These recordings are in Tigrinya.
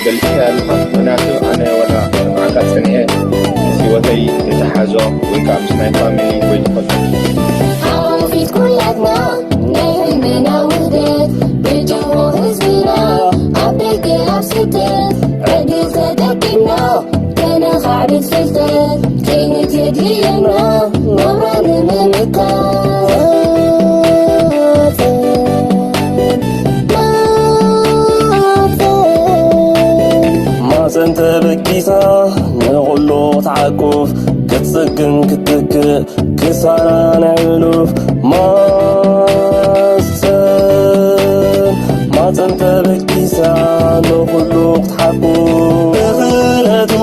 ገሊጽካዮ ኣለኻ። ምኽንያቱ ኣነ ወላ ብዓቃ ጸኒሐ ምስ ህይወተይ የተሓዞ ወይ ከዓ ምስ ናይ ፋሚሊ ወይ ዝኾነ ኣብ ፊት ኩላትና ናይ ህልምና ውህደት ብጅሆ ህዝብና ኣብ ደገ ኣብ ስደት ዕድል ተጠቂምና ከነኻዕብት ፍልጠት ከይንትድልየና ናብራ ንምምካት ማፀን ተበጊሳ ንኹሉ ክትዓቁፍ ክትፅግን ክትትክእ ክሳራ ናይ ሕሉፍ ማፀን ማፀን ተበጊሳ ንኹሉ ክትሓቁፍ ብኽእለቱ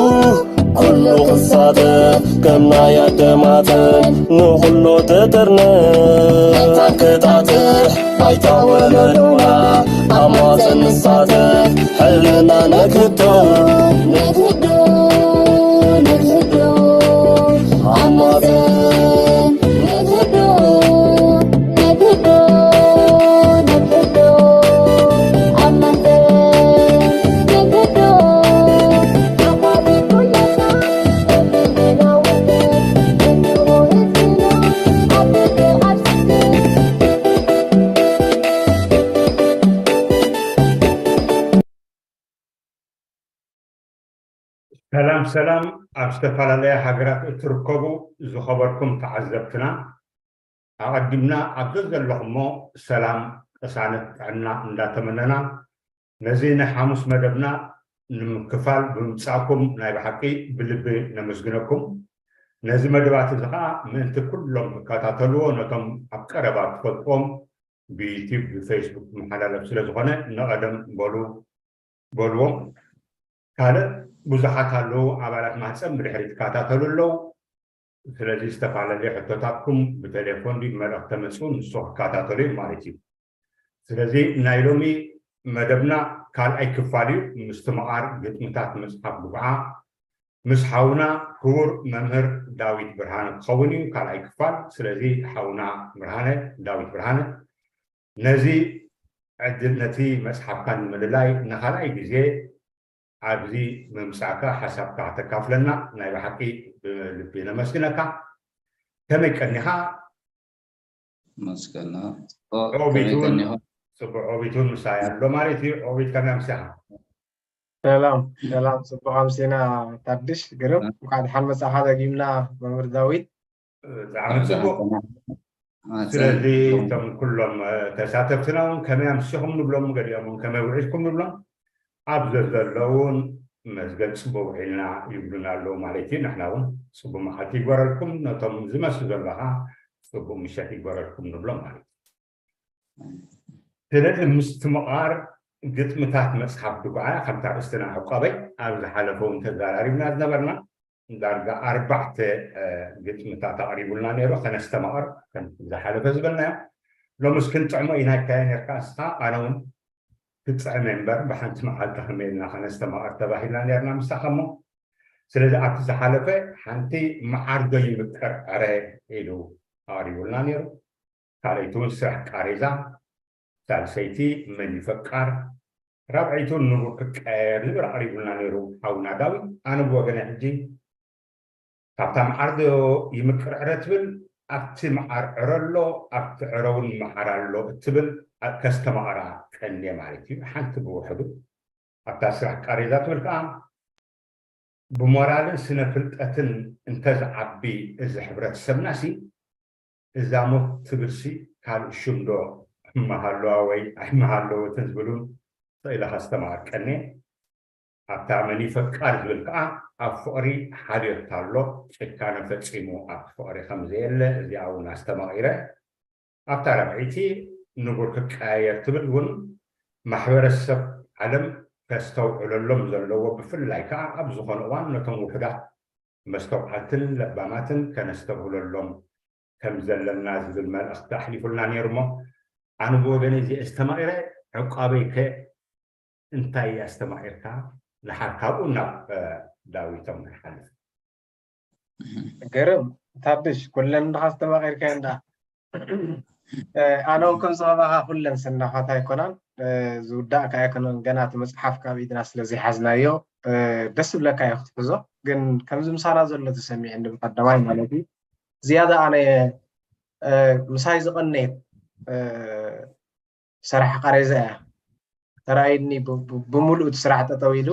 ኩሉ ክሳተፍ ከም ናይ ኣደማተን ንኹሉ ትጥርነፍ መታን ክጣጥሕ ባይታ ወለዶና ኣብ ማፀን ንሳተፍ ሕልና ነግህዶ ነግህዶ ነግህዶ ኣብ ማፀን ነግህዶ ነግህዶ ነግህዶ ኣብ ማፀን ነግህዶ ሰላም ሰላም፣ ኣብ ዝተፈላለያ ሃገራት እትርከቡ ዝኸበርኩም ተዓዘብትና፣ ኣቐዲምና ኣብ ዘዘለኹሞ ሰላም፣ ቅሳነት፣ ጥዕና እንዳተመነና፣ ነዚ ናይ ሓሙስ መደብና ንምክፋል ብምምጻእኩም ናይ ብሓቂ ብልቢ ነመስግነኩም። ነዚ መደባት እዚ ኸኣ ምእንቲ ኩሎም ክከታተልዎ፣ ነቶም ኣብ ቀረባ ትፈልጥዎም ብዩቲዩብ፣ ብፌስቡክ ክመሓላለፍ ስለ ዝኾነ፣ ንቐደም በሉ፣ በልዎም። ካልእ ብዙሓት ኣለዉ፣ ኣባላት ማህጸን ብድሕሪት ይከታተሉ ኣለዉ። ስለዚ ዝተፈላለየ ሕቶታትኩም ብቴሌፎን ድዩ ብመልእኽቲ ተመጽኡ፣ ንሱ ክከታተሉ እዩ ማለት እዩ። ስለዚ ናይ ሎሚ መደብና ካልኣይ ክፋል እዩ። ምስትምቓር ግጥምታት መጽሓፍ ድጉዓ ምስ ሓውና ክቡር መምህር ዳዊት ብርሃነ ክኸውን እዩ፣ ካልኣይ ክፋል። ስለዚ ሓውና ብርሃነ፣ ዳዊት ብርሃነ፣ ነዚ ዕድል፣ ነቲ መጽሓፍካ ንምልላይ ንኻልኣይ ግዜ ኣብዚ ምምጻእካ ሓሳብካ ከተካፍለና ናይ ብሓቂ ብልቢ ነመስግነካ። ከመይ ቀኒኻ? መስገና። ኦ፣ ከመይ ዖቢት እውን፣ ቀኒኻ? ጽቡቕ፣ ዖቢት እውን ምሳይ ኣሎ ማለት እዩ። ዖቢት ከመይ ኣምሲኻ? ሰላም፣ ሰላም፣ ጽቡቕ ኣምሲና ታድሽ፣ ግርም። እ። እንኳዕ ደሓን መጻኻ ደጊምና መምህር ዳዊት። ብጣዕሚ ጽቡቕ። ኣሰና። ኣሰና። ስለዚ እቶም ኩሎም፣ እ፣ ተሳተፍትና እውን ከመይ ኣምሲኹም ንብሎም፣ ገሊኦም እውን ከመይ ውዒልኩም ንብሎም። ኣብ ዘዘለውን መዝገብ ጽቡቕ ውዒልና ይብሉና ኣለዉ ማለት እዩ። ንሕና እውን ጽቡቕ መዓልቲ ይግበረልኩም፣ ነቶም ዝመስል ዘለኻ ጽቡቕ ምሸት ይግበረልኩም ንብሎም ማለት እዩ። ስለዚ ምስትምቓር ግጥምታት መጽሓፍ ድጉዓ ከምታ ኣርእስትና ዕቋበይ ኣብ ዝሓለፈ እውን ተዘራሪብና ዝነበርና ዳርጋ ኣርባዕተ፣ እ፣ ግጥምታት ኣቕሪቡልና ነይሩ። ከነስተማቕር ከም ዝሓለፈ ዝበልናዮ ሎምስ ክንጥዕሞ ኢና ኢልካዮ ነርካ። ንስኻ ኣነ እውን ክጥዕም እምበር ብሓንቲ መዓልቲ ከመይ ኢልና ከነስተማቕር ተባሂልና ነርና ምሳኻ እሞ። ስለዚ ኣብቲ ዝሓለፈ ሓንቲ መዓር ዶ ይምቅር ዕረ ኢሉ ኣቕሪቡልና ነይሩ። ካልኣይቲ እውን ስራሕ ቃሬዛ፣ ሳልሰይቲ መን ይፈቃር፣ ራብዐይቱ ንቡር ክቀያየር ዝብል ኣቕሪቡልና ነይሩ ሓውና ዳዊት። ኣነ ብወገነ ሕጂ ካብታ መዓር ዶ ይምቅር ዕረ ትብል፣ ኣብቲ መዓር ዕረ ኣሎ፣ ኣብቲ ዕረ እውን መዓር ኣሎ እትብል ከስተማቕራ ቀንየ ማለት እዩ። ሓንቲ ብውሕዱ ኣብታ ስራሕ ቃሬዛ ትብል ከዓ ብሞራልን ስነ ፍልጠትን እንተዝዓቢ እዚ ሕብረተሰብናሲ እዛ ሞት ትብልሲ ካልእ ሽም ዶ እመሃለዋ ወይ ኣይመሃለወትን ዝብሉን ስቕ ኢለ ከስተማቕር ቀንየ። ኣብታ መን ፈቃር ዝብል ከዓ ኣብ ፍቕሪ ሓልዮት ኣሎ፣ ጭካነ ፈጺሙ ኣብቲ ፍቕሪ ከም ዘየለ እዚኣ እውን ኣስተማቒረ። ኣብታ ራብዐይቲ ንቡር ክቀያየር ትብል እውን ማሕበረሰብ ዓለም ከስተውዕለሎም ዘለዎ፣ ብፍላይ ከዓ ኣብ ዝኾነ እዋን ነቶም ውሑዳት መስተውዓልትን ለባማትን ከነስተብህለሎም ከም ዘለና ዝብል መልእኽቲ ኣሕሊፉልና ነይሩ። እሞ ኣነ ብወገነይ እዚ ኣስተማቒረ ዕቋበይ ከ እንታይ ኣስተማቒርካ? ድሓር ካብኡ ናብ እ፣ ዳዊቶም ንሓልፍ። ገርም ታድሽ፣ ኩለን እንድኻ ኣስተማቒርካ እንዳ ኣነ እውን ከም ዝኸባኻ ኩለን ሰናፋት ኣይኮናን፣ ዝውዳእ ከ ኣይኮነን። ገና እቲ መፅሓፍ ካብ ኢድና ስለ ዘይሓዝናዮ ደስ ዝብለካ እዩ ክትሕዞ። ግን ከምዚ ምሳና ዘሎ ተሰሚዕኒ ብቀዳማይ ማለት እዩ። ዝያዳ ኣነ ምሳይ ዝቐነየት ሰራሕ ቃሬዛ እያ ተራእይኒ። ብምሉእ እቲ ስራሕ ጠጠው ኢሉ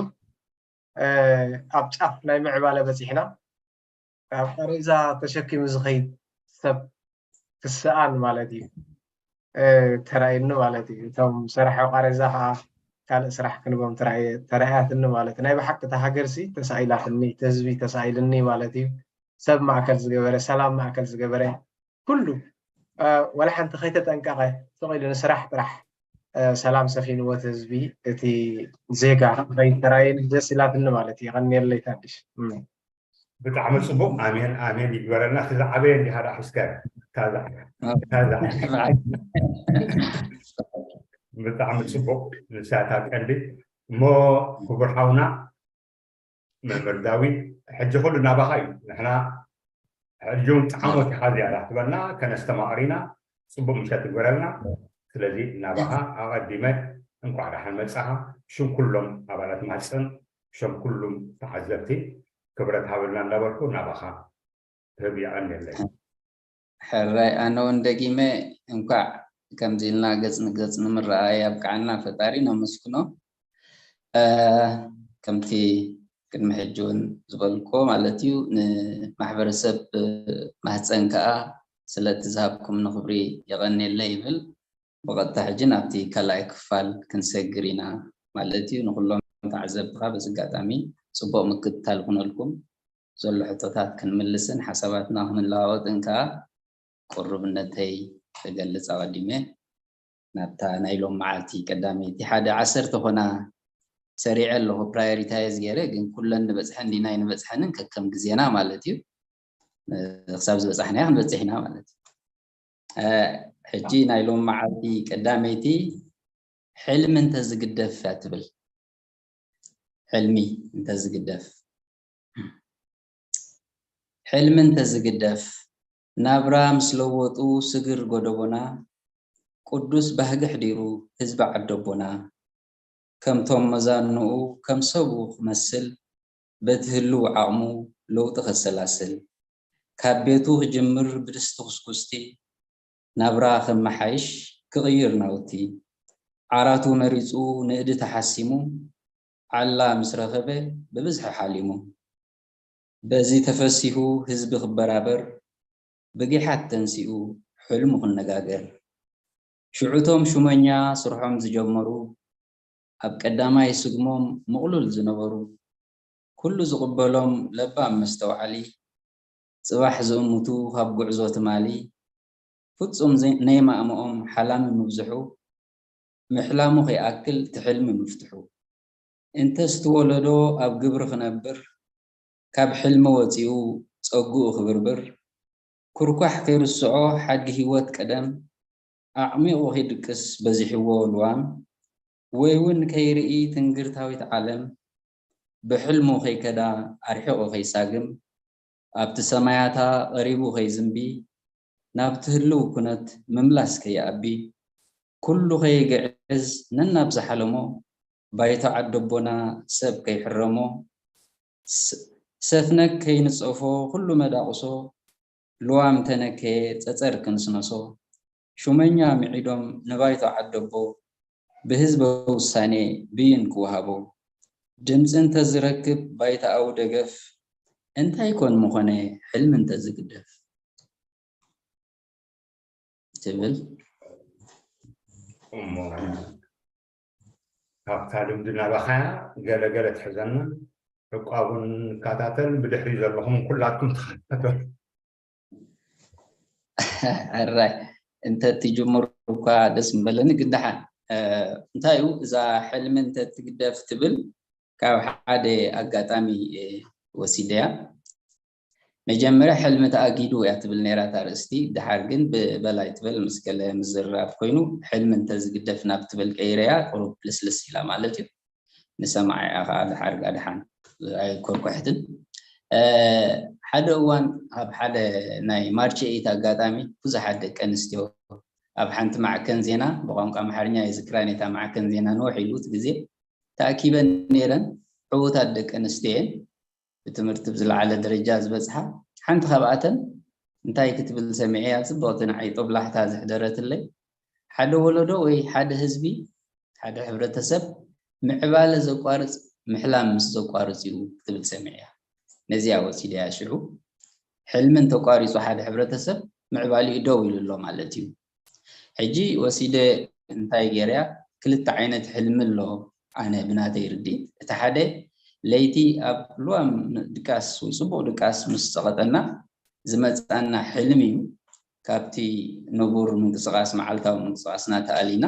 ኣብ ጫፍ ናይ ምዕባለ በፂሕና። ኣብ ቃሬዛ ተሸኪሙ ዝኸይድ ሰብ ክሰኣን ማለት እዩ ተራእይኒ ማለት እዩ። እቶም ሰራሕ ቃሬዛ ከዓ ካልእ ስራሕ ክንቦም ተራእያትኒ ማለት እዩ። ናይ ብሓቂ እታ ሃገርሲ ተሳኢላትኒ፣ እቲ ህዝቢ ተሳኢልኒ ማለት እዩ። ሰብ ማእከል ዝገበረ፣ ሰላም ማእከል ዝገበረ ኩሉ ዋላ ሓንቲ ከይተጠንቀቐ ስቕ ኢሉ ንስራሕ ጥራሕ ሰላም ሰፊንዎ እቲ ህዝቢ፣ እቲ ዜጋ ከይተራየኒ ደስ ኢላትኒ ማለት እዩ። የቐንየለይ ታድሽ። ብጣዕሚ ፅቡቅ። ኣሜን ኣሜን ይግበረልና። እቲ ዝዓበየ እንዲኻ ደኣ ሒዝካዮ። ብጣዕሚ ፅቡቅ። ንሳታ ቀንዲ እሞ ክቡር ሓውና መምህር ዳዊት፣ ሕጂ ኩሉ ናባኻ እዩ። ንሕና ሕጂ እውን ጣዕሞት ኢኻ ዝያዳ ክትበልና ከነስተማቕር ኢና። ፅቡቅ ምሸት ይግበረልና። ስለዚ ናባኻ ኣቐዲመ እንኳዕ ደሓን መጻኻ። ሽም ኩሎም ኣባላት ማህፀን፣ ሽም ኩሉም ተዓዘብቲ ክብረት ሃበልና እንዳበልኩ ናባኻ ክህብ የቐንየለይ። ሕራይ ኣነ እውን ደጊመ እንኳዕ ከምዚ ኢልና ገፅ ንገፅ ንምረኣይ ኣብቅዓና ፈጣሪ ነመስግኖ። ከምቲ ቅድሚ ሕጂ እውን ዝበልኩዎ ማለት እዩ ንማሕበረሰብ ማህፀን ከዓ ስለቲ ዝሃብኩም ንክብሪ የቐንየለይ ይብል። ብቐጥታ ሕጂ ናብቲ ካልኣይ ክፋል ክንሰግር ኢና ማለት እዩ። ንኩሎም ተዓዘብትኻ በዚ ኣጋጣሚ ፅቡቕ ምክትታል ይኹነልኩም። ዘሎ ሕቶታት ክንምልስን ሓሳባትና ክንለዋወጥን ከዓ ቅሩብነተይ ክገልፅ ኣቐዲመ ናብታ ናይ ሎም መዓልቲ ቀዳመይቲ ሓደ ዓሰርተ ኮና ሰሪዐ ኣለኹ ፕራዮሪታይዝ ገይረ ግን ኩለን ንበፅሐን ዲና ኣይንበፅሐንን ከከም ግዜና ማለት እዩ። ክሳብ ዝበፃሕናዮ ክንበፅሕ ኢና ማለት እዩ። ሕጂ ናይ ሎም መዓልቲ ቀዳመይቲ ሕልሚ እንተዝግደፍ እያ ትብል። ሕልሚ እንተዝግደፍ ሕልሚ እንተዝግደፍ ናብራ ምስ ለወጡ ስግር ጎደቦና ቅዱስ ባህጊ ኣሕዲሩ ህዝቢ ዓደቦና ከምቶም መዛንኡ ከም ሰቡ ክመስል በቲ ህልው ዓቕሙ ለውጢ ከሰላስል ካብ ቤቱ ክጅምር ብድስቲ ኩስኩስቲ ናብራ ከመሓይሽ ክቕይር ናውቲ ዓራቱ መሪፁ ንእዲ ተሓሲሙ ዓላ ምስ ረኸበ ብብዝሒ ሓሊሙ በዚ ተፈሲሁ ህዝቢ ክበራበር ብጊሓት ተንሲኡ ሕልሙ ክነጋገር ሽዑቶም ሹመኛ ስርሖም ዝጀመሩ ኣብ ቀዳማይ ስግሞም ምቕሉል ዝነበሩ ኩሉ ዝቕበሎም ለባም መስተውዓሊ ጽባሕ ዝእምቱ ካብ ጉዕዞ ትማሊ ፍጹም ነይማእምኦም ሓላሚ ምብዝሑ ምሕላሙ ከይኣክል ትሕልሚ ምፍትሑ እንተስ ትወለዶ ኣብ ግብሪ ክነብር ካብ ሕልሚ ወጺኡ ጸጉኡ ክብርብር ኩርኳሕ ከይርስዖ ሓድጊ ህይወት ቀደም ኣዕሚቑ ከይድቅስ በዚሕዎ ልዋም ወይ እውን ከይርኢ ትንግርታዊት ዓለም ብሕልሙ ከይከዳ ኣርሒቑ ከይሳግም ኣብቲ ሰማያታ ቐሪቡ ከይዝንቢ ናብቲ ህልው ኩነት ምምላስ ከይኣቢ ኩሉ ከይግዕዝ ነናብ ዝሓለሞ ባይቶ ዓደቦና ሰብ ከይሕረሞ፣ ሰፍነግ ከይንጸፎ ኩሉ መዳቑሶ፣ ልዋም ተነከየ ጸጸር ክንስነሶ፣ ሹመኛ ምዒዶም ንባይቶ ዓደቦ፣ ብህዝበ ውሳኔ ብይን ክወሃቦ፣ ድምጺ እንተዝረክብ ባይቶኣዊ ደገፍ፣ እንታይ ኮን ምኾነ ሕልሚ እንተዝግደፍ? ትብል። እሞ ካብታ ልምዲ ናባኻያ ገለ ገለ ትሕዘና። ዕቋቡን ንከታተል፣ ብድሕሪ ዘለኹም ኩላትኩም ተኸታተሉ። ሕራይ እንተ ትጅምሩ እኳ ደስ ምበለኒ፣ ግን ደሓን እንታይ እዩ እዛ ሕልሚ እንተ ትግደፍ ትብል ካብ ሓደ ኣጋጣሚ ወሲደያ። መጀመርያ ሕልሚ ተኣጊዱ እያ ትብል ነይራ እታ ኣርእስቲ፣ ድሓር ግን ብበላይ ትበል ምስ ገለ ምዝርራብ ኮይኑ ሕልሚ እንተዝግደፍ ናብ ትብል ቀይረያ ቁሩብ ልስልስ ኢላ ማለት እዩ። ንሰማዒኣ ከዓ ድሓር ጋድሓን ኣይኮርኮሕትን። ሓደ እዋን ኣብ ሓደ ናይ ማርች ኤይት ኣጋጣሚ ብዙሓት ደቂ ኣንስትዮ ኣብ ሓንቲ ማዕከን ዜና ብቋንቋ ኣምሓርኛ ይዝክራ ነታ ማዕከን ዜና ንውሕ ኢሉ እቲ ግዜ ተኣኪበን ነይረን። ዕዉታት ደቂ ኣንስትዮ እየን። ብትምህርቲ ብዝለዓለ ደረጃ ዝበፅሓ ሓንቲ ካብኣተን እንታይ ክትብል ሰሚዐያ? ፅብቕቲ ንዓይ ጦብላሕታ ዘሕደረትለይ ሓደ ወለዶ ወይ ሓደ ህዝቢ ሓደ ሕብረተሰብ ምዕባለ ዘቋርፅ ምሕላም ምስ ዘቋርፅ እዩ ክትብል ሰሚዐያ። ነዚያ ወሲደያ ሽዑ ሕልሚ እንተቋሪፁ ሓደ ሕብረተሰብ ምዕባሊኡ ደው ኢሉ ኣሎ ማለት እዩ። ሕጂ ወሲደ እንታይ ገይረያ? ክልተ ዓይነት ሕልሚ ኣሎ። ኣነ ብናተይ ርድኢት እቲ ሓደ ለይቲ ኣብ ልዋም ድቃስ ወይ ፅቡቕ ድቃስ ምስ ፀቐጠና ዝመፅኣና ሕልሚ እዩ። ካብቲ ንቡር ምንቅስቃስ መዓልታዊ ምንቅስቃስና ተኣሊና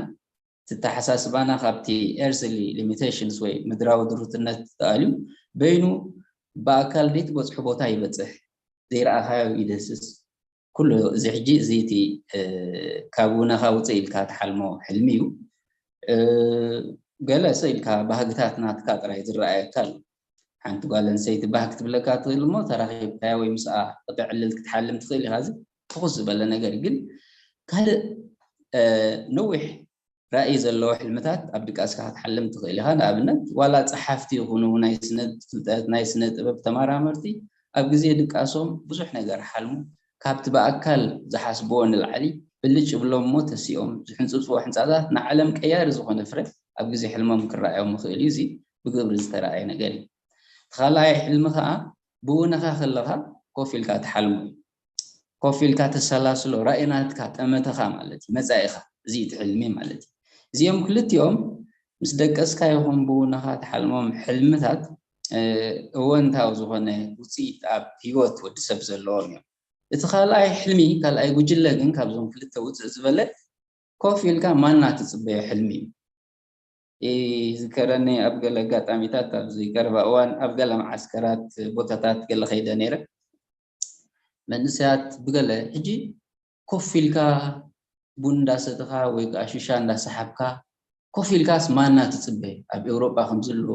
ትተሓሳስባና ካብቲ earthly limitations ወይ ምድራዊ ድሩትነት ተኣልዩ በይኑ ብኣካል ዘይትበፅሑ ቦታ ይበፅሕ፣ ዘይረኣኻዮ ይደስስ። ኩሉ እዚ ሕጂ እዚ እቲ ካብ ውነኻ ውፅእ ኢልካ ትሓልሞ ሕልሚ እዩ። ገለ ሰ ኢልካ ባህግታት ናትካ ጥራይ ዝረኣየካ ኣሎ። ሓንቲ ጓል ኣንስተይቲ ባህ ክትብለካ ትኽእል እሞ ተራኺብካያ ወይ ምስኣ ክተዕልል ክትሓልም ትኽእል ኢኻ። እዚ ትኹስ ዝበለ ነገር እዩ። ግን ካልእ ነዊሕ ራእይ ዘለዎ ሕልምታት ኣብ ድቃስካ ክትሓልም ትኽእል ኢኻ። ንኣብነት ዋላ ጸሓፍቲ ይኹኑ ናይ ስነ ፍልጠት ናይ ስነ ጥበብ ተመራመርቲ ኣብ ግዜ ድቃሶም ብዙሕ ነገር ሓልሙ። ካብቲ ብኣካል ዝሓስብዎ ንላዕሊ ብልጭ ይብሎም እሞ ተሲኦም ዝሕንጽጽዎ ሕንጻጻት ንዓለም ቀያሪ ዝኾነ ፍረ ኣብ ግዜ ሕልሞም ክረኣዮም ይኽእል እዩ። እዚ ብግብሪ ዝተረኣየ ነገር እዩ። እቲ ካልኣይ ሕልሚ ከኣ ብውነኻ ከለኻ ኮፍ ኢልካ ትሓልሞ እዩ። ኮፍ ኢልካ ተሰላስሎ፣ ራእይ ናትካ፣ ጠመተኻ ማለት እዩ፣ መጻኢኻ፣ እዚ እቲ ሕልሚ ማለት እዩ። እዚኦም ክልቲኦም ምስ ደቀስካ ይኹን ብውነኻ ትሓልሞም ሕልምታት እወንታዊ ዝኾነ ውፅኢት ኣብ ህይወት ወዲ ሰብ ዘለዎም እዮም። እቲ ካልኣይ ሕልሚ፣ ካልኣይ ጉጅለ ግን ካብዞም ክልተ ውፅእ ዝበለ ኮፍ ኢልካ ማና ትፅበዮ ሕልሚ እዩ። ይዝከረኒ ኣብ ገለ ኣጋጣሚታት ኣብዚ ቀረባ እዋን ኣብ ገለ መዓስከራት ቦታታት ገለ ከይደ ነይረ። መንእሰያት ብገለ ሕጂ ኮፍ ኢልካ ቡን እንዳሰተኻ ወይ ከዓ ሽሻ እንዳሰሓብካ ኮፍ ኢልካስ ማና ትፅበ? ኣብ ኤውሮጳ ከምዚ ኣሎ፣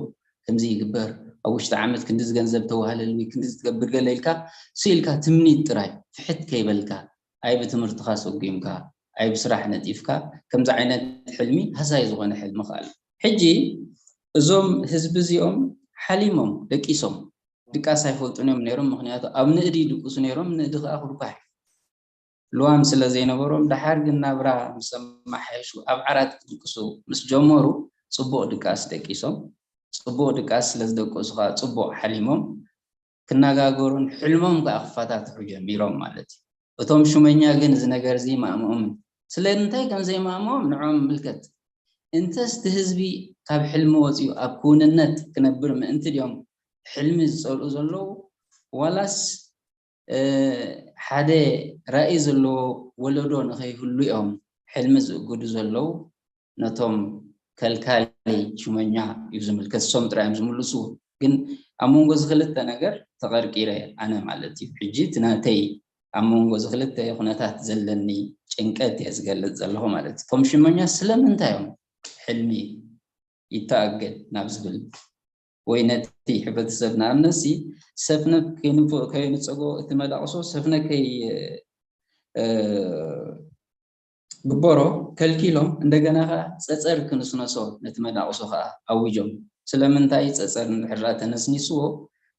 ከምዚ ይግበር፣ ኣብ ውሽጢ ዓመት ክንድዚ ገንዘብ ተዋህለል ወይ ክንድዚ ትገብር ገለ ኢልካ ስኢልካ ትምኒት ጥራይ ፍሕት ከይበልካ ኣይ ብትምህርትኻ ሰጒምካ ኣይ ብስራሕ ነጢፍካ ከምዚ ዓይነት ሕልሚ ሃሳይ ዝኾነ ሕልሚ ከኣል። ሕጂ እዞም ህዝቢ እዚኦም ሓሊሞም ደቂሶም ድቃስ ኣይፈልጡን እዮም ነይሮም። ምክንያቱ ኣብ ንእዲ ይድቅሱ ነይሮም፣ ንእዲ ከዓ ክርኳሕ እዩ። ልዋም ስለ ዘይነበሮም፣ ደሓር ግን ናብራ ምስ ኣመሓየሹ ኣብ ዓራት ክድቅሱ ምስ ጀመሩ፣ ጽቡቕ ድቃስ ደቂሶም። ጽቡቕ ድቃስ ስለ ዝደቀሱ ከዓ ጽቡቕ ሓሊሞም ክነጋገሩን ሕልሞም ከዓ ክፈታትሑ ጀሚሮም ማለት እዩ። እቶም ሹመኛ ግን እዚ ነገር እዚ ማእምኦምን። ስለምንታይ ከም ዘይማእምኦም ንዕኦም ምልከት። እንተስ እቲ ህዝቢ ካብ ሕልሚ ወፂኡ ኣብ ክውንነት ክነብር ምእንቲ ድዮም ሕልሚ ዝፀልኡ ዘለዉ? ዋላስ ሓደ ራእይ ዘለዎ ወለዶ ንኸይህሉ እዮም ሕልሚ ዝእግዱ ዘለዉ? ነቶም ከልካሊ ሹመኛ እዩ ዝምልከት። እሶም ጥራይ እዮም ዝምልሱ። ግን ኣብ መንጎ እዚ ክልተ ነገር ተቐርቂረ ኣነ ማለት እዩ። ሕጂ እቲ ናተይ ኣብ መንጎ እዚ ክልተ ኩነታት ዘለኒ ጭንቀት እየ ዝገልጽ ዘለኹ ማለት እዩ። እቶም ሹመኛ ስለምንታይ እዮም ሕልሚ ይተኣገድ ናብ ዝብል ወይ ነቲ ሕብረተሰብ ንኣብነትሲ ሰፍነግ ከይንጽጎ እቲ መዳቕሶ ሰፍነግ ከይ ግበሮ ከልኪሎም፣ እንደገና ከኣ ጸጸር ክንስነሶ ነቲ መናቕሶ ከኣ ኣዊጆም። ስለምንታይ ጸጸር እንድሕር ደኣ ተነስኒስዎ፣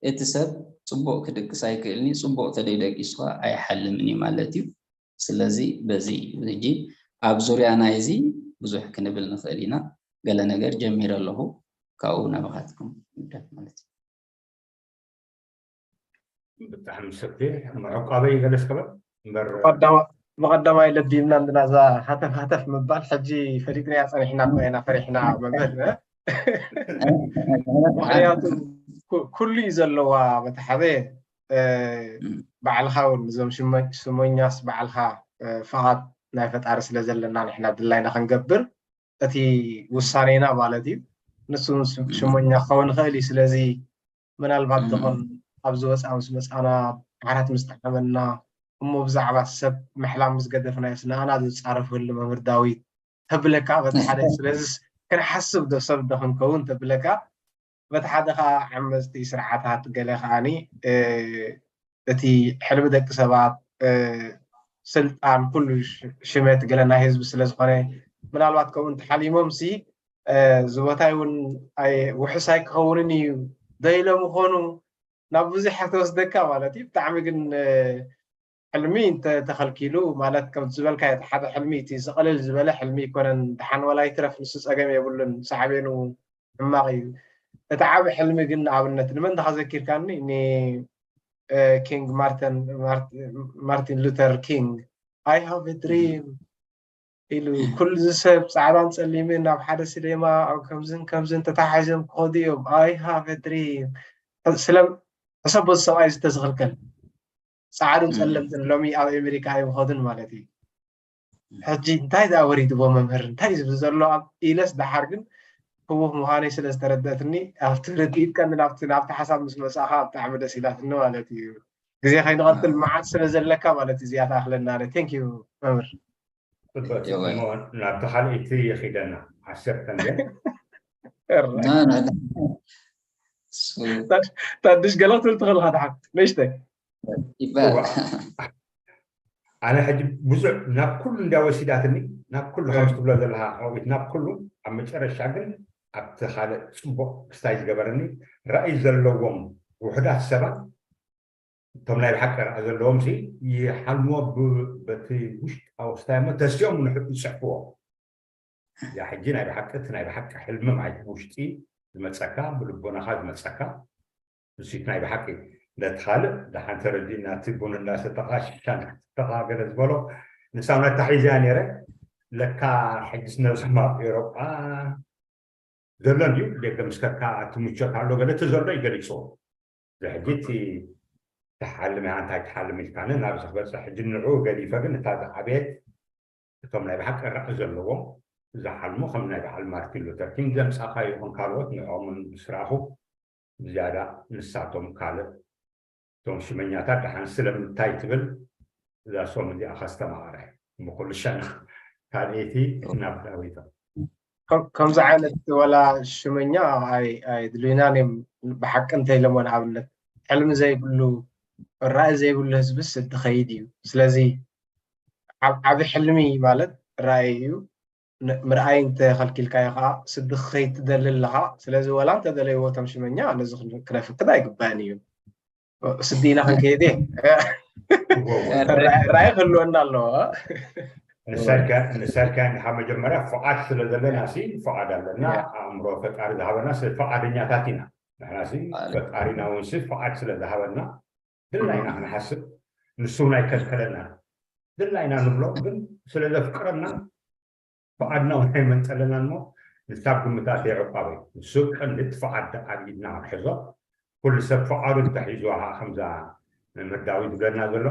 እቲ ሰብ ጽቡቕ ክድቅስ ኣይክእልን እዩ፣ ጽቡቕ ተደይደቂሱ ከኣ ኣይሓልምን እዩ ማለት እዩ። ስለዚ በዚ እዩ። ሕጂ ኣብ ዙርያ ናይዚ ብዙሕ ክንብል ንኽእል ኢና። ገለ ነገር ጀሚረ ኣለኹ፣ ካብኡ ናባኻትኩም ይውዳእ ማለት እዩ። ብጣዕሚ ሰፊሕ ምዕቋበይ ገለስ ከበል እምበር ብቐዳማይ ለቢምና እንድና እዛ ሃተፍ ሃተፍ ምባል ሕጂ ፈሊጥናያ ጸኒሕና እኮ ኢና ፈሪሕና መምህር። ምኽንያቱ ኩሉ እዩ ዘለዋ በቲ ሓደ ባዕልኻ እውን እዞም ሽመኛስ ባዕልኻ ፍቓድ ናይ ፈጣሪ ስለ ዘለና ንሕና ድላይና ክንገብር እቲ ውሳኔና ማለት እዩ። ንሱ ሽመኛ ክኸውን ይኽእል እዩ። ስለዚ ምናልባት ዝኾን ኣብ ዝወፅኣ ምስ መፃና ዓራት ምስ ጠዓመና እሞ ብዛዕባ ሰብ ምሕላም ምስ ገደፍናዮስ ንኣና ዝፃረፍ ህሉ መምህር ዳዊት ተብለካ በቲ ሓደ ስለዚ ክንሓስብ ዶ ሰብ ዶ ክንከውን ተብለካ በቲ ሓደ ከዓ ዓመፅቲ ስርዓታት ገለ ከዓኒ እቲ ሕልሚ ደቂ ሰባት ስልጣን ኩሉ ሽመት ገለ ናይ ህዝቢ ስለዝኾነ ምናልባት ከምኡ እንተሓሊሞም ሲ ዝቦታይ እውን ውሕስ ኣይክኸውንን እዩ ዶ ኢሎም ይኾኑ ናብ ብዙሕ ተወስደካ ማለት እዩ ብጣዕሚ ግን ሕልሚ እንተተኸልኪሉ ማለት ከም ዝበልካ ሓደ ሕልሚ እቲ ዝቕልል ዝበለ ሕልሚ ይኮነን ድሓን ዋላ ይትረፍ ንሱ ፀገም የብሉን ሳዕቤኑ ሕማቕ እዩ እቲ ዓብ ሕልሚ ግን ንኣብነት ንመን ዳኻ ዘኪርካኒ ን ኪንግ ማርቲን ማርቲን ሉተር ኪንግ I have a dream ኢሉ ኩሉ እዚ ሰብ ፃዕዳን ፀሊምን ኣብ ሓደ ሲኔማ ኣብ ከምዝን ከምዝን ተታሓሒዞም ክኸዱ እዮም I have a dream ስለ ሕሰቦ ሰብኣይ ዝተዝኽልከል ፃዕዱን ፀለምትን ሎሚ ኣብ ኣሜሪካ ኣይምኸዱን ማለት እዩ ሕጂ እንታይ ዳ ወሪድዎ መምህር እንታይ ዝብል ዘሎ ኢለስ ደሓር ግን ህውኽ ምዃነይ ስለ ዝተረደእትኒ ኣብቲ ርድኢት ቀንዲ ናብቲ ናብቲ ሓሳብ ምስ መፃእኻ ብጣዕሚ ደስ ኢላትኒ ማለት እዩ ግዜ ከይንቐጥል መዓት ስለ ዘለካ ማለት እዩ እዚኣ ትኣኽለና ኣነ thank you መምህር ጽበት እሞ ናብቲ ካልእቲ ይኺደና ዓሰርተ እንደ ታድሽ ገለ ክትብል ትኽእል ኢኻ ደሓር ንእሽተይ ይበሃል ኣነ ሕጂ ብዙሕ ናብ ኩሉ እንድያ ወሲዳትኒ ናብ ኩሉ ከም ትብሎ ዘለካ ኦዊት ናብ ኩሉ ኣብ መጨረሻ ግን ኣብቲ ካልእ ፅቡቅ ክስታይ ዝገበረኒ ራእይ ዘለዎም ውሕዳት ሰባት እቶም ናይ ብሓቂ ራእይ ዘለዎም ሲ ይሓልምዎ በቲ ውሽጣዊ ክስታይ እሞ ተሲኦም ንሕጡ ይፅሕፍዎ እዚኣ ሕጂ ናይ ብሓቂ እቲ ናይ ብሓቂ ሕልሚ ማለት ውሽጢ ዝመፀካ ብልቦናኻ ዝመፀካ ንሲት ናይ ብሓቂ ነቲ ካልእ ደሓን ተረዲእና እቲ ቡን እንዳሰተኻ ሽሻ እንዳሰተኻ ገለ ዝበሎ ንሳብ ነታ ሒዘያ ነይረ ለካ ሕጅስ ነብዞም ኣብ ኤሮጳ ዘሎ እንድዩ ደገ ምስ ከድካ እቲ ምቾት ኣሎ ገለ እቲ ዘሎ ይገሊፅዎ እዚ ሕጂ እቲ ትሓልም ኢኻ እንታይ ትሓልም ኢልካኒ ናብዚ ክበፅሕ ሕጂ ንዕኡ ገዲፈ ግን እታ ዝዓበየት እቶም ናይ ብሓቂ ራዒ ዘለዎም ዝሓልሙ ከም ናይ በዓል ማርቲን ሉተር ኪንግ ዘምፃእካ ይኹን ካልኦት ንዕኦምን ምስ ረኣኹ ብዝያዳ ንሳቶም ካልእ እቶም ሽመኛታት ደሓን ስለምንታይ ትብል እዛ ሶም እዚኣ ከስተማቕረ ብኩሉ ሸነኽ ካልኣይቲ ናብ ዳዊት ከምዚ ዓይነት ዋላ ሽመኛ ኣይድልዩናን እዮም ብሓቂ እንተኢሎሞ ንኣብነት ሕልሚ ዘይብሉ ራእይ ዘይብሉ ህዝብስ እንትኸይድ እዩ ስለዚ ዓብ- ዓቢ ሕልሚ ማለት ራእይ እዩ ን- ምርኣይ እንተኸልኪልካዮ ከዓ ስዲ ክኸይድ ትደሊ ኣለኻ ስለዚ ወላ እንተደለይዎ እቶም ሽመኛ ነዚ ክን- ክነፍቅድ ኣይግባእን እዩ ስዲ ኢና ክንከይድ እየ ራእይ ክህልወና ኣለዎ ንሰልካ ንሰልካ ንሓ መጀመርያ ፍቓድ ስለ ዘለና ሲ ፍቓድ ኣለና ኣእምሮ ፈጣሪ ዝሃበና ሲ ፍቓደኛታት ኢና ንሕና ሲ ፈጣሪና እውን ሲ ፍቓድ ስለ ዝሃበና ድላይና ክንሓስብ ንሱ እውን ኣይከልከለና ድላይና ንብሎ ግን ስለ ዘፍቅረና ፍቓድና እውን ኣይመንጠለናን እሞ ንሳብ ግምታት የዕቋበይ ንሱ ቀንዲ እቲ ፍቓድ ኣብ ኢድና ክንሕዞ ኩሉ ሰብ ፍቓዱ እንተሒዝዋ ከዓ ከምዛ መምህር ዳዊት ዝብለና ዘሎ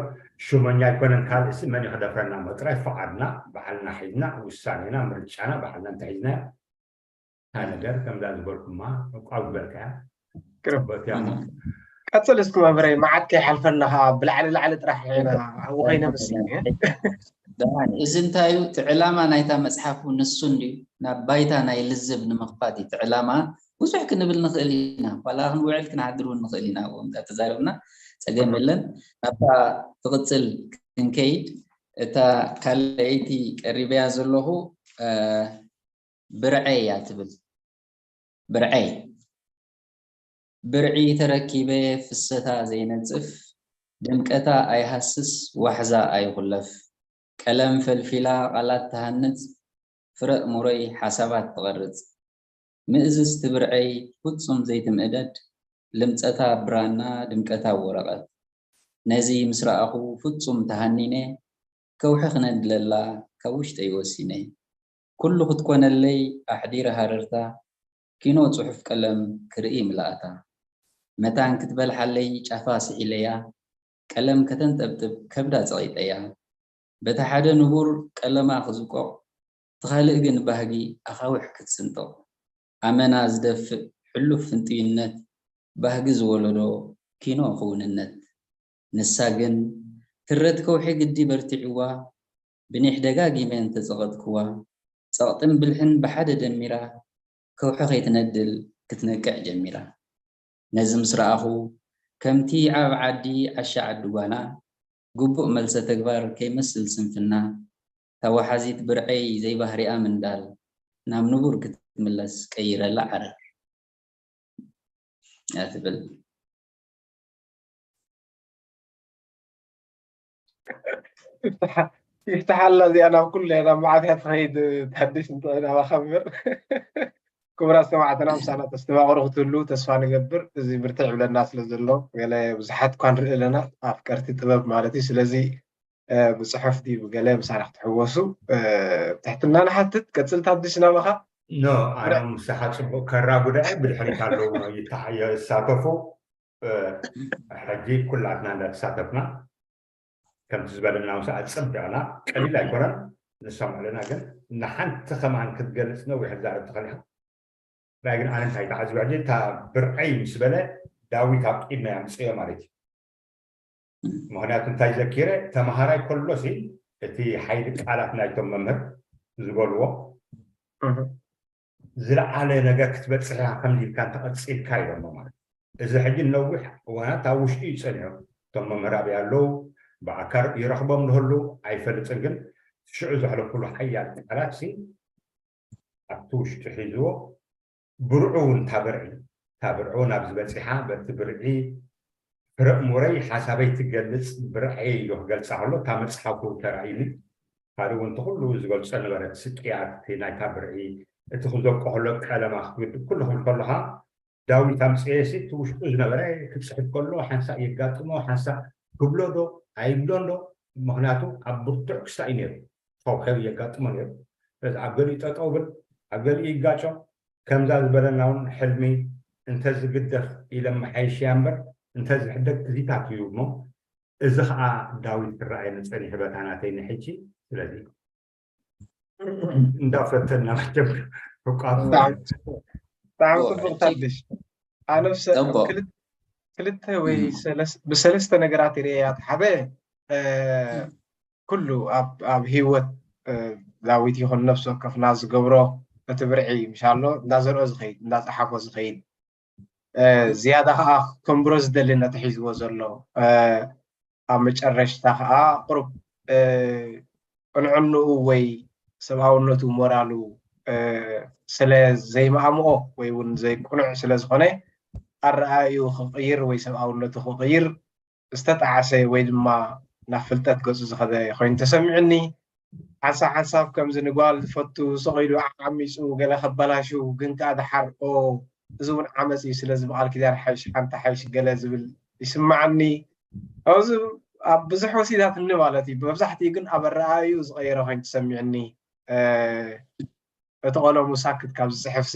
ሽመኛ ኣይኮነን ካልእሲ መን ክደፍረና እሞ ጥራይ ፍቓድና ባዕልና ሒዝና ውሳኔና ምርጫና ባዕልና እንተሒዝናዮ እታ ነገር ከምዛ ዝበልኩማ ዕቋብ ዝበልካያ ቅርበት እያ እሞ ቀፅል እስኪ መምህረይ መዓት ከይሓልፈና ከዓ ብላዕሊ ላዕሊ ጥራሕ ኢና ኣብኡ ከይነ ምስ ደሓን እዚ እንታይ እዩ እቲ ዕላማ ናይታ መፅሓፍ እውን ንሱ እንድዩ ናብ ባይታ ናይ ልዝብ ንምኽፋት እዩ እቲ ዕላማ ብዙሕ ክንብል ንኽእል ኢና ዋላ ክንውዕል ክንሓድር እውን ንኽእል ኢና ኣብኡ እንዳ ተዛረብና ፀገም የለን ናብታ ትቕፅል ክንከይድ እታ ካልኣይቲ ቀሪበያ ዘለኹ፣ እ፣ ብርዐይ እያ ትብል። ብርዐይ። ብርዒ ተረኪበ ፍሰታ ዘይነጽፍ፣ ድምቀታ ኣይሃስስ ዋሕዛ ኣይኹለፍ። ቀለም ፈልፊላ ቃላት ትሃንጽ፣ ፍረ እሙሮይ ሓሳባት ትቐርጽ። ምእዝዝቲ ብርዐይ ፍጹም ዘይትምእደድ፣ ልምጸታ ብራና ድምቀታ ወረቐት። ነዚ ምስ ረኣኹ ፍጹም ተሃኒነ፣ ከውሒ ክነድለላ ካብ ውሽጠይ ወሲነ። ኩሉ ክትኮነለይ ኣሕዲረ ሃረርታ፣ ኪኖ ጽሑፍ ቀለም ክርኢ ምልኣታ። መታን ክትበልሓለይ ጫፋ ስሒለያ፣ ቀለም ከተንጠብጥብ ከብዳ ጸቒጠያ። በቲ ሓደ ንቡር ቀለማ ክዝቆቕ፣ እቲ ካልእ ግን ባህጊ ኣኻውሕ ክትስንጥቕ። ኣመና ዝደፍእ ሕሉፍ ፍንጥይነት፣ ባህጊ ዝወለዶ ኪኖ ክውንነት። ንሳ ግን ትረት ከውሒ ግዲ በርቲዕዋ፣ ብኒሕ ደጋጊመ እንተጸቐጥክዋ፣ ጸቕጥን ብልሕን ብሓደ ደሚራ፣ ከውሒ ከይትነድል ክትነቅዕ ጀሚራ። ነዚ ምስ ረኣኹ፣ ከምቲ ዓብ ዓዲ ዓሻ ዓዲ ጓና፣ ግቡእ መልሰ ተግባር ከይመስል ስንፍና፣ እታ ወሓዚት ብርዐይ ዘይባህሪኣ ምንዳል፣ ናብ ንቡር ክትምለስ ቀይረላ ዓረር እያ ትብል። ይፍትሓ-፣ ይፍትሓላ እዚኣ ናብ ኩሉ እያ፣ ናብ መዓት እያ ትኸይድ። ተሓድሽ እንተኾይና ባኻ እምበር። ክቡራት ሰማዕትና፣ ምሳና ተስተማቕሩ ክትህሉ ተስፋ ንገብር። እዚ ብርትዕ ይብለና ስለ ዘሎ፣ ገለ ብዙሓት እኳ ንርኢ ኣለና፣ ኣፍቀርቲ ጥበብ ማለት እዩ። ስለዚ፣ እ፣ ብጽሑፍ ድዩ ብገለ ምሳና ክትሕወሱ፣ እ፣ ብትሕትና ንሓትት። ቀጽል፣ ታድሽ ናባኻ። ኖ፣ ኣነ ብርዕ- ምሳኻ ጽቡቕ ከራ ጉዳይ ብድሕሪት ኣለዉ ይተሓ-፣ ይሳተፉ። እ፣ ሕጂ ኩላትና እንዳተሳተፍና ከምቲ ዝበለና ምስ ኣጸቢቕና፣ ቀሊል ኣይኮነን፣ ንሰምዖ ኣለና። ግን ንሓንቲ ከማን ክትገልጽ ነዊሕ ክዛረብ ትኽእል ኢኻ። ናይ ግን ኣነ እንታይ ተዓዚበ፣ ሕጂ እታ ብርዐይ ምስ በለ ዳዊት ኣብ ቅድመይ ኣምጽዮ ማለት እዩ። ምኽንያቱ እንታይ ዘኪረ፣ ተምሃራይ ከሎ ሲ እቲ ሓይሊ ቃላት ናይቶም መምህር ዝበልዎ እህ። ዝለዓለ ነገር ክትበጽሕ ኢኻ፣ ከምዚ ኢልካ እንተቐጺልካ ኢሎሞ ማለት እዩ። እዚ ሕጂ ነዊሕ እዋናት ኣብ ውሽጢ እዩ ጸኒሑ። እቶም መምህር ኣበይ ኣለዉ፣ ብኣካል ይረኽቦም ዝህሉ ኣይፈልጥን፣ ግን ሽዑ ዘሕለፍሉ ሓያል ቃላት ሲ ኣብቲ ውሽጢ ሒዝዎ፣ ብርዑ እውን እታ ብርዒ፣ እታ ብርዑ እውን ኣብዚ በጺሓ፣ በቲ ብርዒ ፍረ እሙረይ ሓሳበይ ትገልጽ ብርዐይ ኢሉ ክገልጻ ከሎ፣ እታ መጽሓፉ ተራእዩኒ። ካልእ እውን እቲ ኩሉ ዝገልጾ ነበረ፣ እቲ ስቅያት፣ እቲ ናይታ ብርዒ፣ እቲ ክዘቆ ከሎ ቀለማ ክትግድብ፣ ኩሉ ክብል ከለኻ፣ ዳዊት ኣምጽኤ ሲ እቲ ውሽጡ ዝነበረ ክጽሕፍ ከሎ ሓንሳእ የጋጥሞ፣ ሓንሳእ ክብሎ ዶ ኣይብሎን ዶ? ምኽንያቱ ኣብ ብርቱዕ ክሳእ እዩ ነይሩ፣ ኸውከብ የጋጥሞ ነይሩ። ስለዚ ኣብ ገሊኡ ጠጠው ብል፣ ኣብ ገሊኡ ይጋጮ። ከምዛ ዝበለና እውን ሕልሚ እንተዝግደፍ ኢለ መሓይሽ እያ እምበር፣ እንተዝሕደግ ትዚታት እዩ እሞ፣ እዚ ኸዓ ዳዊት ክረኣየኒ ጸኒሑ በታ ናተይ ንሕጂ። ስለዚ እንዳፈተና መቸም ዕቋብ ብጣዕሚ ጽቡቕ። ብጣዕሚ ኦ፣ ጽቡቕ ሕጂ ታድሽ። ኣነ ብሰ-፣ ጽቡቕ። ክልተ፣ ክልተ ወይ እም። ሰለስ-፣ ብሰለስተ ነገራት ይርእያ። እቲ ሓደ፣ እ፣ እም። ኩሉ ኣብ፣ ኣብ ህይወት፣ እ፣ ዳዊት ይኹን ነፍሲ ወከፍና ዝገብሮ፣ እቲ ብርዒ ምሻሎ እንዳዘርኦ ዝኸይድ፣ እንዳጸሓፎ ዝኸይድ፣ እ፣ ዝያዳ ኸዓ ከንብሮ ዝደሊ ነቲ ሒዝዎ ዘሎ፣ እ፣ ኣብ መጨረሽታ ኸዓ ቁሩብ፣ እ፣ ቅንዕንኡ ወይ ሰብኣውነቱ፣ ሞራሉ፣ እ፣ ስለ ዘይመኣምኦ ወይ እውን ዘይቅኑዕ ስለ ዝኾነ፣ ኣረኣእይኡ ክቕይር ወይ ሰብኣውነቱ ክቕይር ዝተጣዕሰ ወይ ድማ ናብ ፍልጠት ገጹ ዝኸደ ኮይኑ ተሰሚዑኒ። ሓንሳብ ሓንሳብ ከምዚ ንጓል ዝፈቱ ስቕ ኢሉ ዓሚጹ ገለ ከባላሹ፣ ግን ከኣ ደሓር፣ ኦ፣ እዚ እውን ዓመጽ እዩ፣ ስለዚ ብቓል ኪዳን ሓይሽ፣ ሓንቲ ሓይሽ ገለ ዝብል ይስምዓኒ። ኣብዚ ኣብ ብዙሕ ወሲዳትኒ ማለት እዩ። መብዛሕትኡ ግን ኣብ ኣረኣእይኡ ዝቐየረ ኮይኑ ተሰሚዑኒ። እ፣ እቲ ቆሎ ሙሳክት ካብ ዝጽሕፍሲ፣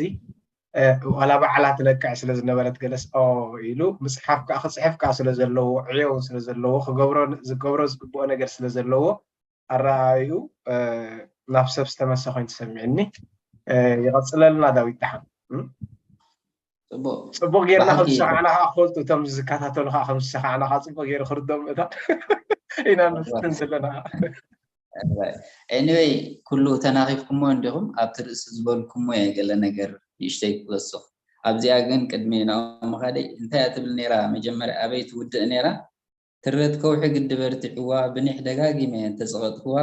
እ፣ ዋላ ባዕላ ትነቅዕ ስለ ዝነበረት ገለስ፣ ኦ፣ ኢሉ ምጽሓፍ ከኣ ክጽሕፍ ከኣ ስለ ዘለዎ፣ ዕዮ እውን ስለ ዘለዎ፣ ክገብሮ፣ ዝገብሮ ዝግብኦ ነገር ስለ ዘለዎ፣ ኣረኣእይኡ፣ እ፣ ናብ ሰብ ዝተመሰ ኮይኑ ተሰሚዕኒ። እ፣ ይቐጽለልና ዳዊት ደሓን። እም? ጽቡቕ። ጽቡቕ ጌርና ብሓቂ ከም ዝሰማዕና ከኣ ክፈልጡ፣ እቶም ዝከታተሉ ከኣ ከም ዝሰማዕና ከኣ ጽቡቕ ጌሩ ክርዶም እታ ኢና ንፍትን ዘለና። ኤኒወይ፣ ኩሉ ተናኺፍኩሞ እንዲኹም፣ ኣብቲ ርእሲ ዝበልኩሞ እየ ገለ ነገር ንእሽተይ ክወስኽ። ኣብዚኣ ግን ቅድሚ ናኦም ምኻደይ፣ እንታይ እያ ትብል ነይራ መጀመርያ፣ ኣበይ ትውድእ ነይራ? ትረት ከውሒ ግዲ በርቲዕዋ፣ ብኒሕ ደጋጊመ እንተጸቐጥክዋ፣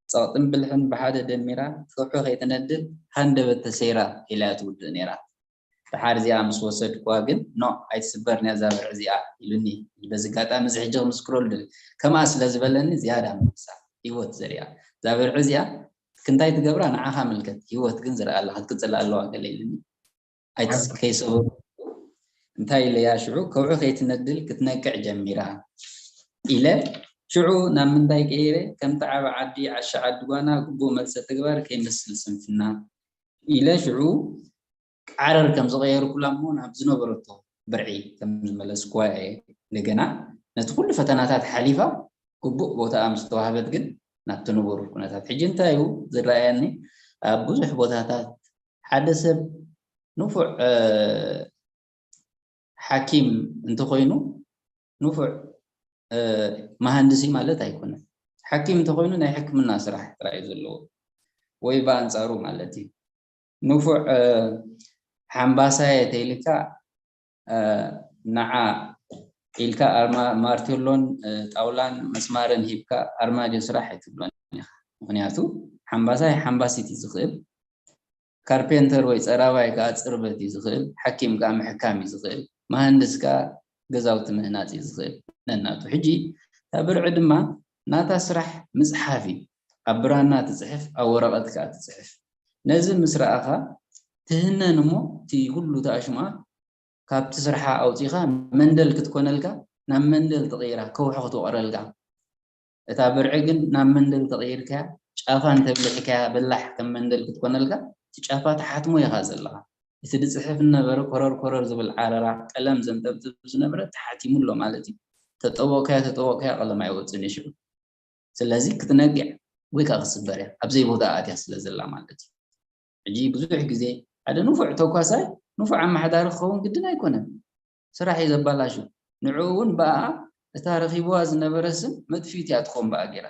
ጸቕጥን ብልሕን ብሓደ ደሚራ፣ ከውሒ ከይትነድድ ሃንደበት ተሰይራ ኢላ እያ ትውድእ ነይራ። ደሓር እዚኣ ምስ ወሰድክዋ ግን፣ ኖ፣ ኣይትስበርን እያ እዛ ብርዒ እዚኣ ኢሉኒ። በዚ ኣጋጣሚ እዚ ሕጂ ክምስክረሉ ደሊ። ከምኣ ስለ ዝበለኒ ዝያዳ ምልሳ ህይወት ዘሪኣ። እዛ ብርዒ እዚኣ ክንታይ ትገብራ ንዓኻ ምልከት፣ ህይወት ግን ዝረኣ ኣላ ክትቅጽል ኣለዋ ገለ ኢሉኒ። ኣይትስ-፣ ከይሰበሩ እንታይ ኢለያ ሽዑ፣ ከውሒ ከይትነድል ክትነቅዕ ጀሚራ ኢለ ሽዑ ናብ ምንታይ ቀይረ፣ ከምቲ ዓቢ ዓዲ ዓሻ ዓዲ ጓና ግቡእ መልሰ ተግባር ከይመስል ስንፍና ኢለ ሽዑ ዓረር ከም ዝቐየርኩላ እሞ ናብ ዝነበረቶ ብርዒ ከም ዝመለስኩዋ እየ። እንደገና ነቲ ኩሉ ፈተናታት ሓሊፋ ግቡእ ቦታኣ ምስ ተዋህበት ግን ናብቲ ንቡር ኩነታት። ሕጂ እንታይ እዩ ዝረኣየኒ? ኣብ ብዙሕ ቦታታት ሓደ ሰብ ንፉዕ፣ እ፣ ሓኪም እንተኾይኑ ንፉዕ፣ እ፣ መሃንድሲ ማለት ኣይኮነን። ሓኪም እንተኾይኑ ናይ ሕክምና ስራሕ ጥራይ እዩ ዘለዎ፣ ወይ ብኣንጻሩ ማለት እዩ። ንፉዕ፣ እ፣ ሓምባሳየ ተይልካ፣ እ፣ ንዓ ኢልካ ኣርማ-፣ ማርቴሎን፣ እ፣ ጣውላን መስማርን ሂብካ ኣርማጆ ስራሕ ኣይትብሎን ኢኻ። ምኽንያቱ ሓምባሳይ ሓምባሲት እዩ ዝኽእል፣ ካርፔንተር ወይ ጸራባይ ከኣ ጽርበት እዩ ዝኽእል፣ ሓኪም ከኣ ምሕካም እዩ ዝኽእል፣ መሃንድስ ከኣ ገዛውቲ ምህናጽ እዩ ዝኽእል ነናቱ። ሕጂ እታ ብርዒ ድማ ናታ ስራሕ ምጽሓፍ እዩ። ኣብ ብራና ትጽሕፍ፣ ኣብ ወረቐት ከኣ ትጽሕፍ። ነዚ ምስ ረኣኻ ትህነን እሞ እቲ ኩሉ ተኣሽምኣ ካብቲ ስርሓ ኣውጺኻ መንደል ክትኮነልካ ናብ መንደል ተቐይራ ከውሒ ክትወቕረልካ። እታ ብርዒ ግን ናብ መንደል ተቐይርካያ ጫፋ እንተብሊሕካያ በላሕ ከም መንደል ክትኮነልካ እቲ ጫፋ ትሓትሞ ኢኻ ዘለኻ። እቲ ዝጽሕፍ ዝነበረ ኮረር ኮረር ዝብል ዓረራ ቀለም ዘንጠብጥብ ዝነበረ ተሓቲሙ ኣሎ ማለት እዩ። ተጠወቕካያ ተጠወቕካያ ቀለም ኣይወጽእን እዩ ሽዑ። ስለዚ ክትነቅዕ ወይ ከዓ ክትስበር እያ፣ ኣብ ዘይቦታኣ ኣትያ ስለ ዘላ ማለት እዩ። ሕጂ ብዙሕ ግዜ ሓደ ንፉዕ ተኳሳይ፣ ንፉዕ ኣመሓዳሪ ክኸውን ግድን ኣይኮነን። ስራሕ እዩ ዘባላሹ። ንዕኡ እውን ብኣ እታ ረኺብዋ ዝነበረ ስም መጥፊት እያ ትኾን ብኣ ገይራ።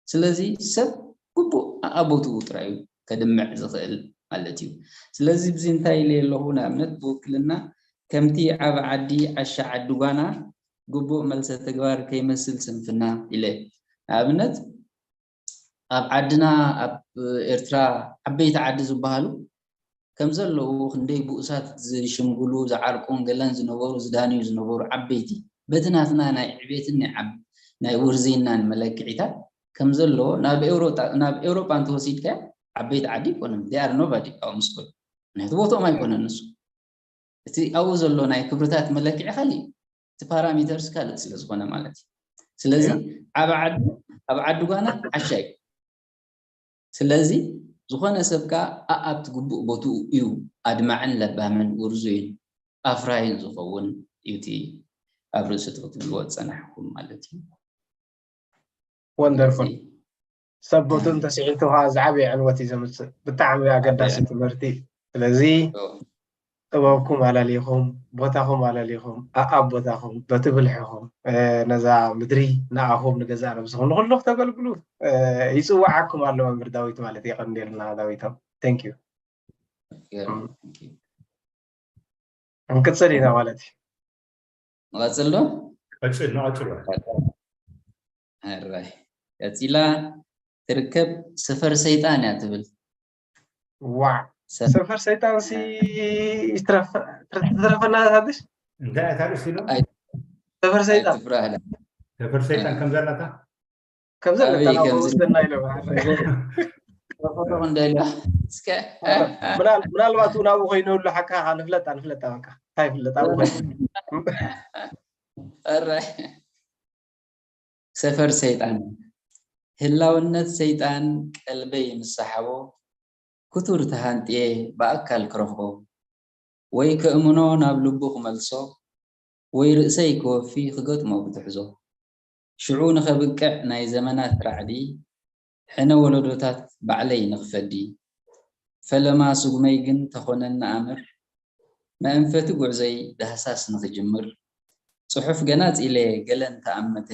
ስለዚ ሰብ ግቡእ ኣኣ ቦትኡ ጥራይ እዩ ከድምዕ ዝኽእል ማለት እዩ። ስለዚ ብዚ እንታይ ኢለ ኣለኹ? ንኣብነት ብውክልና ከምቲ ዓቢ ዓዲ ዓሻ ዓዲ ጓና ግቡእ መልሰ ተግባር ከይመስል ስንፍና ኢለ። ንኣብነት ኣብ ዓድና ኣብ ኤርትራ ዓበይቲ ዓዲ ዝበሃሉ ከም ዘለዉ ክንደይ ብኡሳት ዝሽምግሉ ዝዓርቁን ገለን ዝነበሩ ዝዳንዩ ዝነበሩ ዓበይቲ በቲ ናትና ናይ ዕቤትን ናይ ዓብ-፣ ናይ ውርዝይናን መለክዒታት ከም ዘለዎ ናብ ኤውሮጣ-፣ ናብ ኤውሮጳ እንተወሲድካዮ ዓበይቲ ዓዲ ኣይኮኑን። They are nobody ኣብኡ ምስ ከዱ። ምክንያቱ ቦትኦም ኣይኮነን ንሱ። እቲ ኣብኡ ዘሎ ናይ ክብርታት መለክዒ ካልእ እዩ። እቲ ፓራሜተርስ ካልእ ስለ ዝኾነ ማለት እዩ። ስለዚ ዓብ ዓዲ ኣብ ዓዲ ጓና ዓሻ እዩ። ስለዚ ዝኾነ ሰብ ከኣ ኣኣብቲ ግቡእ ቦትኡ እዩ ኣድማዕን ለባምን ውርዙይን ኣፍራይን ዝኸውን እዩ እቲ ኣብ ርእሲ እቲ ክትብልዎ ዝጸናሕኩም ማለት እዩ። ወንደርፉል ሰብ ቦቱ እንተስዒቱ ከዓ ዝዓበየ ዕንወት እዩ ዘምፅእ። ብጣዕሚ ኣገዳሲ ትምህርቲ። ስለዚ ጥበብኩም ኣለሊኹም፣ ቦታኹም ኣለሊኹም፣ ኣኣብ ቦታኹም በቲ ብልሕኹም ነዛ ምድሪ ንኣኹም ንገዛእ ነብስኹም ንኹሉ ክተገልግሉ ይፅዋዓኩም ኣሎ መምህር ዳዊት ማለት የቐንዴልና ዳዊቶም። Thank you። ክንቅፅል ኢና ማለት እዩ። ንቐፅል ዶ? ቀፅል ንቐፅል። ሕራይ ቀፂላ ትርከብ ሰፈር ሰይጣን እያ ትብል። ዋ ሰፈር ሰይጣን ሲ ትረፈና ታድሽ እንታይ እያ ታርእስ ኢሎም? ሰፈር ሰይጣን ትፍራህላ ሰፈር ሰይጣን ከም ዘላታ ከም ዘለካ ኣበይ ናብኡ ከም ወስደና ኢሎም ተፈቶ እንደልያ እስከ ምናል- ምናልባት እውን ኣብኡ ኮይነሉ ሓካ ንፍለጣ ንፍለጣ በቃ እንታይ ይፍለጥ ኣብኡ ኮይኑ ሕራይ ሰፈር ሰይጣን ህላውነት ሰይጣን ቀልበይ ምስ ሰሓቦ ክቱር ተሃንጥየ ብኣካል ክረኽቦ ወይ ከእምኖ ናብ ልቡ ክመልሶ ወይ ርእሰይ ክወፊ ክገጥሞ ክትሕዞ ሽዑ ንኸብቅዕ ናይ ዘመናት ራዕዲ ሕነ ወለዶታት ባዕለይ ንኽፈዲ ፈለማ ስጉመይ ግን ተኾነኒ ኣምር መእንፈቲ ጉዕዘይ ዳህሳስ ንኽጅምር ጽሑፍ ገናጺለ ገለ እንተኣመተ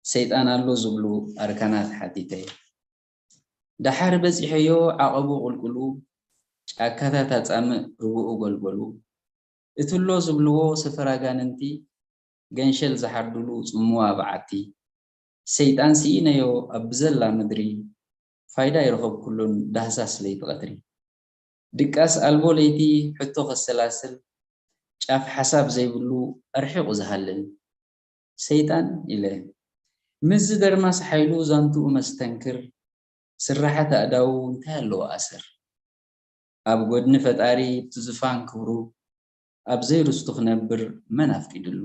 ሰይጣን ኣሎ ዝብሉ ኣርካናት ሓቲተ ደሓር በጺሐዮ ዓቐቡ ቁልቁሉ ጫካታት ኣጻምእ ርብኡ ጎልጎሉ እቲ ኣሎ ዝብልዎ ሰፈር ኣጋንንቲ ገንሸል ዝሓርዱሉ ጽምዋ በዓቲ። ሰይጣን ስኢነዮ ኣብ ብዘላ ምድሪ፣ ፋይዳ ኣይረኸብኩሉን ዳህሳስ ለይቲ ቀትሪ። ድቃስ ኣልቦ ለይቲ ሕቶ ከሰላስል፣ ጫፍ ሓሳብ ዘይብሉ ኣርሒቑ ዝሃልል። ሰይጣን ኢለ፣ ምስዚ ደርማስ ሓይሉ ዛንትኡ መስተንክር፣ ስራሓት ኣእዳዉ እንታይ ኣለዎ ኣሰር? ኣብ ጎድኒ ፈጣሪ ብቲ ዝፋን ክብሩ፣ ኣብ ዘይርስቱ ክነብር መን ኣፍቂድሉ?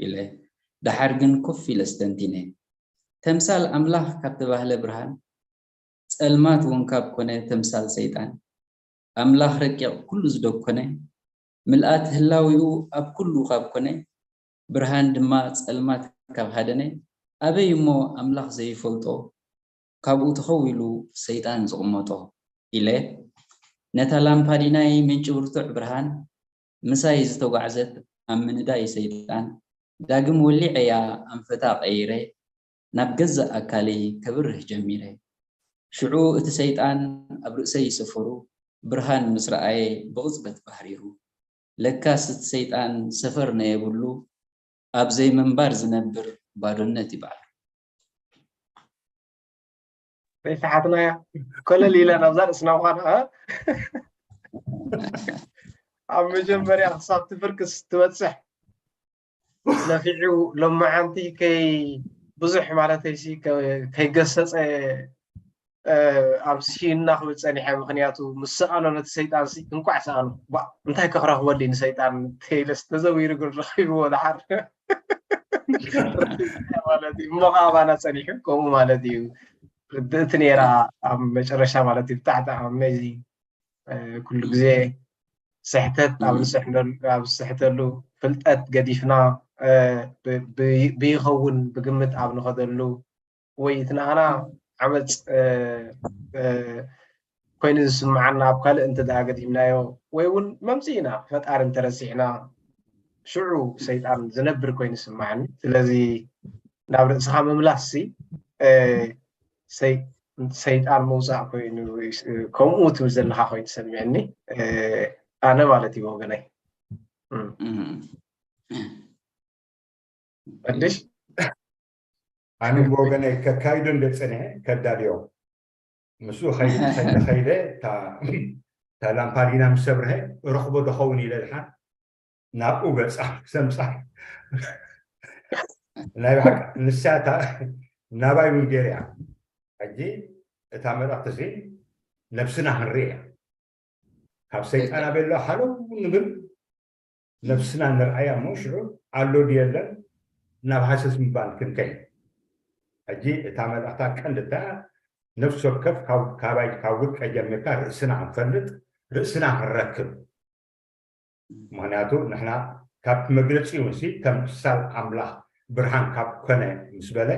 ኢለ፣ ደሓር ግን ኮፍ ኢለ ኣስተንቲነ። ተምሳል ኣምላኽ ካብ ተባህለ ብርሃን፣ ጸልማት እውን ካብ ኮነ ተምሳል ሰይጣን፣ ኣምላኽ ረቂቕ ኩሉ ዝደኮነ፣ ምልኣት ህላዊኡ ኣብ ኩሉ ካብ ኮነ፣ ብርሃን ድማ ጸልማት ካብ ሃደነ፣ ኣበይ እሞ ኣምላኽ ዘይፈልጦ ካብኡ ተኸዊሉ ሰይጣን ዝቕመጦ? ኢለ ነታ ላምፓዲናይ ምንጪ ብርቱዕ ብርሃን ምሳይ ዝተጓዕዘት ኣብ ምንዳይ ሰይጣን ዳግም ወሊዐያ ኣንፈታ ቀይረ ናብ ገዛእ ኣካለይ ከብርህ ጀሚረ። ሽዑ እቲ ሰይጣን ኣብ ርእሰይ ሰፈሩ ብርሃን ምስ ረኣየ ብቕጽበት ባህሪሩ። ለካስ እቲ ሰይጣን ሰፈር ነየብሉ ኣብ ዘይምንባር ዝነብር ባዶነት ይበዓሉ። ዘይሰሓትናያ ኮለል ኢላ ናብዛ ርእስና ምዃና ኣብ መጀመርያ ክሳብ ትፍርቅስ ትበፅሕ ነፊዑ ሎማዓንቲ ከይ ብዙሕ ማለተይሲ ከይገሰፀ ኣብ ስኢንና ክብል ፀኒሐ። ምክንያቱ ምስ ሰኣኖ ነቲ ሰይጣን ሲ እንኳዕ ሰኣኖ ባ እንታይ ከክረክበሉ እዩ ንሰይጣን ተይለስ ተዘዊሩ ግን ረኪብዎ ድሓር ማለት እዩ። እሞ ከዓ ኣባና ፀኒሑ ከምኡ ማለት እዩ። ርድእቲ ነይራ ኣብ መጨረሻ ማለት እዩ። ብጣዕሚ ኣመዚ ኩሉ ግዜ ስሕተት ኣብ ዝስሕተሉ ፍልጠት ገዲፍና ብይኸውን ብግምት ኣብ ንኸደሉ ወይ እቲ ንኣና ዓመፅ ኮይኑ ዝስምዓና ኣብ ካልእ እንተ ደኣ ገዲፍናዮ ወይ እውን መምፅኢና ፈጣሪ እንተረሲዕና ሽዑ ሰይጣን ዝነብር ኮይኑ ይስምዓኒ። ስለዚ ናብ ርእስኻ ምምላስ ሲ ሰይጣን ምውፃእ ኮይኑ ከምኡ ትብል ዘለካ ኮይኑ ተሰሚዐኒ ኣነ ማለት እዩ ወገነይ። ቀድሽ ኣነ ብወገነይ ከካይዶ እንደ ፀኒሐ ከዳልዮ ምስኡ ከይደ ከይደ እታ ላምፓዲና ምስ ኣብርሀ ረኽቦ ዶ ኸውን ኢለ ድሓን ናብኡ ገፃ ሰምፃ ናይ ብሓቂ ንሳ ናባይ እውን ገይረ እያ። ሕጂ እታ መልእኽቲ እዚ ነብስና ክንርኢ እያ። ካብ ሰይጣን ኣበሎ ሓለው ንብል ነብስና ንርኣያ እሞ ሽዑ ኣሎ ድዩ የለን ናብ ሃሰስ ምባል ክንከይድ። ሕጂ እታ መልእኽታ ቀንዲ እታ ነፍሲ ወከፍ ካባይ ካብ ውልቀ ጀሚርካ ርእስና ክንፈልጥ ርእስና ክንረክብ ምክንያቱ ንሕና ካብ መግለፂ እውን ሲ ተምሳል ኣምላኽ ብርሃን ካብ ኮነ ምስ በለ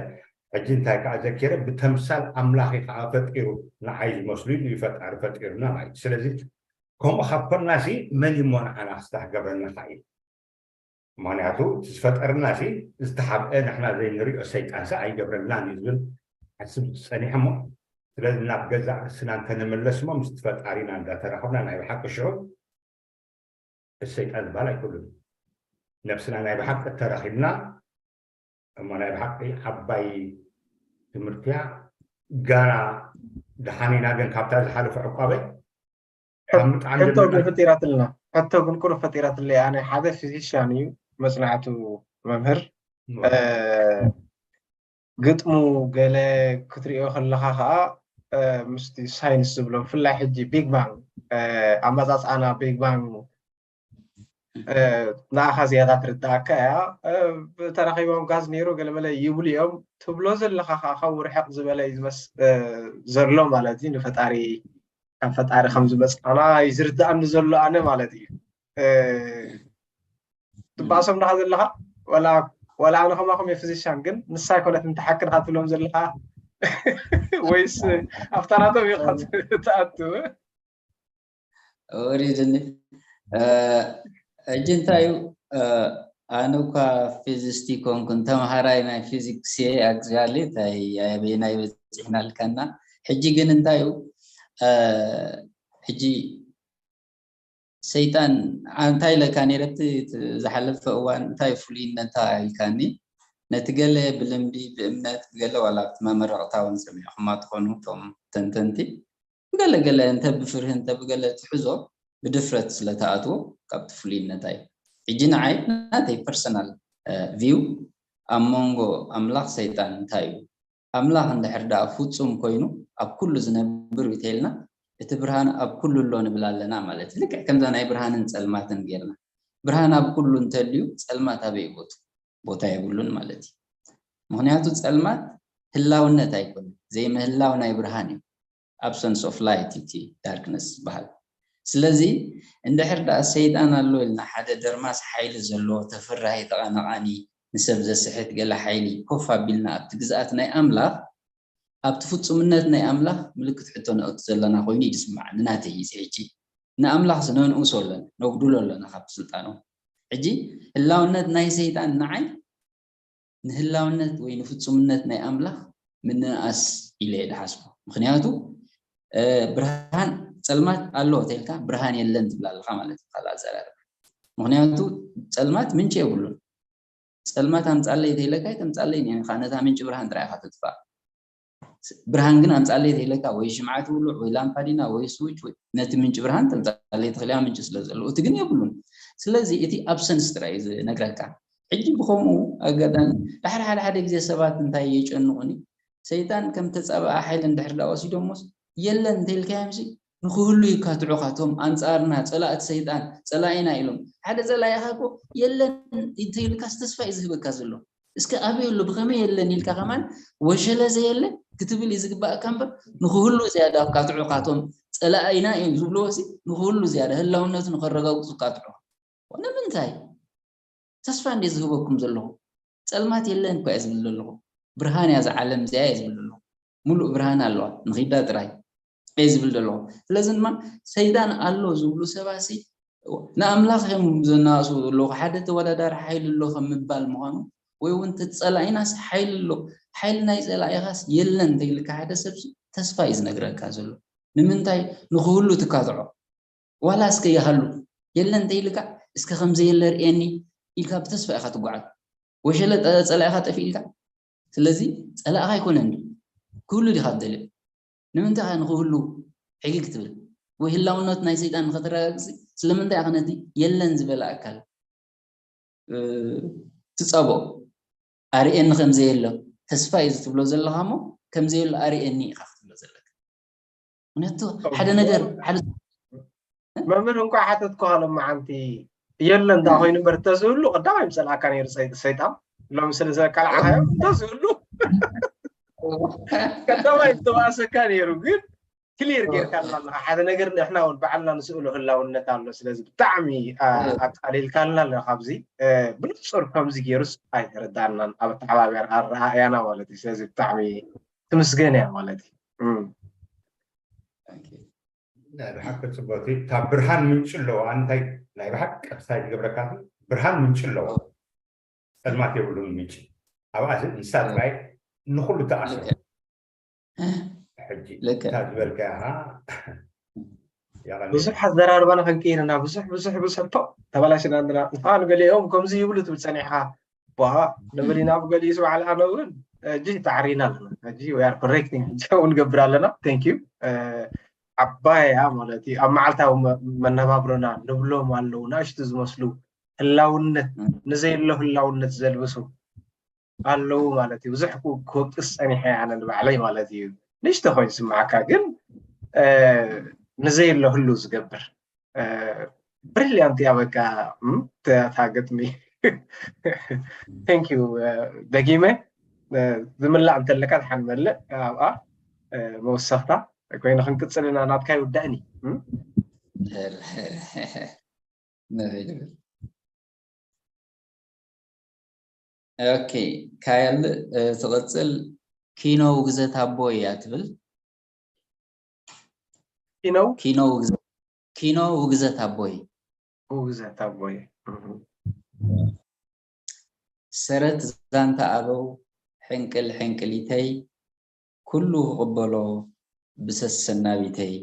ሕጂ እንታይ ከዓ ዘኪረ ብተምሳል ኣምላኽ ከዓ ፈጢሩ ንዓይ ዝመስሉ እዩ ፈጣሪ ፈጢሩና ማለት እዩ። ስለዚ ከምኡ ካብ ኮና ሲ መን እሞ ንዓና ክስታሕ ገብረና ከዓ እዩ። ምክንያቱ እቲ ዝፈጠርና ሲ ዝተሓብአ ንሕና ዘይንሪኦ ሰይጣን ሲ ኣይገብረልናን እዩ ዝብል ሓስብ ዝፀኒሐ እሞ ስለዚ ናብ ገዛእ ርእስና እንተንምለስ እሞ ምስቲ ፈጣሪና እንዳተራኸብና ናይ ብሓቂ ሽዑ እቲ ሰይጣን ዝበሃል ኣይክእሉን። ነብስና ናይ ብሓቂ ተራኺብና እሞ ናይ ብሓቂ ዓባይ ትምህርቲያ ጋና ድሓኒና ግን ካብታ ዝሓለፈ ዕቋበይ ካብ ምጥዓም ሕቶ ግን ዘለና ፈጢራትልና ሕቶ ግን ቁሩብ ፈጢራትለይ ኣነ ሓደ ፊዚሽያን እዩ መፅናዕቱ መምህር ግጥሙ ገለ ክትሪኦ ከለኻ ከዓ ምስቲ ሳይንስ ዝብሎ ብፍላይ ሕጂ ቢግ ባንግ ኣመፃፅኣና ቢግ ባንግ ንኣኻ ዝያዳ ትርዳእካ እያ። ተረኺቦም ጋዝ ነይሩ ገለመለ ይብሉ እዮም ትብሎ ዘለኻ ከዓ ካብኡ ርሕቕ ዝበለ እዩ ዝመስ ዘሎ ማለት እዩ። ንፈጣሪ ካብ ፈጣሪ ከም ዝመፅኣና እዩ ዝርዳእኒ ዘሎ ኣነ ማለት እዩ። ትባእሶም ዳኻ ዘለኻ ወላ ኣነ ከማኹም እየ ፊዚሻን ግን ንሳ ኣይኮነትን እታ ሓቂ ዳኻ ትብሎም ዘለኻ ወይስ ኣብታ ናቶም ኢኻ ትኣቱ? ወሪድኒ ሕጂ እንታይ እዩ ኣነ እኳ ፊዚስት ይኮንኩን ተምሃራይ ናይ ፊዚክስ እየ ኣክዛሊ እንታይ ኣበየናይ በፂሕና ልካና ሕጂ ግን እንታይ እዩ ሕጂ ሰይጣን እንታይ ኢለካ ነይረ ኣብቲ ዝሓለፈ እዋን፣ እንታይ ፍሉይነታ ኢልካኒ? ነቲ ገለ ብልምዲ ብእምነት ብገለ ዋላ ኣብቲ መመረቕታ እውን ሰሚዕኹማ ትኾኑ እቶም ተንተንቲ፣ ብገለ ገለ እንተ ብፍርሂ እንተ ብገለ ትሕዞ ብድፍረት ስለ ትኣትዎ ካብቲ ፍሉይነታ እዩ። ሕጂ ንዓይ ናተይ ፐርሰናል ቪው ኣብ መንጎ ኣምላኽ ሰይጣን እንታይ እዩ? ኣምላኽ እንድሕር ደኣ ፍጹም ኮይኑ ኣብ ኩሉ ዝነብር እዩ ተይልና፣ እቲ ብርሃን ኣብ ኩሉ ኣሎ ንብል ኣለና ማለት እዩ። ልክዕ ከምዛ ናይ ብርሃንን ጸልማትን ጌርና፣ ብርሃን ኣብ ኩሉ እንተልዩ ጸልማት ኣበይ ቦቱ? ቦታ የብሉን ማለት እዩ። ምኽንያቱ ጸልማት ህላውነት ኣይኮነን፣ ዘይምህላው ናይ ብርሃን እዩ። Absence of light እቲ ዳርክነስ ዝበሃል። ስለዚ እንድሕር ደኣ ሰይጣን ኣሎ ኢልና ሓደ ደርማስ ሓይሊ ዘለዎ ተፈራሂ ተቐናቓኒ ንሰብ ዘስሕት ገለ ሓይሊ ኮፍ ኣቢልና ኣብቲ ግዝኣት ናይ ኣምላኽ ኣብቲ ፍጹምነት ናይ ኣምላኽ ምልክት ሕቶ ነእቱ ዘለና ኮይኑ እዩ ዝስምዓኒ ናተይ እዚ ሕጂ። ንኣምላኽ ነንእሶ ኣለና፣ ነጉድሎ ኣለና ካብቲ ስልጣኑ። ሕጂ ህላውነት ናይ ሰይጣን ንዓይ ንህላውነት ወይ ንፍጹምነት ናይ ኣምላኽ ምንእኣስ ኢለ እየ ድሓስቦ። ምኽንያቱ ብርሃን ጸልማት ኣሎ ተልካ ብርሃን የለን ትብል ኣለኻ ማለት እዩ። ካልእ ኣዘራርባ ምኽንያቱ ጸልማት ምንጪ የብሉን። ጸልማት ኣምጻለይ ተይለካ ኣይተምጻለይ ኒኻ ነታ ምንጪ ብርሃን ጥራይ ኢኻ ተጥፋእ። ብርሃን ግን ኣምጻለይ ተይለካ ወይ ሽምዓ ትውልዕ ወይ ላምፓዲና ወይ ስዊች ወይ ነቲ ምንጪ ብርሃን ተምጻለይ ትኽእል እያ ምንጪ ስለ ዘለዉ እቲ ግን የብሉን። ስለዚ እቲ ኣብሰንስ ጥራይ እዩ ዝነግረካ። ሕጂ ብኸምኡ ኣጋጣሚ ድሕሪ ሓደ ሓደ ግዜ ሰባት እንታይ የጨንቑኒ ሰይጣን ከም ተጻባኣ ሓይሊ እንድሕር ዳ ወሲዶሞስ የለን እንተኢልካዮምሲ ንክህሉ ይካትዑኻ እቶም ኣንጻርና ጸላእቲ ሰይጣን ጸላኢና ኢሎም ሓደ ጸላኢኻ እኮ የለን እንተኢልካስ ተስፋ እዩ ዝህበካ ዘሎ እስከ ኣበይ ኣሎ ብኸመይ የለን ኢልካ ከማን ወሸለ ዘየለ ክትብል እዩ ዝግባእካ እምበር ንክህሉ ዝያዳ ካትዑኻ እቶም ጸላኢና እዮም ዝብልዎ ሲ ንክህሉ ዝያዳ ህላውነቱ ንከረጋግጹ ካትዑኻ ንምንታይ ተስፋ እንዴ ዝህበኩም ዘለኹ ጸልማት የለን እኳ እየ ዝብል ዘለኹ ብርሃን እያ ዝዓለም እዚኣ እየ ዝብል ዘለኹ ሙሉእ ብርሃን ኣለዋ ንኺዳ ጥራይ እየ ዝብል ዘለኹ ስለዚ ድማ ሰይጣን ኣሎ ዝብሉ ሰባሲ ንኣምላኽ እዮም ዘናእሱ ዘለኹ ሓደ ተወዳዳሪ ሓይሊ ኣሎ ከም ምባል ምዃኑ ወይ እውን ተጸላኢናስ ሓይሊ ኣሎ ሓይሊ ናይ ጸላኢኻስ የለን እንተይልካ ሓደ ሰብ ተስፋ እዩ ዝነግረካ ዘሎ ንምንታይ ንክህሉ ትካትዖ ዋላ እስከ ይሃሉ የለ እንተ ኢልካ እስከ ከምዘየለ ርእየኒ ኢልካ ብተስፋ ኢኻ ትጓዓዝ ወሸለ ጸላኢኻ ጠፊ ኢልካ ስለዚ ጸላእኻ ኣይኮነን ክህሉ ዲኻ ትደልዮ ንምንታይ ኸ ንክህሉ ሕጊ ክትብል ወይ ህላውነት ናይ ሰይጣን ንኸተረጋግፂ ስለምንታይ ኢኻ ነቲ የለን ዝበለ ኣካል ትጸብኦ ኣርእየኒ ከም ዘየሎ ተስፋ እዩ ትብሎ ዘለኻ እሞ ከም ዘየሎ ኣርእየኒ ኢኻ ክትብሎ ዘለካ ምክንያቱ ሓደ ነገር ሓደ መምህር እንኳ ሓተትኩ ሃሎም መዓንቲ የለ እንዳ ኮይኑ እምበር እንተዝህሉ ቀዳማይ ምፀልኣካ ነይሩ ሰይጣን ሎም ስለ ዘቃልዓኻዮ እንተዝህሉ ቀዳማይ ዝተባእሰካ ነይሩ ግን ክሊር ጌርካልና ኣለካ ሓደ ነገር ንሕና እውን ባዕልና ንስእሎ ህላውነት ኣሎ ስለዚ ብጣዕሚ ኣቃሊልካልና ኣለካ ኣብዚ ብንፁር ከምዚ ገይሩስ ኣይተረዳእናን ኣብ ኣተሓባቢር ኣረኣእያና ማለት እዩ ስለዚ ብጣዕሚ ትምስገን እያ ማለት እዩ ናይ ብሓቂ ፅቡቅ ካብ ብርሃን ምንጭ ኣለዎ እንታይ ናይ ብሓቂ ቀጥታ ይገብረካ ብርሃን ምንጭ ኣለዎ ጸልማት የብሉን ምንጭ ኣብኣ ንሳ ጥራይ ንኩሉ ተኣስሮ ሕጂ እታ ዝበልካያ ብዙሕ ኣዘራርባና ክንቀይር ኢና ብዙሕ ብዙሕ ብዙሕ ፖ ተበላሽና ኣለና እንኳን ገሊኦም ከምዚ ይብሉ ትብል ፀኒሕካ ቧ ንብል ኢና ብገሊኡ ስባዕል ኣነ እውን ሕጂ ተዓሪና ኣለና ሕጂ we are correcting ሕጂ ንገብር ኣለና thank you ዓባያ ማለት እዩ ኣብ መዓልታዊ መነባብሮና ንብሎም ኣለዉ ናእሽቱ ዝመስሉ ህላውነት ንዘየሎ ህላውነት ዘልብሱ ኣለዉ ማለት እዩ ብዙሕ ክወቅስ ፀኒሐ ኣነ ንባዕለይ ማለት እዩ ንሽተ ኮይኑ ስማዓካ ግን ንዘየሎ ህሉ ዝገብር ብሪልያንት እያ በቃ እታ ግጥሚ ቴንክ ዩ ደጊመ ዝምላእ እንተለካ ድሓን መልእ ኣብኣ መወሰኽታ ኮይኑ ክንቅፅል ኢና ናትካ ይውዳእኒ ኦኬ ካየል ትቕፅል ኪኖ ውግዘት ኣቦ እያ ትብል ኪነው ኪኖ ውግዘት ኣቦይ ውግዘት ኣቦይ ሰረት ዛንታ ኣበው ሕንቅል ሕንቅሊተይ ኩሉ ክቕበሎ ብሰሰናቢተይ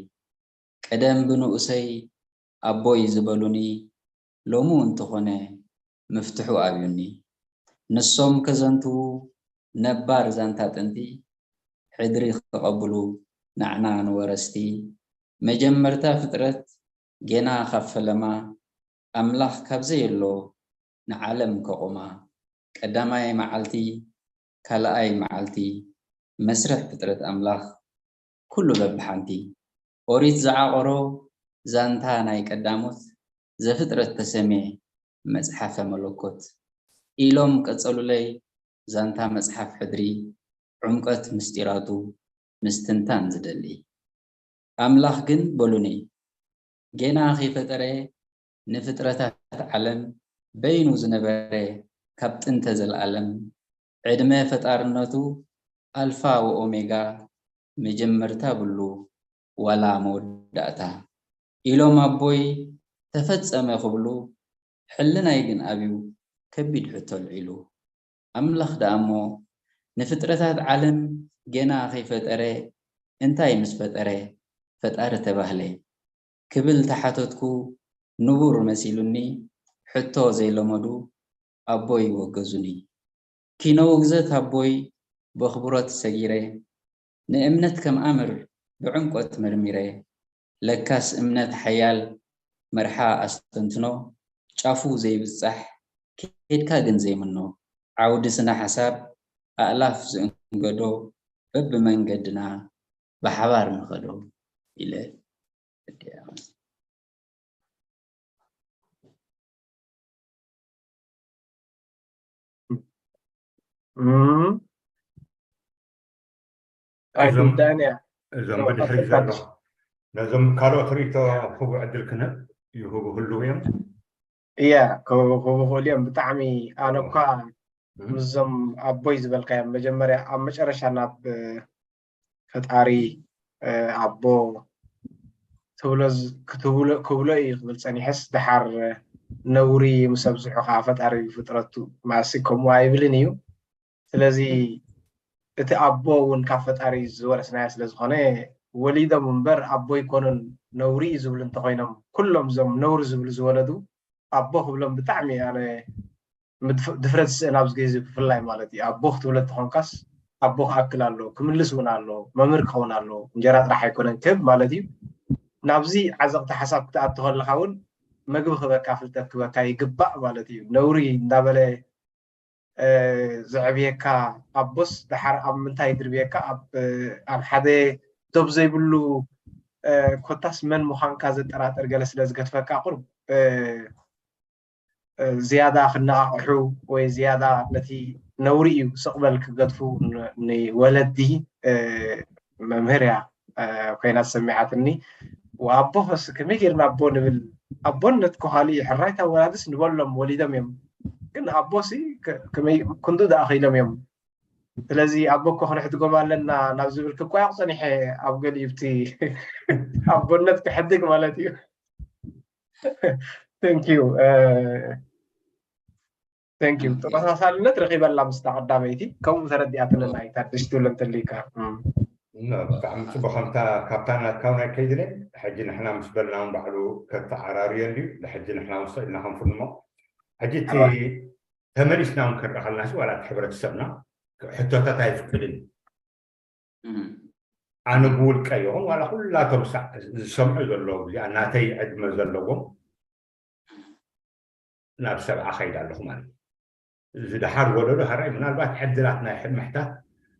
ቀደም ብንኡሰይ ኣቦይ ዝበሉኒ ሎሙ እንተኾነ ምፍትሑ ኣብዩኒ። ንሶም ከዘንትዉ ነባር ዛንታ ጥንቲ ሕድሪ ክቐብሉ ንዓና ንወረስቲ መጀመርታ ፍጥረት ጌና ካብ ፈለማ ኣምላኽ ካብ ዘየሎ ንዓለም ከቑማ ቀዳማይ መዓልቲ ካልኣይ መዓልቲ መስርሕ ፍጥረት ኣምላኽ ኩሉ በብሓንቲ ኦሪት ዝዓቐሮ ዛንታ ናይ ቀዳሞት ዘፍጥረት ተሰሜ መጽሓፈ መለኮት ኢሎም ቀጸሉለይ ዛንታ መጽሓፍ ሕድሪ ዕምቀት ምስጢራቱ ምስትንታን ዝደሊ ኣምላኽ ግን በሉኒ ጌና ከይፈጠረ ንፍጥረታት ዓለም በይኑ ዝነበረ ካብ ጥንተ ዘልኣለም ዕድመ ፈጣርነቱ ኣልፋ ወኦሜጋ መጀመርታ ብሉ ዋላ መወዳእታ ኢሎም ኣቦይ ተፈጸመ ክብሉ ሕልናይ ግን ኣብዩ ከቢድ ሕቶ ኣልዒሉ ኣምላኽ ደኣ እሞ ንፍጥረታት ዓለም ጌና ከይፈጠረ እንታይ ምስ ፈጠረ ፈጣሪ ተባህለ ክብል ተሓተትኩ ንቡር መሲሉኒ ሕቶ ዘይለመዱ ኣቦይ ወገዙኒ ኪኖ ውግዘት ኣቦይ በኽብሮት ሰጊረ ንእምነት ከም ኣምር ብዕምቆት መርሚረ ለካስ እምነት ሓያል መርሓ ኣስተንትኖ ጫፉ ዘይብጻሕ ኬድካ ግን ዘይምኖ ዓውዲ ስነ ሓሳብ ኣእላፍ ዝእንገዶ በብመንገድና ብሓባር ንኸዶ ኢለ እዞም ብድሕሪ ዘሎ ነዞም ካልኦት ርእቶ ክህቡ ዕድል ክንህብ ይህቡ ህልው እዮም። እያ ክህቡ ክእሉ እዮም። ብጣዕሚ ኣነ እኳ ምስዞም ኣቦይ ዝበልካዮም መጀመርያ ኣብ መጨረሻ ናብ ፈጣሪ ኣቦ ትብሎ ክብሎ እዩ ክብል ፀኒሐስ ደሓር ነውሪ ምስ ኣብዝሑ ከዓ ፈጣሪ ፍጥረቱ ማሲ ከምኡ ኣይብልን እዩ። ስለዚ እቲ ኣቦ እውን ካብ ፈጣሪ ዝወረስናዮ ስለዝኾነ ወሊዶም እምበር ኣቦ ይኮኑን ነውሪ እዩ ዝብሉ እንተኮይኖም ኩሎም እዞም ነውሪ ዝብሉ ዝወለዱ ኣቦ ክብሎም ብጣዕሚ ኣነ ድፍረት ዝስእን ኣብዚ ግዜ ብፍላይ ማለት እዩ ኣቦ ክትብሎ እንተኾንካስ ኣቦ ክኣክል ኣሎ ክምልስ እውን ኣሎ መምህር ክኸውን ኣሎ እንጀራ ጥራሕ ኣይኮነን ክህብ ማለት እዩ ናብዚ ዓዘቕቲ ሓሳብ ክትኣቱ ከለካ እውን መግቢ ክበካ ፍልጠት ክበካ ይግባእ ማለት እዩ ነውሪ እንዳበለ ዘዕብየካ ኣቦስ ደሓር ኣብ ምንታይ ይድርብየካ ኣብ ሓደ ዶብ ዘይብሉ ኮታስ መን ምዃንካ ዘጠራጥር ገለ ስለ ዝገትፈካ ቁሩብ ዝያዳ ክነቓቕሑ ወይ ዝያዳ ነቲ ነውሪ እዩ ስቕ በል ክገድፉ ንወለዲ መምህር እያ ኮይና ዝሰሚዓትኒ። ኣቦኸስ ከመይ ጌርና ኣቦ ንብል? ኣቦነት ኮኻሊ ሕራይታ ወላድስ ንበሎም ወሊዶም እዮም። ግን ኣቦሲ ከመይ ክንዱ ደኣ ኸኢሎም እዮም። ስለዚ ኣቦ እኮ ክነሕድጎም ኣለና ናብ ዝብል ክቋየቕ ጸኒሐ ኣብ ገሊኡ ብቲ ኣቦነት ክሕድግ ማለት እዩ። Thank you. Thank you ተመሳሳልነት ረኺበላ ምስታ ቀዳመይቲ ከምኡ ተረዲኣትለና እዩ ታደሽ ትብሎ እንተሊካ ብጣዕሚ ፅቡቅ ከምታ ካብታ ናትካ እውን ኣይከይድን ሕጂ ንሕና ምስ በልና እውን ባዕሉ ከተዓራርየሉ እዩ ንሕጂ ንሕና ውስቕ ኢልና ከንፍንሞ ሕጂ እቲ ተመሊስና እውን ክንረኸልና ዋላ እቲ ሕብረተሰብና ሕቶታት ኣይፍቅድን ኣነ ብውልቀ ይኹን ዋላ ኩላቶም ዝሰምዑ ዘለዉ እዚኣ ናተይ ዕድመ ዘለዎም ናብ ሰብዓ ከይድ ኣለኹ ማለት እዩ። እዚ ደሓር ወለዶ ሕራይ ምናልባት ዕድላት ናይ ምሕታት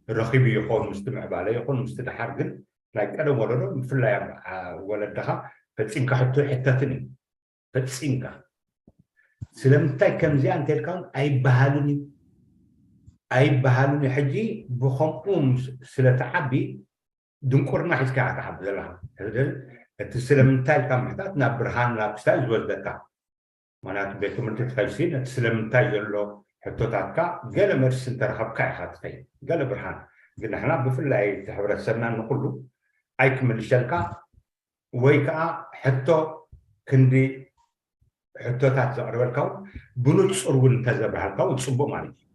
ረኺቡ ይኸውን ምስቲ ምዕባለ ይኹን ምስቲ ደሓር ግን ናይ ቀደም ወለዶ ብፍላይ ኣብ ወለድኻ ፈፂምካ ሕቶ ይሕተትን እዩ ፈፂምካ ስለምንታይ ከምዚኣ እንተልካ እውን ኣይበሃልን እዩ ኣይበሃልን እዩ ሕጂ ብኸምኡ ስለትዓቢ ድንቁርና ሒዝካ ኢኻ ትዓቢ ዘለኻ ሕዚ እቲ ስለምንታይ ኢልካ ምሕታት ናብ ብርሃን ናብ ክስታይ ዝወስደካ ምክንያቱ ቤት ትምህርቲ ትኸይሲ ነቲ ስለምንታይ ዘሎ ሕቶታትካ ገለ መልሲ እንተረኸብካ ኢኻ ትኸይድ ገለ ብርሃን ግን ንሕና ብፍላይ እቲ ሕብረተሰብና ንኩሉ ኣይክምልሸልካ ወይ ከዓ ሕቶ ክንዲ ሕቶታት ዘቕርበልካ እውን ብንፁር እውን እንተዘብርሃልካ እውን ፅቡቅ ማለት እዩ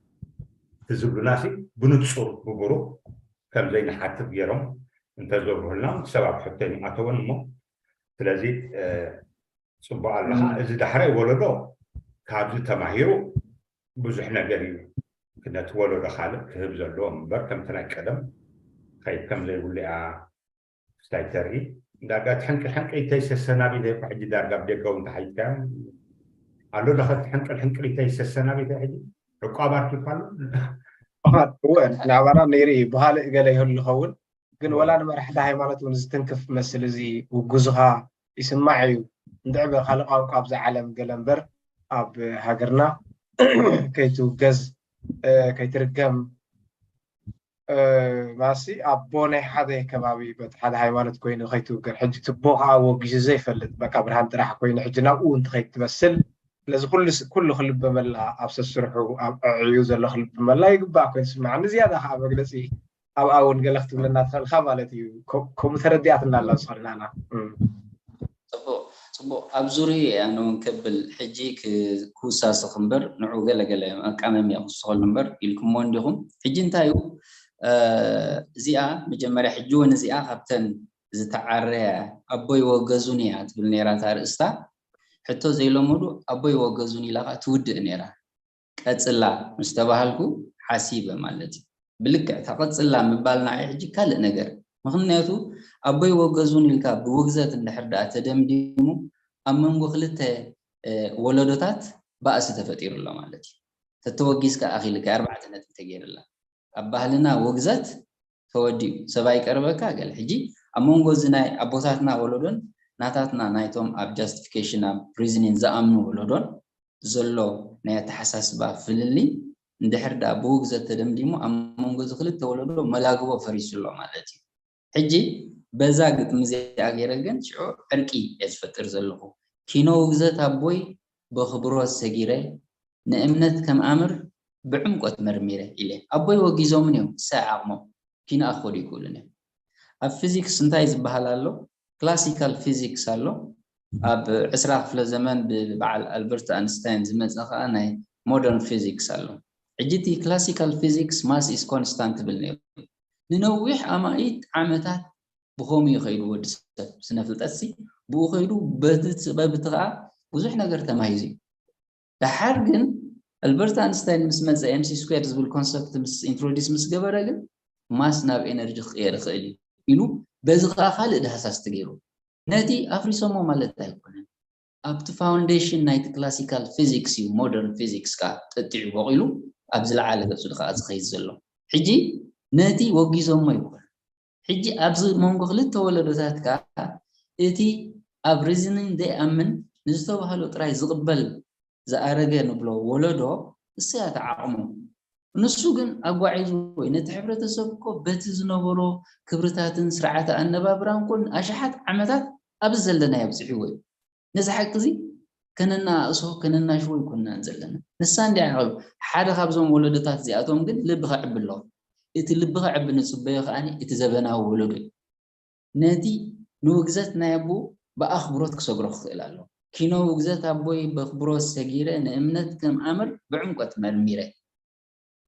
እቲ ዝብሉና ሲ ብንፁር ብብሩህ ከም ዘይንሓትት ገይሮም እንተዘብርሁልና እውን ሰብ ኣብ ሕቶ ይምኣተወን እሞ ስለዚ ጽቡቕ ኣለኻ። እዚ ዳሕራይ ወለዶ ካብዚ ተማሂሩ ብዙሕ ነገር እዩ ነቲ ወለዶ ካልእ ክህብ ዘለዎ እምበር፣ ከምቲ ናይ ቀደም ከይድ ከም ዘይብሉ እያ ክስታይ ተርኢ። ዳርጋ እቲ ሕንቅል ሕንቅሊተይ ሰሰናቢተ እኮ ሕጂ ዳርጋ ኣብ ደገ እውን ተሓይጥካዮም ኣሎ። ዶ ከቲ ሕንቅል ሕንቅሊተይ ሰሰናቢተ ሕጂ ዕቋብ ኣርኪብካ ኣሎ? እወ ናባና ነይሩ እዩ ብካልእ ገለ ይህሉ ይኸውን፣ ግን ወላ ንመራሕቲ ሃይማኖት እውን ዝትንክፍ መስል እዚ ውጉዝኻ ይስማዕ እዩ። እንድዒ ብካልእ ቋንቋ ኣብዛ ዓለም ገለ እምበር ኣብ ሃገርና ከይትውገዝ ከይትርገም ማሲ ኣቦ ናይ ሓደ ከባቢ በቲ ሓደ ሃይማኖት ኮይኑ ከይትውገር ሕጂ ትቦ ከዓ ወጊዙ ዘይፈልጥ በቃ ብርሃን ጥራሕ ኮይኑ ሕጂ ናብኡ እንተኸይድ ትመስል ስለዚ ኩሉ ኩሉ ክልበመላ ኣብ ሰስርሑ ኣብ ዕዕዩ ዘሎ ክልበመላ ይግባእ ኮይኑ ስማዓኒ ዝያዳ ከዓ መግለፂ ኣብኣ እውን ገለ ክትብለና ትኽእልካ ማለት እዩ። ከምኡ ተረዲኣትና ኣላ ዝኾነ ናና ፅቡቅ ፅቡቅ ኣብ ዙርዩ ኣነ እውን ከብል ሕጂ ክውሳስኽ እምበር ንዑ ገለገለ መቃመምያ ክውስኸሉ እምበር ኢልኩሞ እንዲኹም። ሕጂ እንታይ እዩ እዚኣ መጀመርያ ሕጂ እውን እዚኣ ካብተን ዝተዓረያ ኣቦይ ወገዙን እያ ትብል ነይራ እታ ኣርእስታ። ሕቶ ዘይለመዱ ኣቦይ ወገዙን ኢላ ከዓ ትውድእ ነይራ። ቀፅላ ምስ ተባሃልኩ ሓሲበ ማለት እዩ። ብልክዕ ተቐፅላ ምባል ንዓይ ሕጂ ካልእ ነገር። ምኽንያቱ ኣቦይ ወገዙን ኢልካ ብውግዘት እንድሕር ደኣ ተደምዲሙ ኣብ መንጎ ክልተ ወለዶታት ባእሲ ተፈጢሩ ኣሎ ማለት እዩ። ተተወጊዝካ ኣኺልካ ኣርባዕተ ነጥቢ ተገይርላ። ኣብ ባህልና ውግዘት ተወዲኡ ሰብ ኣይቀርበካ ገለ። ሕጂ ኣብ መንጎ እዚ ናይ ኣቦታትና ወለዶን ናታትና ናይቶም ኣብ justification ኣብ reasoning ዝኣምኑ ወለዶን ዘሎ ናይ ኣተሓሳስባ ፍልልይ እንድሕር ደኣ ብውግዘት ተደምዲሙ ኣብ መንጎ እዚ ክልተ ወለዶ መላግቦ ፈሪሱ ኣሎ ማለት እዩ። ሕጂ በዛ ግጥሚ እዚኣ ገይረ ግን ሽዑ ዕርቂ እየ ዝፈጥር ዘለኹ። ኪኖ ውግዘት ኣቦይ በኽብሮት ሰጊረ ንእምነት ከም ኣምር ብዕምቆት መርሚረ ኢለ ኣቦይ ወጊዞምን እዮም ክሳዕ ዓቕሞም ኪንኣ ክኸዱ ይክእሉን እዮም። ኣብ ፊዚክስ እንታይ ዝበሃል ኣሎ? ክላሲካል ፊዚክስ ኣሎ። ኣብ ዕስራ ክፍለ ዘመን ብበዓል ኣልበርት ኣንስታይን ዝመፀ ከዓ ናይ ሞደርን ፊዚክስ ኣሎ። ሕጂ እቲ ክላሲካል ፊዚክስ ማስ ኢስ ኮንስታንት ትብል ነይሩ። ንነዊሕ ኣማኢት ዓመታት ብኸምኡ እዩ ከይዱ ወዲ ሰብ ስነ ፍልጠት ሲ ብኡ ከይዱ በዚ ጥበብ እቲ ከዓ ብዙሕ ነገር ተማሂዙ እዩ። ደሓር ግን ኣልበርት ኣንስታይን ምስ መፀ ኤምሲ ስኩዌር ዝብል ኮንሰፕት ምስ ኢንትሮዲስ ምስ ገበረ ግን ማስ ናብ ኤነርጂ ክቅየር ይኽእል እዩ ኢሉ በዚ ከዓ ካልእ ዳህሳስ ተገይሩ ነቲ ኣፍሪሶሞ ማለት ኣይኮነን። ኣብቲ ፋውንዴሽን ናይቲ ክላሲካል ፊዚክስ እዩ ሞደርን ፊዚክስ ከዓ ጠጢዑ በቂሉ ኣብ ዝለዓለ ገፁ ከዓ ዝኸይድ ዘሎ። ሕጂ ነቲ ወጊዞሞ ይኮን ሕጂ ኣብዚ መንጎ ክልተ ወለዶታት ከዓ እቲ ኣብ ሪዝኒንግ ዘይኣምን ንዝተባህሎ ጥራይ ዝቕበል ዝኣረገ ንብሎ ወለዶ እሰይ ኣታ ዓቕሙ ንሱ ግን ኣጓዒዝዎ እዩ ነቲ ሕብረተሰብ እኮ በቲ ዝነበሮ ክብርታትን ስርዓተ ኣነባብራን ኮን ኣሽሓት ዓመታት ኣብዚ ዘለናዮ ኣብፅሕዎ እዩ ነዚ ሓቂ እዚ ከነናእሶ ከነናሽዎ ኣይኮንናን ዘለና ንሳ እንዲያ ዓቐብ ሓደ ካብዞም ወለዶታት እዚኣቶም ግን ልቢ ከዕቢ ኣለዎ እቲ ልቢ ከዕቢ ንፅበዮ ከዓ እቲ ዘበናዊ ወለዶ እዩ ነቲ ንውግዘት ናይ ኣቦኡ ብኣኽብሮት ክሰግሮ ክኽእል ኣለዎ። ኪኖ ውግዘት ኣቦይ በኽብሮት ሰጊረ ንእምነት ከም ኣምር ብዕምቆት መርሚረ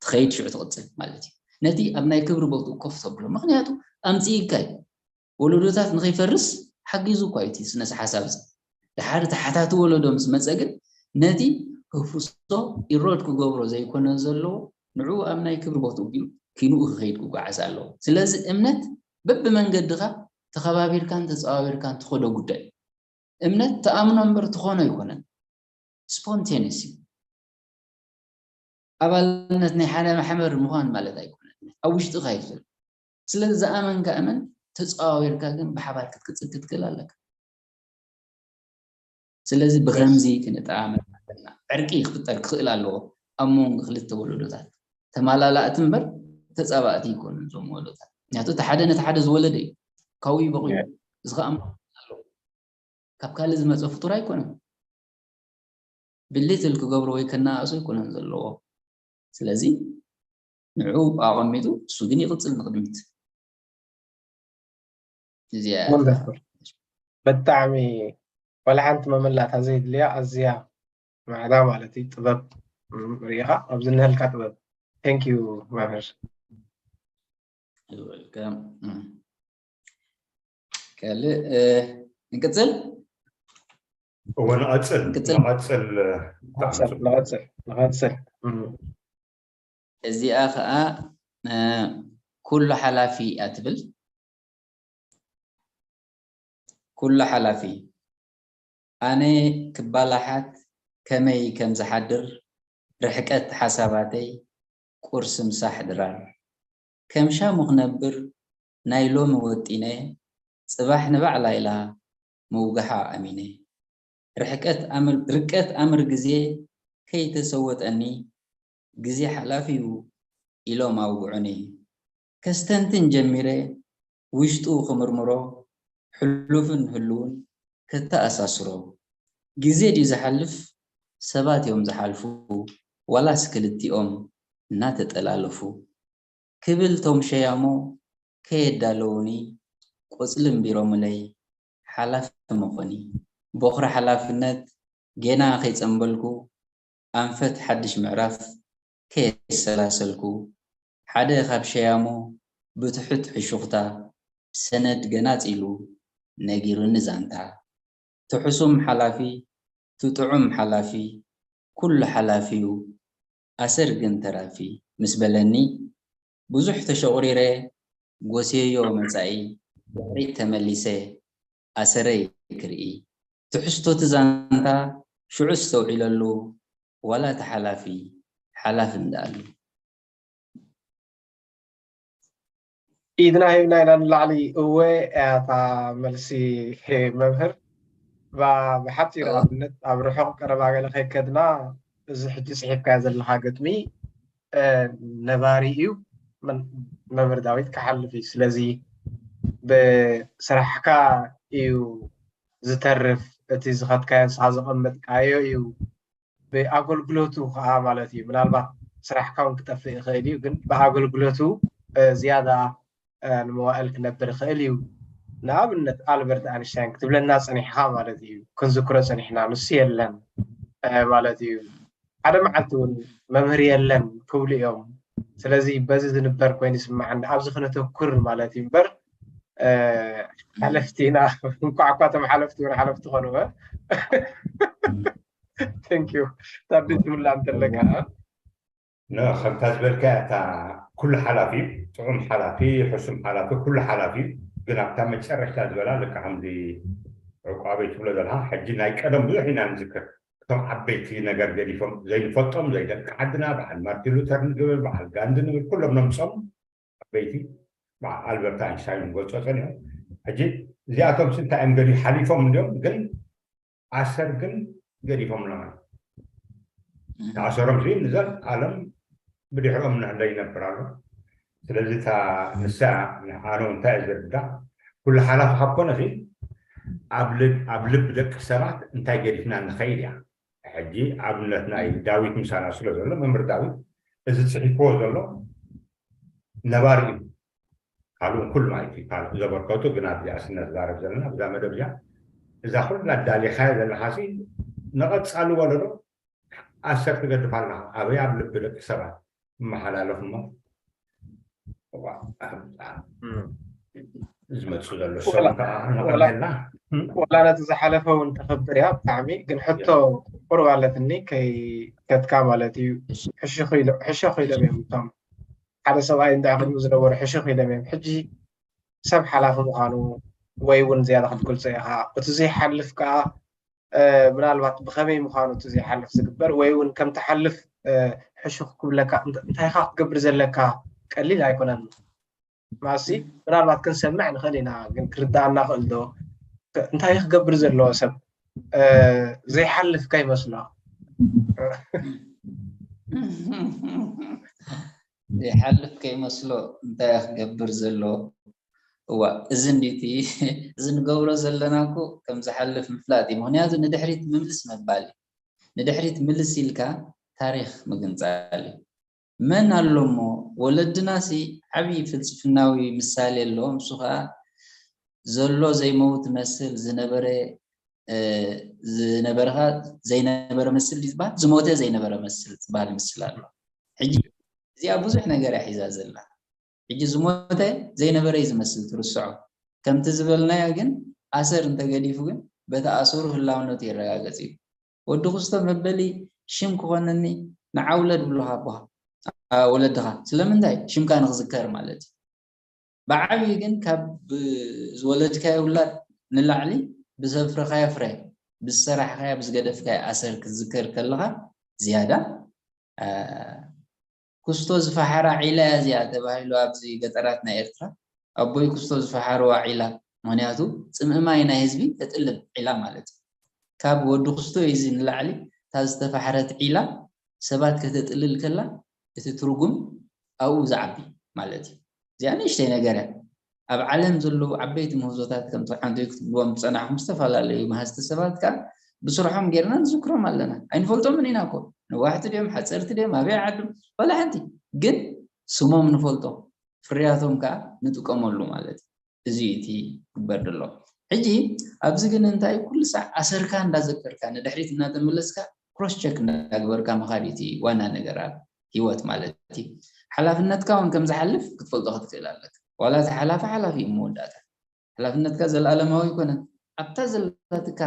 ትኸይድ ሽዑ ትቕፅል ማለት እዩ። ነቲ ኣብ ናይ ክብሪ ቦትኡ ኮፍ ተብሎ። ምኽንያቱ ኣምፅእካ እዩ። ወለዶታት ንኸይፈርስ ሓጊዙ እኳ እዩ እቲ ስነስ ሓሳብ እዚ። ድሓር እቲ ሓታቲ ወለዶ ምስ መፀ ግን ነቲ ክፍሶ ኢሮድ ክገብሮ ዘይኮነ ዘለዎ ንዕኡ ኣብ ናይ ክብሪ ቦትኡ ቢሉ ኪንኡ ክኸይድ ክጓዓዝ ኣለዎ። ስለዚ እምነት በብመንገድኻ ተኸባቢርካን ተፀባቢርካን ትኸዶ ጉዳይ እዩ። እምነት ትኣምኖ እምበር ትኾኖ ኣይኮነን። ስፖንቴንስ እዩ። ኣባልነት ናይ ሓደ ማሕበር ምዃን ማለት ኣይኮነን። ኣብ ውሽጥኻ እዩ ዘሎ። ስለዚ ዝኣመንካ እመን ተፀዋዊርካ ግን ብሓባር ክትቅፅል ክትክእል ኣለካ። ስለዚ ብከምዚ ክንጠማመት ኣለና። ዕርቂ ክፍጠር ክኽእል ኣለዎ ኣብ መንጎ ክልተ ወለዶታት። ተማላላእቲ እምበር ተፃባእቲ ኣይኮኑን እዞም ወለዶታት። ምክንያቱ እቲ ሓደ ነቲ ሓደ ዝወለደ እዩ። ካብኡ እዩ በቒሉ። እዚ ከዓ ኣለዎ። ካብ ካልእ ዝመፀ ፍጡር ኣይኮነን። ብሊትል ክገብሮ ወይ ከነኣእሶ ኣይኮነን ዘለዎ። ስለዚ ንዑ ኣቐሚጡ እሱ ግን ይቕፅል ንቕድሚት። እዚኣ ብጣዕሚ ዋላ ሓንቲ መመላእታ ዘይድልያ ኣዝያ ማዕዳ ማለት እዩ። ጥበብ ርኢኻ ኣብዚ ንህልካ ጥበብ። Thank you መምህር። ካልእ ንቅፅል። እወ፣ ንቐጽል፣ ቅጽል። ንቐጽል። ንቐጽል ንቐጽል ንቐጽል። እም። እዚኣ ኸዓ እ፣ ኩሉ ሓላፊ እያ ትብል። ኩሉ ሓላፊ ኣነ ክባላሓት ከመይ ከም ዝሓድር ርሕቀት ሓሳባተይ ቁርሲ ምሳሕ ድራር ከም ሻሙ ክነብር ናይ ሎሚ ወጢነ ጽባሕ ንባዕላ ኢላ ምውጋሓ ኣሚነ ርሕቀት ኣምር ርቀት ኣምር ግዜ ከይተሰወጠኒ ግዜ ሓላፊ እዩ ኢሎም ኣውግዑኒ። ከስተንትን ጀሚረ ውሽጡ ክምርምሮ ሕሉፍን ህሉውን ከተኣሳስሮ። ግዜ ድዩ ዝሓልፍ ሰባት እዮም ዝሓልፉ ዋላስ ክልቲኦም እናተጠላለፉ? ክብል ቶም ሸያሞ ከየዳለዉኒ ቆፅሊ እምቢሮምለይ ሓላፊ ምኾኒ። ቦኽሪ ሓላፍነት ጌና ከይፀምበልኩ ኣንፈት ሓድሽ ምዕራፍ ከየሰላሰልኩ ሓደ ካብ ሸያሞ ብትሑት ሕሹኽታ ሰነድ ገናፂሉ ነጊሩኒ ዛንታ። ትሕሱም ሓላፊ ትጥዑም ሓላፊ ኩሉ ሓላፊዩ ኣሰር ግን ተራፊ ምስ በለኒ ብዙሕ ተሸቑሪረ ጎስየዮ መጻኢ ድሕሪት ተመሊሰ ኣሰረይ ክርኢ ትሕዝቶ እቲ ዛንታ ሽዑ ኣስተውዒለሉ ዋላ እቲ ሓላፊ ሓላፊ እንዳኣሉ ኢድና ሂብና ኢና ንላዕሊ። እወ እያ እታ መልሲ መምህር። ባ- ብሓፂሩ ኣብነት ኣብ ርሑቕ ቀረባ ገለ ከይከድና እዚ ሕጂ ፅሒፍካዮ ዘለኻ ግጥሚ እ፣ ነባሪ እዩ። መን- መምህር ዳዊት ክሓልፍ እዩ። ስለዚ ብስራሕካ እዩ ዝተርፍ። እቲ ዝኸድካዮ ንስኻ ዘቐመጥካዮ እዩ ብኣገልግሎቱ ከዓ ማለት እዩ። ምናልባት ስራሕካ እውን ክጠፍእ ይኽእል እዩ፣ ግን ብኣገልግሎቱ እ፣ ዝያዳ እ፣ ንመዋእል ክነብር ይኽእል እዩ። ንኣብነት ኣልበርት ኣንሽታይን ክትብለና ፀኒሕኻ ማለት እዩ። ክንዝክሮ ፀኒሕና ንሱ የለን እ፣ ማለት እዩ። ሓደ መዓልቲ እውን መምህር የለን ክብሉ እዮም። ስለዚ በዚ ዝንበር ኮይኑ ይስማዓኒ። ኣብዚ ክነተኩር ማለት እዩ እምበር እ፣ ሓለፍቲ ኢና። እንኳዕ እኳ እቶም ሓለፍቲ እውን ሓለፍቲ ኮኑ። Thank you። ታዲ ትብላ እንተለካ ከምታ ዝበልካ እታ ኩሉ ሓላፊ ጥዑም ሓላፊ ሕሱም ሓላፊ ኩሉ ሓላፊ ግን ኣብታ መጨረሽታ ዝበላ ልካ ከምዚ ዕቋበይ ትብሎ ዘለካ ሕጂ ናይ ቀደም ብዙሕ ኢና ንዝክር እቶም ዓበይቲ ነገር ገዲፎም ዘይንፈልጦም ዘይደቂ ዓድና በዓል ማርቲን ሉተር ንግብል በዓል ጋንዲ ንብል ኩሎም ነምፆም ዓበይቲ በዓል ኣልበርት ኣንሽታይን ንገልፆ ፀኒሖም ሕጂ እዚኣቶም ስንታይ እዮም ገዲ ሓሊፎም እንዲዮም ግን ኣሰር ግን ገዲፎምና ተኣሰሮም ሲ ንዘን ኣለም ብድሕሮም ንሕለ ይነብር ኣሎ ስለዚ እታ ንሳ ኣነ እንታይ ዝርዳ ኩሉ ሓላፊ ካብ ኮነ ሲ ኣብ ልብ ደቂ ሰባት እንታይ ገዲፍና ንኸይድ እያ ሕጂ ኣብነት ናይ ዳዊት ምሳና ስለ ዘሎ መምህር ዳዊት እዚ ፅሒፍዎ ዘሎ ነባሪ እዩ ካልኡ ኩሉ ማለት እዩ ካልእ ዘበርከቱ ግን ኣብዚኣ ስነ ዝዛረብ ዘለና ብዛ መደብ እዚኣ እዛ ኩላ ዳሊኻያ ዘለኻ ሲ ንቐፃሊ ወለዶ ኣሰር ትገድፍ ኣለኻ ኣበይ ኣብ ልቢ ደቂ ሰባት እመሓላለፍ እሞ ዝመፁ ዘሎ ሰው ከዓ ንቐበልና ወላ ነቲ ዝሓለፈ እውን ተኸብር እያ ብጣዕሚ ግን ሕቶ ቁሩብ ኣለትኒ ከይከትካ ማለት እዩ ሕሽኽ ኢሎም እዮም እቶም ሓደ ሰብኣይ እንዳ ክብሉ ዝነበሩ ሕሽኽ ኢሎም እዮም ሕጂ ሰብ ሓላፊ ምዃኑ ወይ እውን ዝያዳ ክትገልፆ ኢኻ እቲ ዘይሓልፍ ከዓ ምናልባት ብኸመይ ምዃኑ እቲ ዘይሓልፍ ዝግበር ወይ እውን ከም ትሓልፍ ሕሹኽ ክብለካ እንታይ ኢኻ ክትገብር ዘለካ ቀሊል ኣይኮነን ማሲ ምናልባት ክንሰምዕ ንኽእል ኢና ግን ክርዳኣና ክእል ዶ እንታይ ክገብር ዘለዎ ሰብ ዘይሓልፍ ከይመስሎ ዘይሓልፍ ከይመስሎ እንታይ ክገብር ዘሎ እዋ እዚ እንዲቲ እዚ ንገብሮ ዘለና እኮ ከም ዝሓልፍ ምፍላጥ እዩ ምክንያቱ ንድሕሪት ምምልስ ምባል እዩ ንድሕሪት ምልስ ኢልካ ታሪክ ምግንፃል እዩ መን ኣሎ እሞ ወለድናሲ ዓብዪ ፍልስፍናዊ ምሳሌ ኣሎ እሱ ከዓ ዘሎ ዘይመውት መስል ዝነበረ ዝነበርካ ዘይነበረ መስል ዝበሃል ዝሞተ ዘይነበረ መስል ዝበሃል ምስል ኣሎ ሕጂ እዚኣ ብዙሕ ነገር እያ ሒዛ ዘላ ሕጂ ዝሞተ ዘይነበረ እዩ ዝመስል ትርስዖ ከምቲ ዝበልናዮ ግን ኣሰር እንተገዲፉ ግን በቲ ኣሰሩ ህላውነቱ ይረጋገጽ እዩ። ወዲ ክስቶ መበሊ ሽም ክኾነኒ ንዓ ውለድ ብሉኻ ኣቦኻ፣ ኣ፣ ወለድኻ። ስለምንታይ? ሽምካ ንኽዝከር ማለት እዩ። ብዓብዩ ግን ካብ ብ-፣ ዝወለድካዮ ውላድ ንላዕሊ ብዘፍረኻዮ ፍረ፣ ብዝሰራሕካዮ፣ ብዝገደፍካዮ ኣሰር ክትዝከር ከለኻ ዝያዳ፣ ኣ፣ ክስቶ ዝፈሓራ ዒላ እያ እዚኣ ተባሂሉ ኣብዚ ገጠራት ናይ ኤርትራ። ኣቦይ ክስቶ ዝፈሓርዋ ዒላ፣ ምኽንያቱ ጽምኢ ማይ ናይ ህዝቢ ተጥልብ ዒላ ማለት እዩ። ካብ ወዲ ክስቶ እዩ እዚ ንላዕሊ እታ ዝተፈሓረት ዒላ ሰባት ከተጥልል ከላ እቲ ትርጉም ኣብኡ ዝዓቢ ማለት እዩ። እዚኣ ንእሽተይ ነገር እያ። ኣብ ዓለም ዘለዉ ዓበይቲ ምህዞታት ከም ትሓንቶ ክትብልዎም ዝጸናሕኩም ዝተፈላለዩ መሃዝቲ ሰባት ከኣ ብስርሖም ጌርና ንዝክሮም ኣለና። ኣይንፈልጦምን ኢና እኮ። ነዋሕቲ ድዮም፣ ሓጸርቲ ድዮም፣ ኣበይ ዓዶም፣ ዋላ ሓንቲ። ግን ስሞም ንፈልጦ፣ ፍርያቶም ከኣ ንጥቀመሉ ማለት እዩ። እዚ እዩ እቲ ክግበር ዘሎ። ሕጂ ኣብዚ ግን እንታይ ኩሉ ሳዕ ኣሰርካ እንዳዘከርካ ንድሕሪት እናተመለስካ ክሮስ ቸክ እንዳግበርካ ምኻድ እዩ እቲ ዋና ነገር ኣብ ህይወት ማለት እዩ። ሓላፍነትካ እውን ከም ዝሓልፍ ክትፈልጦ ክትክእል ኣለካ። ዋላ እቲ ሓላፊ ሓላፊ እዩ መወዳእታ። ሓላፍነትካ ዘለኣለማዊ ኣይኮነን። ኣብታ ዘላትካ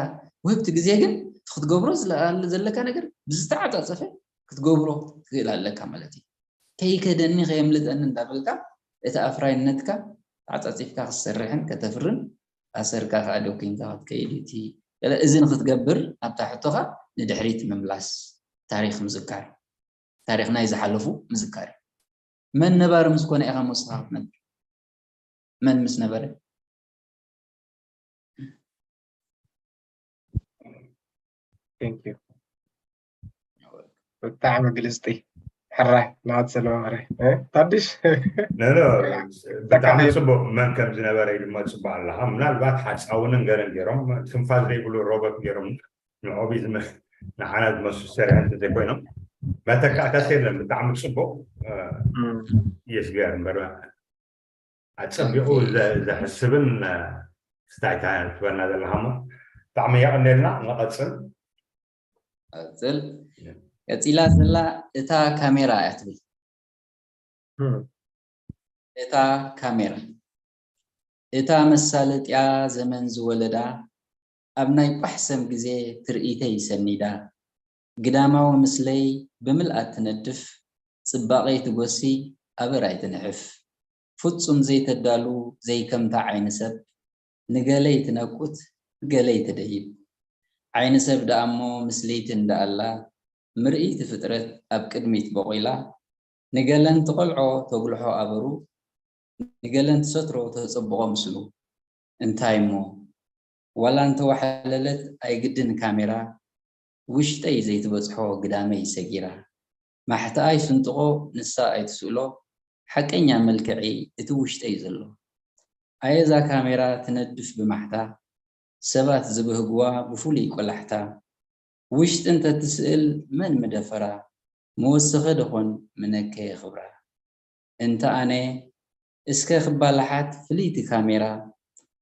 ውህብቲ ግዜ ግን እቲ ክትገብሮ ዝለኣለ ዘለካ ነገር ብዝተዓጻጸፈ ክትገብሮ ትክእል ኣለካ ማለት እዩ። ከይከደኒ ከየምልጠኒ እንዳበልካ እቲ ኣፍራይነትካ ተዓጻጺፍካ ክትሰርሕን ከተፍርን ኣሰርካ ከኣ ደኩንካ ክትከይድ እዩ። እቲ ገለ እዚ ንክትገብር ኣብታ ሕቶኻ ንድሕሪት ምምላስ፣ ታሪኽ ምዝካር፣ ታሪኽ ናይ ዝሓለፉ ምዝካር እዩ። መን ነባሪ ምስ ኮነ ኢኻ ምስኻ ክትነብር? መን ምስ ነበረ? Thank you። ብጣዕሚ ግልጽቲ። ሕራይ ናት ዘለዋ መረ ታድሽ ነሎ ብጣዕሚ ጽቡቅ መን ከም ዝነበረ ይድመ ጽቡቅ ኣለካ። ምናልባት ሓፃውንን ገለን ገይሮም ትንፋስ ዘይብሉ ሮቦት ገይሮም ንዖቢ ንዓና ዝመስሉ ሰሪሖም እንተዘይኮይኖም መተካእታስ የለን። ብጣዕሚ ጽቡቅ የስቢያር እምበር ኣጸቢቑ ዘሕስብን ስታይታ ትበና ዘለካ እሞ ብጣዕሚ የቐንየልና። ንቐጽል። ቀጽል ቀጺላ ዘላ እታ ካሜራ እያ ትብል። እታ ካሜራ እታ መሳለጥያ ዘመን ዝወለዳ ኣብ ናይ ቋሕ ሰም ግዜ ትርኢተይ ሰኒዳ ግዳማዊ ምስለይ ብምልኣት ትነድፍ ጽባቐይ ትጎሲ ኣበር ኣይትንሕፍ ፍጹም ዘይተዳሉ ዘይከምታ ዓይኒ ሰብ ንገለይ ትነቁት ንገለይ ትደይብ ዓይኒ ሰብ ደኣሞ ምስልይቲ እንዳኣላ ምርእይቲ ፍጥረት ኣብ ቅድሚት ቦቒላ ንገለን ትቐልዖ ተጉልሖ ኣበሩ ንገለን ትሰትሮ ተጸብቖ ምስሉ እንታይ እሞ ዋላ እንተዋሓለለት ኣይግድን ካሜራ ውሽጠይ ዘይትበጽሖ ግዳመይ ሰጊራ ማሕትኣ ይስንጥቖ ንሳ ኣይትስእሎ ሓቀኛ መልክዐይ እቲ ውሽጠይ ዘሎ ኣየ እዛ ካሜራ ትነድፍ ብማሕታ ሰባት ዝብህግዋ ብፍሉይ ቆላሕታ ውሽጢ እንተትስእል መን ምደፈራ ምወሰኸ ደኾን ምነከየ ክብራ እንተ ኣነ እስከ ክባላሓት ፍልይቲ ካሜራ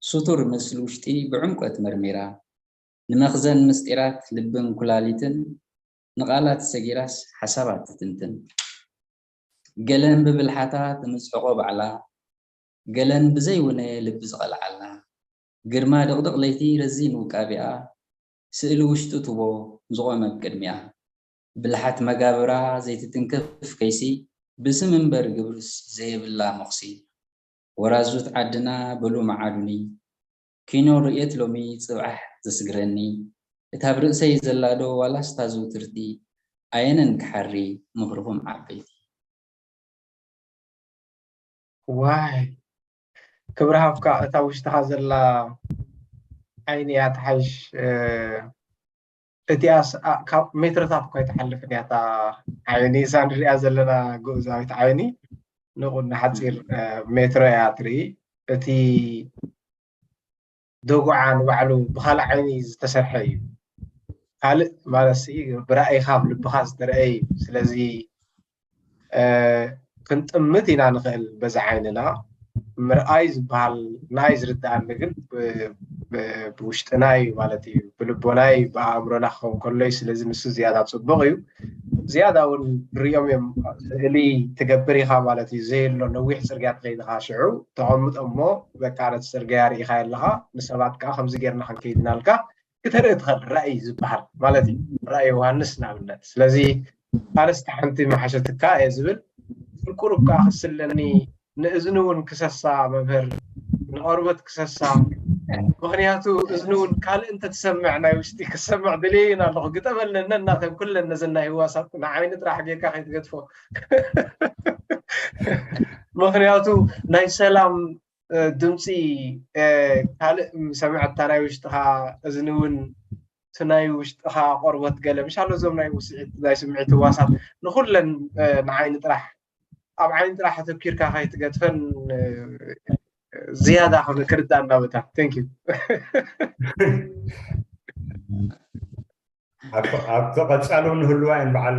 ስቱር ምስል ውሽጢ ብዕምቆት መርሚራ ንመኽዘን ምስጢራት ልብን ኩላሊትን ንቓላት ሰጊራስ ሓሳባት ትትንትን ገለን ብብልሓታ ተምጽሕቖ ባዕላ ገለን ብዘይውነ ልቢ ዝቐልዓላ ግርማ ድቕድቕ ለይቲ ረዚን ውቃቢኣ ስእሊ ውሽጡ ትቦ ዝቖመ ኣብ ቅድሚኣ ብልሓት መጋብራ ዘይትትንከፍ ከይሲ ብስም እምበር ግብርስ ዘየብላ መኹሲ ወራዙት ዓድና በሉ መዓዱኒ ኪኖ ርእየት ሎሚ ጽብዓሕ ዘስግረኒ እታ ኣብ ርእሰይ ዘላ ዶ ዋላስ እታ ዝውትርቲ ኣየነን ክሓሪ ምኽርኹም ዓበይቲ። ዋይ ክብሪ ሃብካ እታ ውሽጥኻ ዘላ ዓይኒ እያ ትሓይሽ። እቲኣስ ካብ ሜትሮታት እኳ ኣይትሓልፍን እያ እታ ዓይኒ እዛ ንሪኣ ዘለና ግኡዛዊት ዓይኒ ንቑ ንሓፂር ሜትሮ እያ ትርኢ። እቲ ደጉዓ ንባዕሉ ብካልእ ዓይኒ ዝተሰርሐ እዩ። ካልእ ማለት ብራእይኻ ብልብኻ ዝተረአ እዩ። ስለዚ ክንጥምት ኢና ንኽእል በዚ ዓይንና። ምርኣይ ዝበሃል ናይ ዝርድኣኒ ግን ብውሽጥና እዩ ማለት እዩ፣ ብልቦና እዩ፣ ብኣእምሮና ክኸውን ከሎ እዩ። ስለዚ ንሱ ዝያዳ ፅቡቕ እዩ። ዝያዳ እውን ሪኦም እዮም ስእሊ ትገብር ኢኻ ማለት እዩ። ዘየሎ ነዊሕ ፅርግያ ትኸይድ ኢኻ፣ ሽዑ ተቐምጦ እሞ በቃ ነቲ ፅርግያ ርኢኻ ኣለኻ፣ ንሰባት ከዓ ከምዚ ጌርና ክንከይድ ኢና ኢልካ ክተርኢ ትኽእል ራእይ ዝበሃል ማለት እዩ። ራእይ ዮሃንስ ንኣብነት። ስለዚ ኣነስ ሓንቲ መሓሸትካ እየ ዝብል። ፍርቁሩብ ከዓ ክስለኒ፣ ንእዝኒ እውን ክሰሳ መምህር፣ ንቆርበት ክሰሳ። ምኽንያቱ እዝኒ እውን ካልእ እንተትሰምዕ ናይ ውሽጢ ክሰምዕ ድልየን ኣለኹ። ግጠመለነ እናተን ኩለን ነዘን ናይ ህዋሳት ንዓይኒ ጥራሕ ጌርካ ከይትገድፎ። ምኽንያቱ ናይ ሰላም ድምፂ ካልእ ሰምዐታ ናይ ውሽጥኻ እዝኒ እውን እቲ ናይ ውሽጥኻ ቆርበት ገለ ምሻሎ እዞም ናይ ውስዒት ናይ ስምዒት ህዋሳት ንኩለን ንዓይኒ ጥራሕ ኣብ ዓይኒ ጥራሕ ኣተኪርካ ከይትገድፈን ዝያዳ ክርዳእ እናበታ። Thank you። ኣብቲ ቀፃሉ ንህልዋ እየን በዓል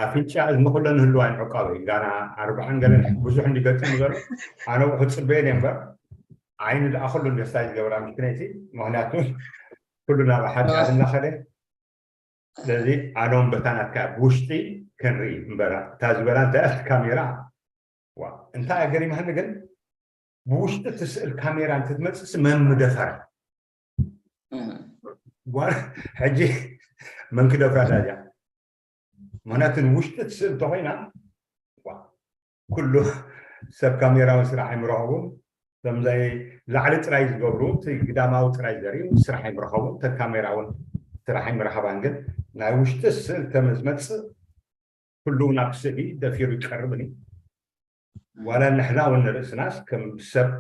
ኣፍንጫ እዝኒ ኩለን ንህልዋ እየን ዕቃበይ ጋና ኣርባዓን ገለን ብዙሕ እንዲገጥም ዘሎ ኣነ ክፅበየን እየ እምበር ዓይኒ ደኣ ኩሉ ደስታ ዝገብራ ምክንያቲ ምክንያቱ ኩሉ ናብ ሓጢኣት እናኸደ ስለዚ ኣኖም በታ ናትካ ብውሽጢ ክንርኢ እምበራ እታ ዝበላ እንታይ ኣብቲ ካሜራ እንታይ ገሪማህኒ ግን ብውሽጢ እቲ ስእል ካሜራ እንትትመፅእ መን ምደፈራ ሕጂ መን ክደፍራ ዳዚያ ምክንያቱ ንውሽጢ እቲ ስእል እንተኮይና ኩሉ ሰብ ካሜራዊ ስራሕ ኣይምረኸቡን ከምዘይ ላዕሊ ጥራይ ዝገብሩ እቲ ግዳማዊ ጥራይ ዘርእዩ ስራሕ ኣይምረኸቡን እቲ ካሜራ እውን ስራሕ ኣይምረኸባን ግን ናይ ውሽጢ ስእል ተመዝመፅእ ኩሉ ናብ ስእሊ ደፊሩ ይቀርብን እዩ ዋላ ንሕና እውን ንርእስናስ ከም ሰብ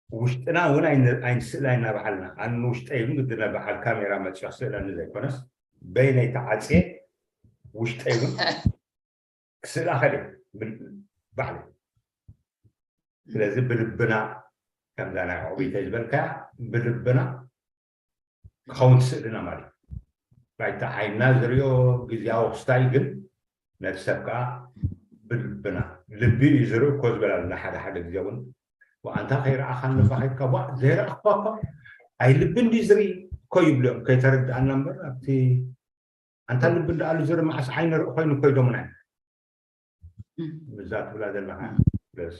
ውሽጥና እውን ኣይንስእላ እናበዓልና ኣን ውሽጠይ እውን ግድነ በዓል ካሜራ መፅዮ ክስእለኒ ዘይኮነስ በይነይ ተዓፅየ ውሽጠይ እውን ክስእላ ከደ ባዕለ ስለዚ ብልብና ከምዛ ናይ ዕቑቢተይ ዝበልካያ ብልብና ክኸውን ትስእልና ማለት እዩ ባይታ ዓይንና ዝሪኦ ግዜያዊ ክስታይ ግን ነቲ ሰብ ከዓ ብልብና ልቢ እዩ ዝርኢ እኮ ዝበላልና ሓደ ሓደ ግዜ እውን ኣንታ ከይረኣኻኒ ባኸድካ ዋ ዘይረኣኽኳ እኳ ኣይ ልቢ እንዲ ዝርኢ እኮ ይብሉ እዮም ከይተረድኣና እምበር ኣብቲ ኣንታ ልቢ እንዳኣሉ ዝርኢ መዓስ ዓይኒ ርኢ ኮይኑ እኮ ኢሎምና እዮም እዛ ትብላ ዘለኻ ደስ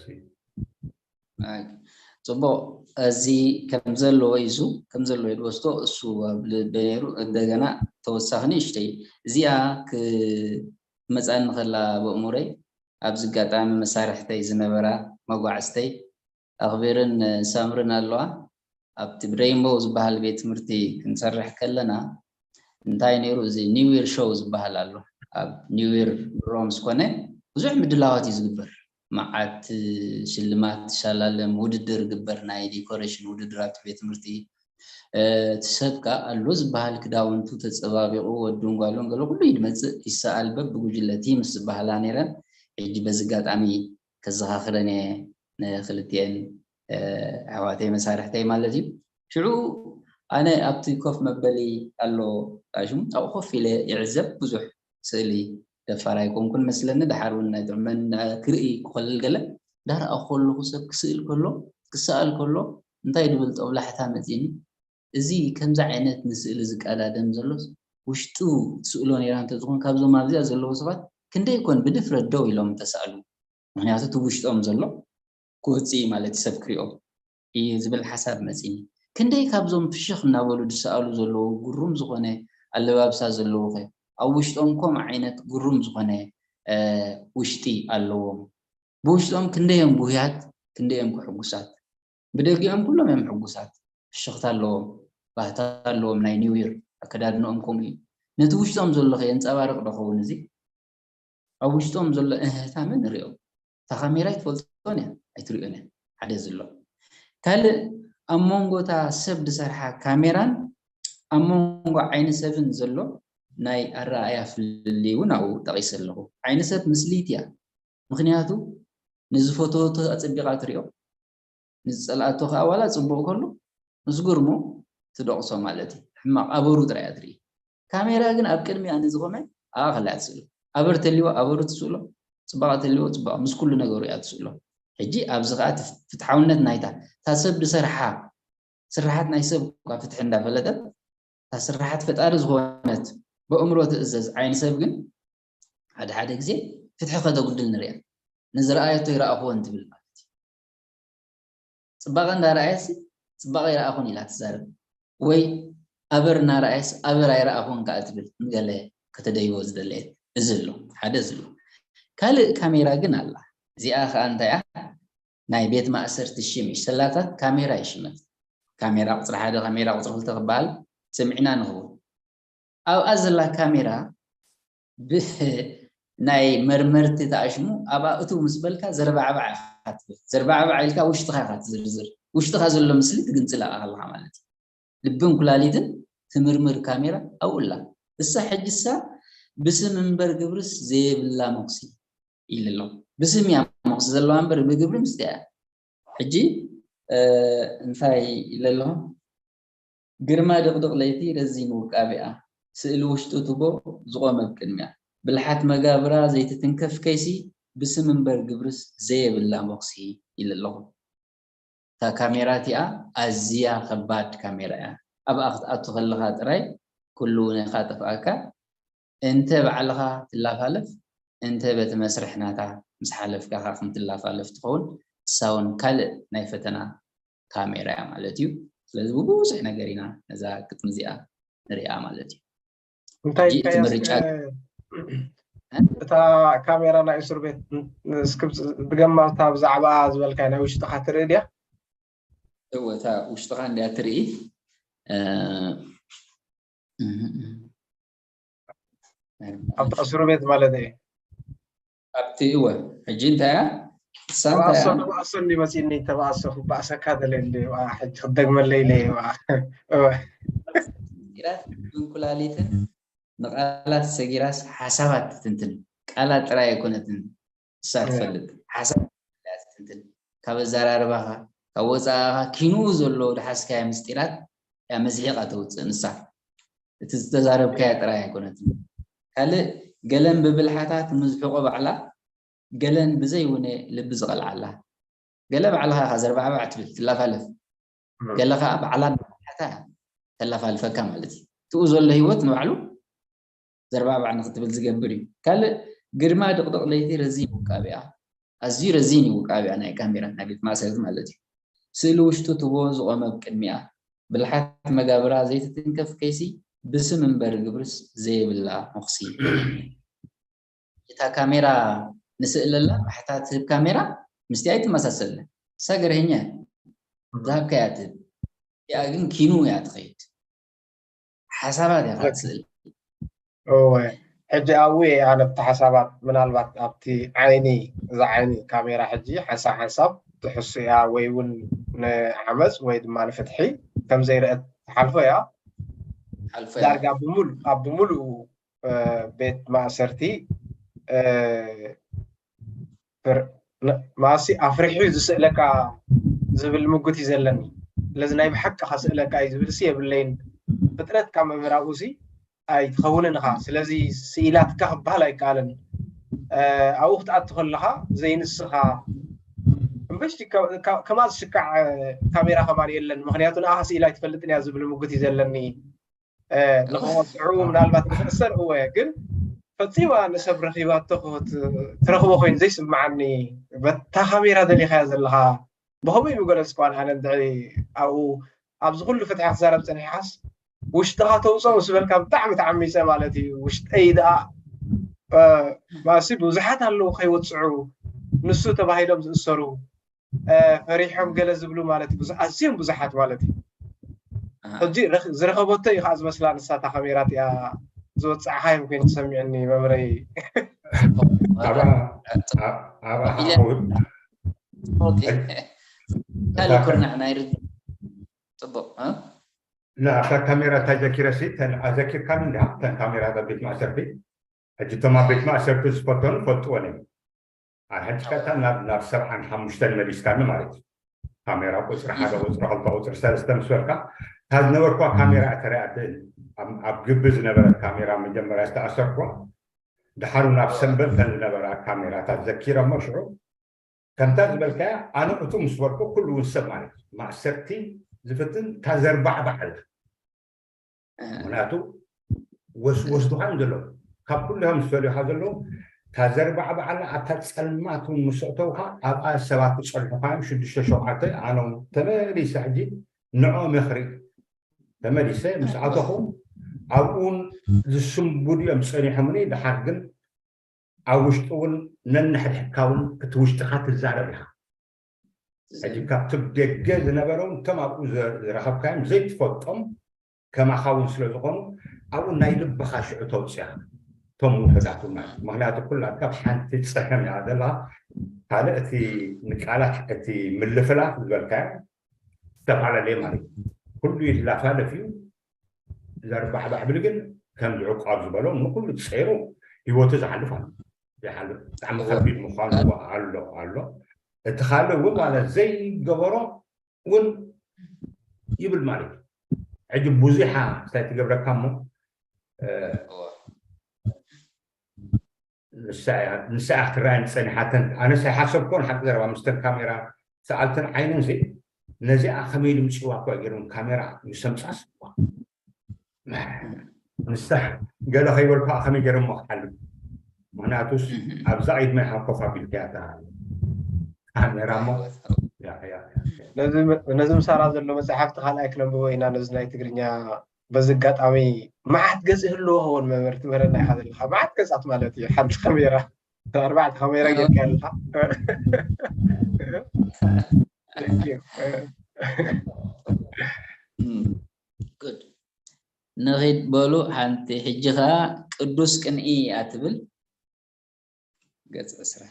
ፅቡቅ እዚ ከም ዘለዎ ይዙ ከም ዘለዎ ይድወስቶ እሱ ኣብ ልበ ነይሩ እንደገና ተወሳኺ ንእሽተይ እዚኣ ክመፃኒ ከላ በእሙረይ ኣብዚ ኣጋጣሚ መሳርሕተይ ዝነበራ መጓዕዝተይ ኣኽቢርን ሳምርን ኣለዋ ኣብቲ ብሬንቦው ዝበሃል ቤት ትምህርቲ ክንሰርሕ ከለና እንታይ ነይሩ እዚ ኒው ይር ሾው ዝበሃል ኣሎ ኣብ ኒው ይር ሮም ስኮነ ብዙሕ ምድላዋት እዩ ዝግበር መዓት ሽልማት ሻላለም ውድድር ግበር ናይ ዲኮሬሽን ውድድር ኣብቲ ቤት ትምህርቲ እቲ ሰብ ከዓ ኣሎ ዝበሃል ክዳውንቱ ተፀባቢቑ ወዱን ጓሉን ገለ ኩሉ ይድመፅእ ይሰኣል በብጉጅለ ቲምስ ዝበሃላ ነይረን ሕጂ በዚ ኣጋጣሚ ከዘኻኽረን እየ ንክልቲኤን ኣሕዋተይ መሳርሕተይ ማለት እዩ ሽዑ ኣነ ኣብቲ ኮፍ መበሊ ኣሎ ሽሙ ኣብኡ ኮፍ ኢለ ይዕዘብ ብዙሕ ስእሊ ደፋር ኣይኮንኩን መስለኒ ድሓር እውን ናይ ጥዕመን ክርኢ ክኸልል ገለ ዳርኣ ከለኹ ሰብ ክስእል ከሎ ክሰኣል ከሎ እንታይ ድብል ጠብላሕታ መፂኒ እዚ ከምዚ ዓይነት ንስእሊ ዝቀዳደም ዘሎስ ውሽጡ ትስእሎ ነይራ እንተዝኾን ካብዞም ኣብዚኣ ዘለዉ ሰባት ክንደይ ኮን ብድፍረት ደው ኢሎም ተሰኣሉ ምክንያቱ እቲ ውሽጦም ዘሎ ክወፅእ ማለት ሰብ ክሪኦ እዩ ዝብል ሓሳብ መፂኒ ክንደይ ካብዞም ፍሽኽ እናበሉ ዝሰኣሉ ዘለዉ ግሩም ዝኾነ ኣለባብሳ ዘለዉ ኸ ኣብ ውሽጦም ከምኡ ዓይነት ግሩም ዝኾነ ውሽጢ ኣለዎም ብውሽጦም ክንደዮም ጉህያት ክንደዮም ክሕጉሳት ብደጊኦም ኩሎም እዮም ሕጉሳት ፍሽኽታ ኣለዎም ባህታ ኣለዎም ናይ ኒው ይር ኣከዳድንኦም ከምኡ እዩ ነቲ ውሽጦም ዘሎ የንፀባርቕ ዶ ኸውን እዚ ኣብ ውሽጦም ዘሎ እህህታ መን ንሪኦ እታ ካሜራ ኣይትፈልጦን እያ ኣይትሪኦን እያ ሓደ ዝሎ ካልእ ኣብ መንጎታ ሰብ ዝሰርሓ ካሜራን ኣብ መንጎ ዓይኒ ሰብን ዘሎ ናይ ኣረኣያ ፍልልይ እውን ኣብኡ ጠቒሰ ኣለኹ ዓይኒ ሰብ ምስሊት እያ ምኽንያቱ ንዝፈተወቶ ኣፀቢቓ ትሪኦ ንዝፀልኣቶ ከዓ ዋላ ፅቡቕ ከሎ ምስ ግርሙ ትደቕሶ ማለት እዩ ሕማቕ ኣበሩ ጥራይ እያ ትርኢ ካሜራ ግን ኣብ ቅድሚኣ ንዝኾመ ኣብኣ ከላ እያ ትስእሎ ኣበር ተልዎ ኣበሩ ትስእሎ ፅባቐ ተልዎ ፅባቐ ምስ ኩሉ ነገሩ እያ ትስእሎ ሕጂ ኣብዚ ከዓ ፍትሓውነት ናይታ እታ ሰብ ዝሰርሓ ስርሓት ናይ ሰብ እኳ ፍትሒ እንዳፈለጠት እታ ስርሓት ፈጣሪ ዝኾነት ብእምሮ ትእዘዝ ዓይኒ ሰብ ግን ሓደ ሓደ ግዜ ፍትሒ ከተጉድል ንሪኣ ንዝረኣየቶ ይረኣኽዎን ትብል ማለት እዩ ፅባቐ እንዳረኣየሲ ፅባቐ ይረኣኹን ኢላ ትዛረብ ወይ ኣበር እናረኣየስ ኣበር ኣይረኣኹን ከኣ ትብል ንገለ ከተደይቦ ዝደለየት። እዚ ኣሎ ሓደ፣ እዚ ኣሎ። ካልእ ካሜራ ግን ኣላ። እዚኣ ከኣ እንታይ እያ? ናይ ቤት ማእሰርቲ ሽም እዩ። ሰላታት ካሜራ ይሽመት። ካሜራ ቁፅሪ ሓደ፣ ካሜራ ቁፅሪ ክልተ ክበሃል ሰሚዕና ንኸውን። ኣብኣ ዘላ ካሜራ ብናይ መርመርቲ ተኣሽሙ ኣብኣ እቱ ምስ በልካ ዘርባዕባዕ ኢኻ ትብል። ዘርባዕባዕ ኢልካ ውሽጥኻ ኢኻ ትዝርዝር። ውሽጥኻ ዘሎ ምስሊ ትግንጽል ኣለኻ ማለት እዩ። ልብን ኩላሊትን ትምርምር ካሜራ ኣብኡ ኣላ። እሳ ሕጂ እሳ ብስም እምበር ግብርስ ዘየብላ መኹሲ ኢለ ኣለኹ። ብስም እያ መኹሲ ዘለዋ እምበር ብግብሪ ምስጢያ እያ። ሕጂ እንታይ ኢለ ኣለኹ? ግርማ ድቕድቕ ለይቲ ረዚን ውቃቢኣ፣ ስእሊ ውሽጡ ትቦ ዝቖመ ኣብ ቅድሚኣ፣ ብልሓት መጋብራ ዘይትትንከፍ ከይሲ፣ ብስም እምበር ግብርስ ዘየብላ መኹሲ ኢለ ኣለኹ። እታ ካሜራ እቲኣ ኣዝያ ከባድ ካሜራ እያ። ኣብኣ ክትኣቱ ከለኻ ጥራይ ኩሉ እውን ኢኻ ጠፍኣካ። እንተ ባዕልኻ ትላፋለፍ፣ እንተ በቲ መስርሕ ናታ ምስ ሓለፍካ ኸዓ ከም ትላፋለፍ ትኸውን፣ እሳ እውን ካልእ ናይ ፈተና ካሜራ እያ ማለት እዩ። ስለዚ ብብዙሕ ነገር ኢና ነዛ ግጥሚ እዚኣ ንሪኣ ማለት እዩ። እንታይ ሕጂ እቲ እንታይ ምርጫ ኣስከ- እታ ካሜራ ናይ እስር ቤት እስክብ ድገማታ ብዛዕባ ዝበልካይ ናይ ውሽጥኻ ትርኢ ድያ? እወ እታ ውሽጥኻ እንድያ ትርኢ። እ፣ ኣብቲ እስር ቤት ማለት እዩ። ኣብቲ እወ ሕጂ እንታይ እያ? እሳ እንታይ እያ? ተባእሶ ተባእሶ እንዲ መፂኒ ተባእሶ ክባእሰካ ደለ እንዲ ዋ ሕጂ ክደግመለይ ኢለ ዋ እወ ምስጢራት እንኩላሊትን ንቃላት ሰጊራስ ሓሳባት ትትንትን። ቃላት ጥራይ ኣይኮነትን እሳ ትፈልጥ፣ ሓሳብ እያ ትትንትን። ካብ ኣዘራርባኻ፣ ካብ ወፃእኻ ኪኑ ዘሎ ዝሓዝካዮ ምስጢራት እያ መዝሒቓ ተውፅእ ንሳ። እቲ ዝተዛረብካዮ ጥራይ ኣይኮነትን። ካልእ ገለን ብብልሓታ ትምዝሕቆ ባዕላ፣ ገለን ብዘይ ውነ ልቢ ዝቐልዓላ። ገለ ባዕልኻ ኢኻ ዘርባዕባዕ ትብል ትላፋለፍ፣ ገለ ከዓ ባዕላ ብብልሓታ እያ ተላፋልፈካ ማለት እዩ። ትኡ ዘሎ ህይወት ንባዕሉ ዘርባዕባዕ ንክትብል ዝገብር እዩ። ካልእ ግርማ ድቕድቕ ለይቲ ረዚን ውቃቢኣ፣ ኣዝዩ ረዚን እዩ ውቃቢኣ ናይ ካሜራ ናይ ቤት ማእሰርቲ ማለት እዩ። ስእሊ ውሽጡ ትቦ ዝቖመ ኣብ ቅድሚኣ፣ ብልሓት መጋብራ ዘይትትንከፍ ከይሲ ብስም እምበር ግብርስ ዘየብላ መኹሲ። እታ ካሜራ ንስእለላ ባሕታ ትህብ ካሜራ ምስቲ ኣይትመሳሰልን። እሳ ገርሀኛ እያ። ዝሃብካያ ትህብ። እቲኣ ግን ኪኑ እያ ትኸይድ። ሓሳባት እያ ትስእል። እወ ሕጂ ኣብኡ እየ ኣነ ብቲ ሓሳባት ምናልባት ኣብቲ ዓይኒ እዛ ዓይኒ ካሜራ ሕጂ ሓንሳብ ሓንሳብ ትሕሱ እያ ወይ እውን ንዓመፅ ወይ ድማ ንፍትሒ ከምዘይረአት ትሓልፎ እያ ሓልፎ እያ። ዳርጋ ብምሉ ኣብ ብምሉ ቤት ማእሰርቲ ማሲ ኣፍሪሑ ዝስእለካ ዝብል ምጉት እዩ ዘለኒ። ስለዚ ናይ ብሓቂ ከስእለካ እዩ ዝብል ሲ የብለይን። ፍጥረት ካብ መምህር ኣብኡ ሲ ኣይትኸውንን ኢኻ። ስለዚ ስኢላትካ ክበሃል ኣይከኣልን። ኣብኡ ክትኣቱ ከለኻ ዘይንስኻ እምበሽ ከማዝ ሽካዕ ካሜራ ከማን የለን። ምክንያቱ ንኣኻ ስኢላ ኣይትፈልጥን እያ ዝብል ምጉት እዩ ዘለኒ። ንክወፅዑ ምናልባት ንክእሰር እወ ግን ፈፂማ ንሰብ ረኪባቶ ትረክቦ ኮይኑ ዘይስምዓኒ። በታ ካሜራ ደሊካያ ዘለካ ብከመይ ምገለፅኳን ኣነ እንድዒ ኣብኡ ኣብዚ ኩሉ ፍትሒ ክዛረብ ፀኒሕካስ ውሽጥካ ተውፅኦ ምስ በልካ ብጣዕሚ ተዓሚፀ ማለት እዩ። ውሽጠይ ደኣ ማሲ ብዙሓት ኣለዉ ከይወፅዑ ንሱ ተባሂሎም ዝእሰሩ ፈሪሖም ገለ ዝብሉ ማለት እዩ። ኣዝዮም ብዙሓት ማለት እዩ። ሕጂ ዝረኸበቶ እዩ ከዓ ዝመስላ ንሳታ ካሜራ እቲኣ ዝወፃዕካ እዮም ኮይኑ ተሰሚዑኒ መምረይ። ኣብኣ ካልእ ኩርናዕ ናይ ርድ ፅቡቅ ንኣታ ካሜራ እንታይ ዘኪረ ሲ ኣዘኪርካኒ እንዲ ተን ካሜራ ቤት ማእሰርቲ ሕጂ እቶም ኣብ ቤት ማእሰርቲ ዝፈተኑ ፈልጥወን እዮም። ኣብ ሕጂ ቀጥታ ናብ ናብ ሰብዓን ሓሙሽተን መሊስካኒ ማለት እዩ። ካሜራ ቁፅሪ ሓደ ቁፅሪ ክልተ ቁፅሪ ሰለስተ ምስ በልካ እታ ዝነበርኳ ካሜራ እተሪኣ ትእል ኣብ ግቢ ዝነበረት ካሜራ መጀመርያ ዝተኣሰርኳ ድሓሩ ናብ ሰንበል ከም ዝነበራ ካሜራታት ዘኪረ እሞ ሽዑ ከምታ ዝበልካያ ኣነ እቱ ምስ በልኩ ኩሉ እውን ሰብ ማለት እዩ ማእሰርቲ ዝፍትን እታ ዘርባዕባዕ ኣላ ምክንያቱ ወስወስዱካ እዮም ዘለዉ ካብ ኩሉ እዮም ዝፈልዩካ ዘለዉ እታ ዘርባዕ በዓላ ኣብታ ፀልማት እውን ምስ ኣእተውካ ኣብኣ ሰባት ክፀልሑካ እዮም ሽዱሽተ ሸውዓተ ኣነ እውን ተመሊሰ ሕጂ ንዕኦም እየ ክርኢ ተመሊሰ ምስ ኣተኹ ኣብኡን ዝስንብዱ እዮም ጸኒሖምኒ። ድሓር ግን ኣብ ውሽጢ እውን ነንሕድሕድካ እውን እቲ ውሽጥኻ ትዛረብ ኢኻ። ሕጂ ካብቲ ደገ ዝነበረውን እቶም ኣብኡ ዝረኸብካዮም ዘይትፈልጦም ከማኻ እውን ስለ ዝኾኑ ኣብኡ ናይ ልብኻ ሽዑ ተውፅያ እቶም ውሑዳት ማለት እዩ። ምክንያቱ ኩላትካ ብሓንቲ ፀገም እያ ዘለካ። ካልእ እቲ ንቃላት እቲ ምልፍላፍ ዝበልካዮ ዝተፈላለየ ማለት እዩ። ኩሉ ይላፋለፍ እዩ። ዘርባሕባሕ ብል ግን ከምዚ ዕቋብ ዝበሎ ንኩሉ ፀይሩ ህይወቱ ዝሓልፍ ኣሎ። ይሓልፍ። ብጣዕሚ ከቢድ ምዃኑ ኣሎ ኣሎ። እቲ ካልእ እውን ማለት ዘይገበሮ እውን ይብል ማለት እዩ። ሕጂ ብዙሓ እንታይ ትገብረካ እሞ ንሳ ክትረኣየኒ ፀኒሓተን ኣነስ ኣይሓሰብኮን ሓቂ ዘረባ ምስተን ካሜራ ሰኣልተን ዓይነን ዘይ ነዚኣ ከመይ ድምፅዋ እኳ ገይሮም ካሜራ ምሰምፃስ እኳ ንሳ ገለ ከይበልኩ ከመይ ገይሮም ክሓልፍ ምክንያቱስ ኣብዛ ኢድመይ ሓኮፍ ኣቢልካያ ካሜራ እሞ ነዚ ምሳና ዘሎ መፅሓፍቲ ካልኣይ ክነንብቦ ኢና ነዚ ናይ ትግርኛ በዚ ኣጋጣሚ መዓት ገፅ ይህልዎ ኸውን መምህር ትምህረና ኢኻ ዘለካ መዓት ገፃት ማለት እዩ ሓንቲ ካሜራ ኣርባዕተ ካሜራ ጌርካ ኣለካ ንኺድ በሉ ሓንቲ ሕጂ ከዓ ቅዱስ ቅንኢ እያ ትብል ገፅ ዕስራ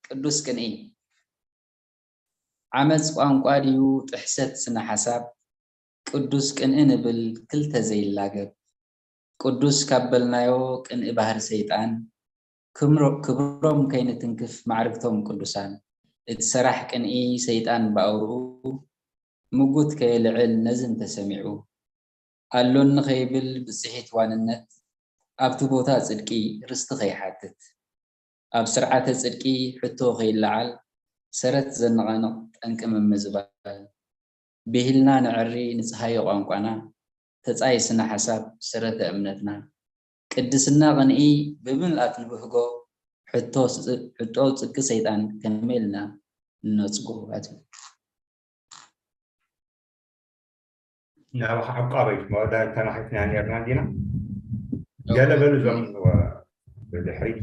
ቅዱስ ቅንኢ ዓመፅ ቋንቋ ድዩ ጥሕሰት ስነ ሓሳብ ቅዱስ ቅንኢ ንብል ክልተ ዘይላገብ ቅዱስ ካብ በልናዮ ቅንኢ ባህሪ ሰይጣን ክብሮም ከይንትንክፍ ማዕርግቶም ቅዱሳን እቲ ሰራሕ ቅንኢ ሰይጣን ብኣውርኡ ምጉት ከየልዕል ነዚ እንተሰሚዑ ኣሎኒ ከይብል ብፅሒት ዋንነት ኣብቲ ቦታ ፅድቂ ርስቲ ከይሓትት ኣብ ስርዓተ ፅድቂ ሕቶ ከይለዓል ሰረት ዘነቓንቕ ጠንቂ ምምዝባል ብሂልና ነዕሪ ንፅሃዮ ቋንቋና ተፃይ ስነ ሓሳብ ሰረተ እምነትና ቅድስና ቅንኢ ብምልኣት ንብህጎ ሕቶ ፅድቂ ሰይጣን ከመይ ኢልና ንነፅጎ ኣትብል ናባኻ ዕቋበይ መወዳእታ ተናሒፍና ነርና እንዲና ገለ በሉ እዞም ብድሕሪት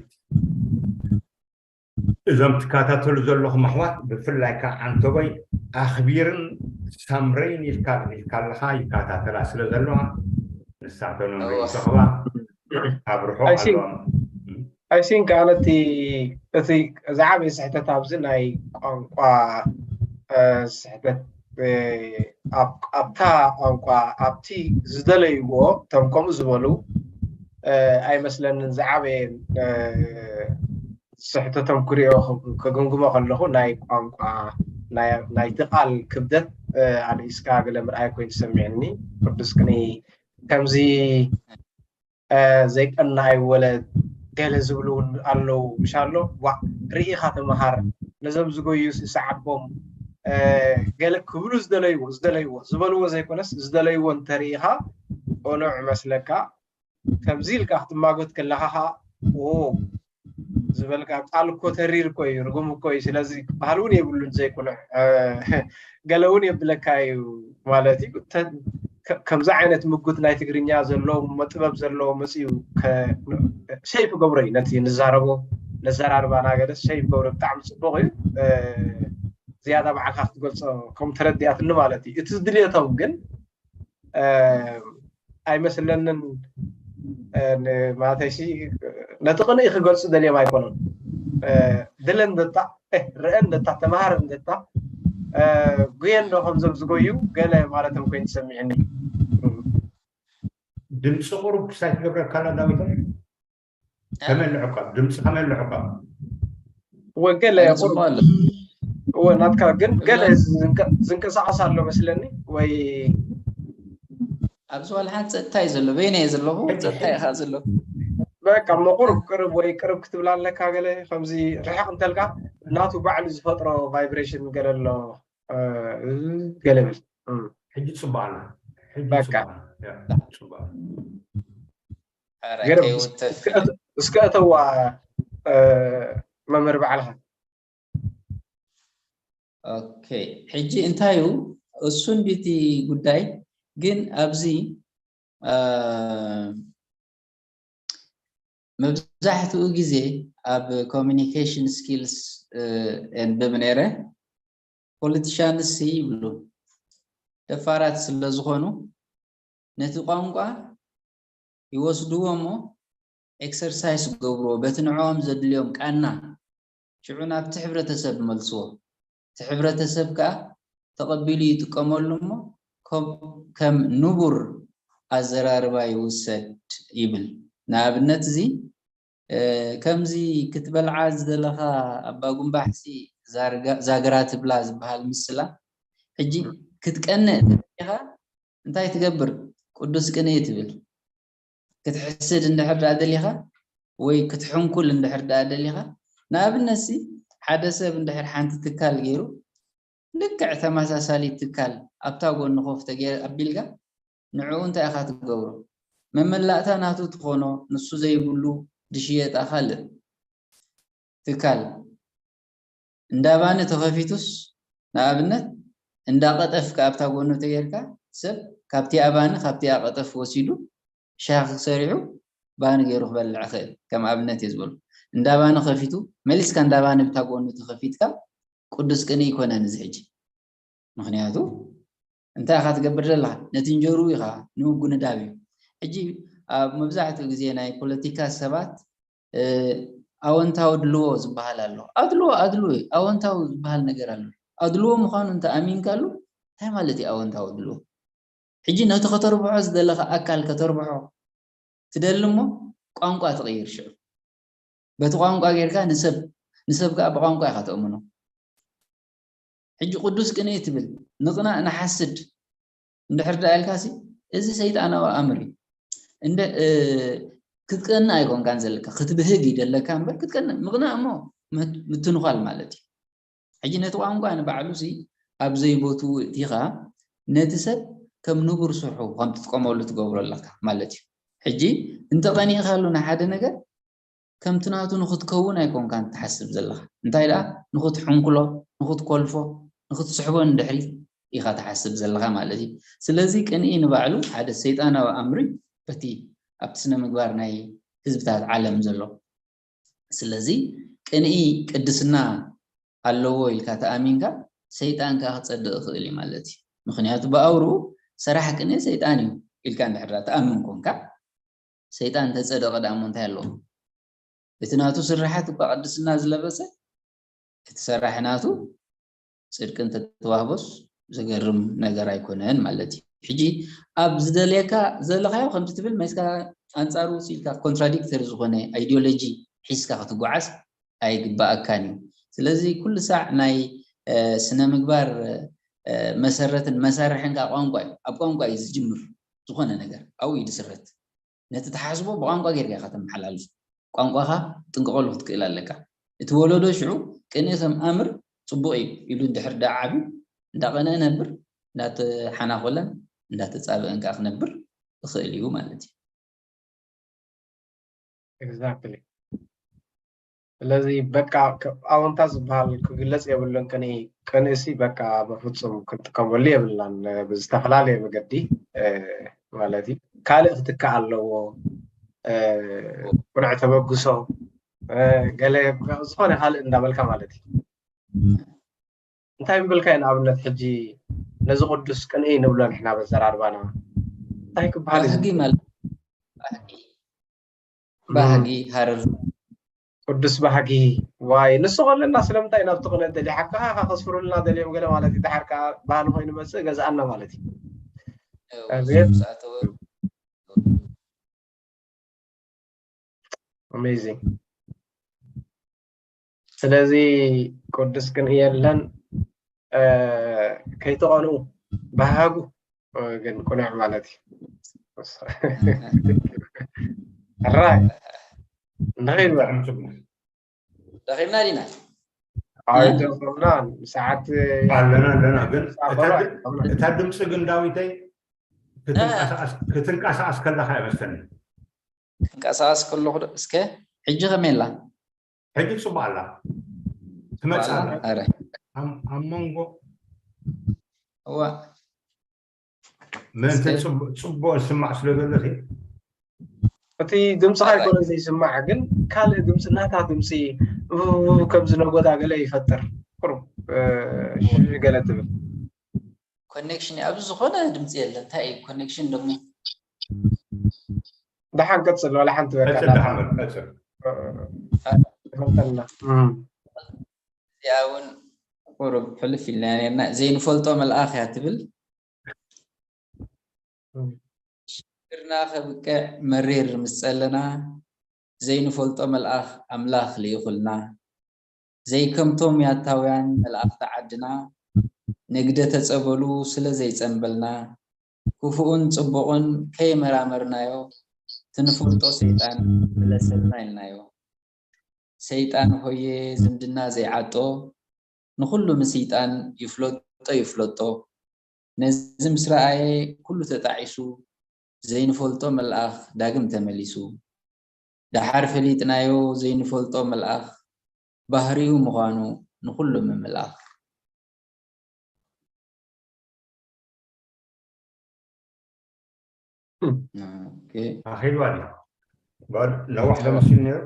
እዞም ትከታተሉ ዘለኹም ኣሕዋት ብፍላይ ከዓ ዓንተቦይ ኣኽቢርን ሳምረይን ኢልካ ኢልካ ኣለኻ ይከታተላ ስለ ዘለዋ ንሳተን ንሪኦ ተኽባ ኣብ ርሑቕ ኣለዋ I think ኣነ እቲ እቲ ዝዓበየ ስሕተት ኣብዚ ናይ ቋንቋ ስሕተት ኣብታ ቋንቋ ኣብቲ ዝደለይዎ እቶም ከምኡ ዝበሉ ኣይመስለንን ዝዓበየ ስሕተቶም ክሪኦ ክግምግሞ ከለኹ ናይ ቋንቋ ናይቲ ቃል ክብደት ኣልኢስካ ገለ ምርኣይ ኮይኑ ዝሰሚዕኒ ቅዱስ ቅኒ ከምዚ ዘይቀናይ ወለ ገለ ዝብሉ እውን ኣለዉ ምሽ ኣሎ ዋ ርኢኻ ተምሃር ነዞም ዝጎዩ ስዓቦም ገለ ክብሉ ዝደለይዎ ዝደለይዎ ዝበልዎ ዘይኮነስ ዝደለይዎ እንተርኢኻ ቅኑዕ መስለካ ከምዚ ኢልካ ክትማጎት ከለኻ ከዓ ዝበልካ ቃል እኮ ተሪር እኮ እዩ ርጉም እኮ እዩ ስለዚ ክበሃል እውን የብሉን ዘይቁኑዕ ገለ እውን የብለካ እዩ ማለት እዩ ከምዚ ዓይነት ምጉት ናይ ትግርኛ ዘለዎ ጥበብ ዘለዎ መፅኡ ሸይፍ ገብሮ እዩ ነቲ ንዛረቦ ነዘራርባ ናገደስ ሸይፍ ገብሮ ብጣዕሚ ፅቡቅ እዩ ዝያዳ ባዕልካ ክትገልፆ ከም ተረዲኣትኒ ማለት እዩ እቲ ድልየቶም ግን ኣይመስለንን ማለተይሲ ነቲ ቅንኢ ክገልፁ ደልዮም ኣይኮኑን ድለ እንደታ ርአ እንደታ ተምሃር እንደታ ጉየ እንዶ ከምዞም ዝጎዩ ገለ ማለቶም ኮይኑ ሰሚዕኒ ድምፂ ቁሩብ ክሳይ ትገብረካ ኣላ ዳዊት ከመይ ንዕቀብ ድምፂ ከመይ ንዕቀብ ወገለ እወ ናትካ ግን ገለ ዝንቀሳቀስ ኣሎ መስለኒ ወይ ኣብዚ ዋላ ሓንቲ ፀጥታ እዩ ዘሎ በይነ እየ ዘለኹ ፀጥታ ኢኻ ዘሎ በቃ መቁርብ ቅርብ ወይ ቅርብ ክትብል ኣለካ ገለ ከምዚ ርሕቅ እንተልካ ናቱ ባዕሉ ዝፈጥሮ ቫይብሬሽን ገለ ኣሎ ገለ ብል ሕጂ ፅቡቅ ኣላ ሕጂ በቃ ፅቡቅ እስከ እተዋ መምህር ባዕልካ ኦኬ፣ ሕጂ እንታይ እዩ እሱን ቢቲ ጉዳይ ግን ኣብዚ አ፣ መብዛሕትኡ ግዜ ኣብ ኮሚኒኬሽን ስኪልስ የንብብ ነይረ። ፖለቲሻንስ ይብሉ ደፋራት ስለ ዝኾኑ ነቲ ቋንቋ ይወስድዎ እሞ ኤክሰርሳይስ ገብርዎ በቲ ንዕኦም ዘድልዮም ቃና ሽዑ ናብቲ ሕብረተሰብ መልስዎ። እቲ ሕብረተሰብ ከኣ ተቐቢሉ ይጥቀመሉ እሞ ከም ከም ንቡር ኣዘራርባ ይውሰድ ይብል። ንኣብነት እዚ ከምዚ ክትበልዓ ዝደለኻ ኣባ ጉንባሕሲ ዛግራ ትብላ ዝበሃል ምስላ ሕጂ ክትቀንእ ኢኻ እንታይ ትገብር? ቅዱስ ቅንኢ ትብል። ክትሕስድ እንድሕር ደኣ ደሊኻ ወይ ክትሕንኩል እንድሕር ደኣ ደሊኻ ንኣብነት ሲ ሓደ ሰብ እንድሕር ሓንቲ ትካል ገይሩ ልክዕ ተመሳሳሊት ትካል ኣብታ ጎኒ ኮፍ ተገይራ ኣቢልካ ንዕኡ እንታይ ኢኻ ትገብሮ? መመላእታ ናቱ ትኾኖ ንሱ ዘይብሉ ድሽየጣ ካልእ ትካል እንዳ ባኒ ተኸፊቱስ ንኣብነት እንዳ ቀጠፍካ ኣብታ ጎኑ ተጌርካ ሰብ ካብቲ ኣባኒ ካብቲ ኣቀጠፍ ወሲዱ ሻሂ ሰሪሑ ባኒ ገይሩ ክበልዕ ይኽእል። ከም ኣብነት እየ ዝበሉ እንዳ ባኒ ከፊቱ መሊስካ እንዳ ባኒ ብታ ጎኑ ተኸፊትካ ቅዱስ ቅንኢ ኣይኮነን እዚ ሕጂ። ምኽንያቱ እንታይ ኢኻ ትገብር ዘለኻ? ነቲ እንጀርኡ ኢኻ ንምጉንዳብ እዩ። ሕጂ ኣብ መብዛሕትኡ ግዜ ናይ ፖለቲካ ሰባት ኣወንታዊ ድልዎ ዝበሃል ኣሎ። ኣድልዎ ኣድልዎ እዩ። ኣወንታዊ ዝበሃል ነገር ኣሎ። ኣድልዎ ምዃኑ እንተ ኣሚንካሉ እንታይ ማለት እዩ ኣወንታዊ ድልዎ? ሕጂ ነቲ ከተርብሖ ዝደለኻ ኣካል ከተርብሖ ትደሊ እሞ ቋንቋ ትቕይር ሽዑ በቲ ቋንቋ ጌርካ ንሰብ ንሰብ ከዓ ብቋንቋ ኢኻ ተእምኖ። ሕጂ ቅዱስ ቅንኢ ትብል ንቕናእ ንሓስድ እንድሕር ደኣ ኢልካሲ እዚ ሰይጣናዊ ኣምር እዩ። እንደ ክትቀንእ ኣይኮንካን ዘለካ ክትብህግ እዩ ደለካ እምበር ክትቀንእ ምቕናእ እሞ ምትንኳል ማለት እዩ። ሕጂ ነቲ ቋንቋ ንባዕሉ ሲ ኣብ ዘይቦትኡ እቲኻ ነቲ ሰብ ከም ንቡር ስርሑ ከም ትጥቀመሉ ትገብሮ ኣለካ ማለት እዩ። ሕጂ እንተቐኒእካሉ ንሓደ ነገር ከምቲ ናቱ ንኽትከውን ኣይኮንካን ትሓስብ ዘለኻ እንታይ ደኣ ንኽትሕንኩሎ ንኽትኮልፎ ንኽትስሕቦ ንድሕሪት ኢኻ ትሓስብ ዘለኻ ማለት እዩ። ስለዚ ቅንኢ ንባዕሉ ሓደ ሰይጣናዊ ኣምሪ በቲ ኣብቲ ስነ ምግባር ናይ ህዝብታት ዓለም ዘሎ ስለዚ ቅንኢ ቅድስና ኣለዎ ኢልካ ተኣሚንካ ሰይጣን ከዓ ክፀድቕ ይኽእል እዩ ማለት እዩ። ምክንያቱ ብኣውርኡ ሰራሕ ቅንኢ ሰይጣን እዩ ኢልካ እንድሕር ተኣምን ኮንካ ሰይጣን ተፀደቐ ደኣ እሞ እንታይ ኣለዎ? እቲ ናቱ ስርሓት እኳ ቅድስና ዝለበሰ እቲ ሰራሕ ናቱ ፅድቂ እንተተዋህቦስ ዘገርም ነገር ኣይኮነን ማለት እዩ። ሕጂ ኣብ ዝደልየካ ዘለኻዮ ከምቲ ትብል መይስካ ኣንፃሩ ሲልካ ኮንትራዲክተሪ ዝኾነ ኣይዲዮሎጂ ሒዝካ ክትጓዓዝ ኣይግባኣካን እዩ። ስለዚ ኩሉ ሳዕ ናይ ስነ ምግባር መሰረትን መሳርሕን ከዓ ቋንቋ እዩ። ኣብ ቋንቋ እዩ ዝጅምር ዝኾነ ነገር ኣብኡ እዩ ዝስረት። ነቲ ተሓስቦ ብቋንቋ ጌርካ ኢኻ ተመሓላልፍ። ቋንቋኻ ጥንቅቐሉ ክትክእል ኣለካ። እቲ ወለዶ ሽዑ ቅንኢ ከም ኣምር ፅቡቕ እዩ ኢሉ እንድሕር ደኣ ዓብዩ እንዳቐነአ ነብር እንዳተሓናኾለን እንዳተፃበአን ከዓ ክነብር ይኽእል እዩ ማለት እዩ። Exactly። ስለዚ በቃ ኣወንታ ዝበሃል ክግለፅ የብሉን። ቅንኢ ቅንእሲ በቃ በፍፁም ክንጥቀመሉ የብልናን ብዝተፈላለየ መገዲ ማለት እዩ። ካልእ ክትካእ ኣለዎ። ቁንዕ ተበግሶ ገለ ዝኾነ ካልእ እንዳበልካ ማለት እዩ። እንታይ ምብልካ እዩ ንኣብነት ሕጂ ነዚ ቅዱስ ቅንኢ ንብሎ ንሕና በዘራርባና እንታይ ክበሃል እዩ? ባህጊ ማለት ባህጊ ባህጊ ሃረር ቅዱስ ባህጊ ዋይ ንሱ ከለና ስለምንታይ ናብቲ ቅነ ደሊ ሓካኻ ከስፍሩልና ደልዮም ገለ ማለት እዩ። ድሓር ከዓ ባህሊ ኮይኑ መፅእ ገዝኣና ማለት እዩ። ኣሜዚንግ። ስለዚ ቅዱስ ቅንኢ የለን ከይትቐንኡ ባህጉ ግን ቁኑዕ ማለት እዩ። ራይ ንኸይድ በል ደኺምና ዲና ኣይተኸምናን ሰዓት ኣለና ኣለና ግን እታ ድምፂ ግን ዳዊተይ ክትንቀሳቀስ ከለካ ይመስለኒ ክንቀሳቀስ ከለኹ እስከ ሕጂ ከመይ ኣላ ሕጂ ፅቡቅ ኣላ ትመፅእ ኣላ ኣብ ኣብ መንጎ እዋ ምእንቲ እስከ- ጽቡ- ጽቡቕ ዝስማዕ ስለ ዘሎ ሲ እቲ ድምፅኻ ኣባይ ኣይኮነ ዘይስማዕ፣ ግን ካልእ ድምፂ፣ ናታ ድምፂ፣ ው ከም ዝነጎዳ ገለ ይፈጥር። ቁሩብ ሽሽ ገለ ትብል። ኮኔክሽን ኣብዚ ዝኾነ ድምፂ የለ። እንታይ እዩ ኮኔክሽን ደሞ? ደሓን ቀፅል፣ ዋላ ሓንቲ በቃ ቀፅል ናታ ዳሓመድ ቀፅል ይፈልጠልና። እም። እዚኣ እውን ቁሩብ ሕልፍ ኢልና ነርና። ዘይንፈልጦ መልኣኽ እያ ትብል። እም። ሽግርና ከብቅዕ መሪር ምስ ጸለና፣ ዘይንፈልጦ መልኣኽ ኣምላኽ ልኢኹልና። ዘይከምቶም ያታውያን መላእኽቲ ዓድና፣ ንግደተ ጸበሉ ስለ ዘይጸንበልና፣ ክፉእን ጽቡቕን ከየመራመርናዮ፣ ትንፈልጦ ሰይጣን ምለሰልና ኢልናዮ። ሰይጣን ሆየ ዝምድና ዘይዓጦ፣ ንኹሉ ምስይጣን ይፍለጦ ይፍለጦ። ነዚ ምስ ረኣየ ኩሉ ተጣዒሱ፣ ዘይንፈልጦ መልኣኽ ዳግም ተመሊሱ። ደሓር ፈሊጥናዮ ዘይንፈልጦ መልኣኽ፣ ባህሪኡ ምዃኑ ንኹሉ ምምላኽ። ኦኬ። ኣኺልዋ ድያ? ጓል ነዋሕ ዶ መሲሉ ነይሩ?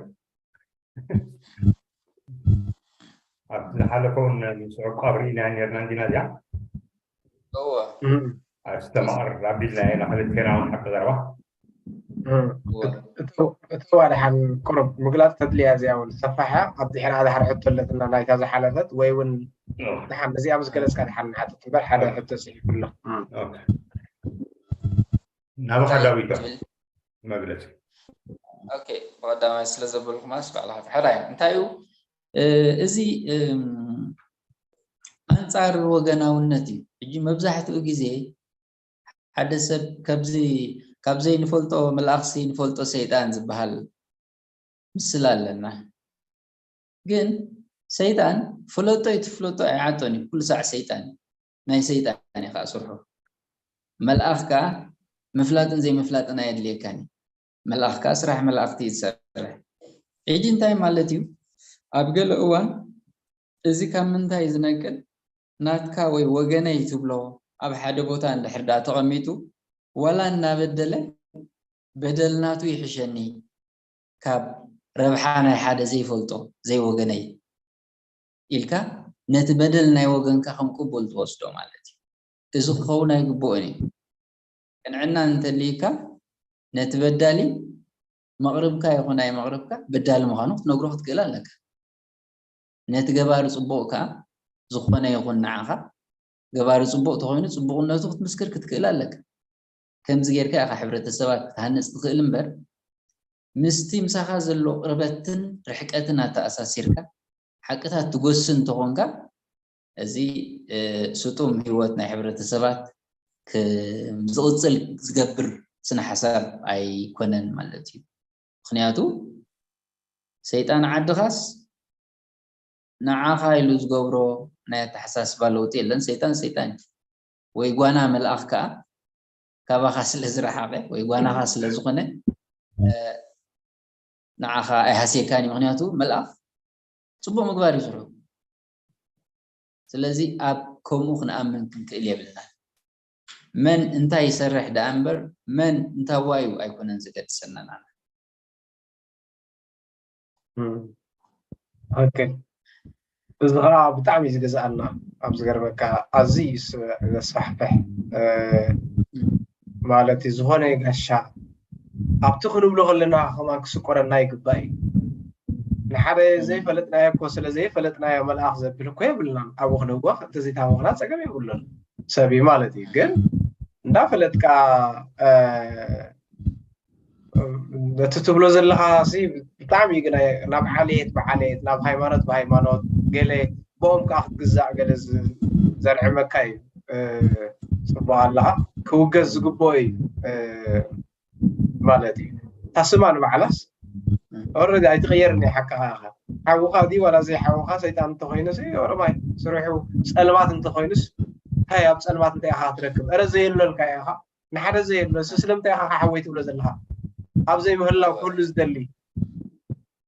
ኣብ ዝሓለፈ እውን ምስ ዕቋብ ርኢናያ ነርና እንዲና እዚኣ እወ። እም። ኣስተማቕር ኣቢልና ኢና ክልቴና እውን ሓቂ ዘረባ እም። እወ። እተው እተው ኣድሓን ቁሩብ ምግላፅ ተድልያ እዚኣ እውን ሰፋሕ እያ። ኣብ ድሕራ ድሓር ሕቶ ኣለትና ናይታ ዝሓለፈት ወይ እውን ድሓን ነዚኣ ምስ ገለፅካ ድሓን ንሓትት እምበር ሓደ ሕቶ ስሒቡ ኣሎ። እም። ኦኬ። ናባኻ ዳዊቶ ትብል መግለፂ ኦኬ፣ ብቐዳማይ ስለ ዘበልኩማስ ባዕልኻ ፍሓዳ እዩ። እንታይ እዩ እ፣ እዚ እም፣ ኣንጻር ወገናውነት እዩ። ሕጂ መብዛሕትኡ ግዜ ሓደ ሰብ ካብዚ ካብ ዘይንፈልጦ መልኣኽሲ ንፈልጦ ሰይጣን ዝበሃል ምስላ ኣለና። ግን ሰይጣን ፍለጦ ይትፍለጦ ኣይዓጦን እዩ። ኩሉ ሳዕ ሰይጣን እዩ። ናይ ሰይጣን እዩ ከዓ ስርሑ። መልኣኽ ከዓ ምፍላጥን ዘይምፍላጥን ኣየድልየካን እዩ። መልኣኽ ከዓ ስራሕ መላእኽቲ እዩ ዝሰርሕ። ሕጂ እንታይ ማለት እዩ? ኣብ ገለ እዋን እዚ ካብ ምንታይ ዝነቅል? ናትካ ወይ ወገነይ ትብሎ ኣብ ሓደ ቦታ እንድሕር ደኣ ተቐሚጡ ዋላ እናበደለ በደል ናቱ ይሕሸኒ ካብ ረብሓ ናይ ሓደ ዘይፈልጦ ዘይወገነይ ኢልካ ነቲ በደል ናይ ወገንካ ከም ቅቡል ትወስዶ ማለት እዩ። እዚ ክኸውን ኣይግብኦን እዩ። ቅንዕና እንተልይካ ነቲ በዳሊ መቕርብካ ይኹን ኣይመቕርብካ በዳሊ ምዃኑ ክትነግሮ ክትክእል ኣለካ። ነቲ ገባሪ ጽቡቕ ከኣ ዝኾነ ይኹን ንዓኻ ገባሪ ጽቡቕ ተኾይኑ ጽቡቕነቱ ክትምስክር ክትክእል ኣለካ። ከምዚ ጌርካ ኢኻ ሕብረተሰባት ክትሃንጽ ትኽእል እምበር ምስቲ ምሳኻ ዘሎ ቅርበትን ርሕቀትን ኣተኣሳሲርካ ሓቅታት ትጎስን እንተኾንካ እዚ ስጡም ህይወት ናይ ሕብረተሰባት ዝቕፅል ዝገብር ስነ ሓሳብ ኣይኮነን ማለት እዩ። ምክንያቱ ሰይጣን ዓድኻስ ንዓኻ ኢሉ ዝገብሮ ናይ ኣተሓሳስባ ለውጢ የለን። ሰይጣን ሰይጣን እዩ። ወይ ጓና መልኣኽ ከዓ ካባኻ ስለ ዝረሓቐ ወይ ጓናኻ ስለ ዝኾነ ንዓኻ ኣይሃስየካን እዩ። ምክንያቱ መልኣኽ ፅቡቅ ምግባር እዩ ስርሑ። ስለዚ ኣብ ከምኡ ክንኣምን ክንክእል የብልና። መን እንታይ ይሰርሕ ደኣ እምበር መን እንታዋዩ ኣይኮነን ዘገድሰና። ኦኬ፣ እዚ ከዓ ብጣዕሚ እዩ ዝገዝኣና። ኣብ ዝገርመካ ኣዝዩ እዩ ዘስፋሕፍሕ ማለት እዩ። ዝኾነ ጋሻ ኣብቲ ክንብሎ ከለና ከማን ክስቆረና ይግባእ እዩ። ንሓደ ዘይፈለጥናዮ እኮ ስለ ዘይፈለጥናዮ መልኣኽ ዘብል እኮ የብልናን። ኣብኡ ክነጓኽ እንተዘይታወቕና ፀገም የብሉን። ሰብ እዩ ማለት እዩ። ግን እንዳፈለጥካ ነቲ ትብሎ ዘለኻ ሲ ብጣዕሚ እዩ ግና ናብ ዓሌት ብዓሌት ናብ ሃይማኖት ብሃይማኖት ገለ ብኦም ከዓ ክትግዛእ ገለ ዘርዕመካ እዩ። ፅቡቅ ኣለኻ ክውገዝ ዝግብኦ እዩ ማለት እዩ። እታ ስማ ንባዕላስ ኦረዲ ኣይትቀየርን እያ ሓቅኻ ኢኻ። ሓውኻ ድዩ ዋላ ዘይሓውኻ ሰይጣን እንተኮይኑ ሲ ኦሮማይ ስርሑ ጸልማት እንተኮይኑስ እንታይ ኣብ ጸልማት እንታይ ኢኻ ክትረክብ? እረ ዘየሎልካ ኢኻ። ንሓደ ዘየሎ ሲ ስለምንታይ ኢኻ ሓወይ ትብሎ ዘለኻ? ኣብ ዘይምህላው ኩሉ ዝደሊ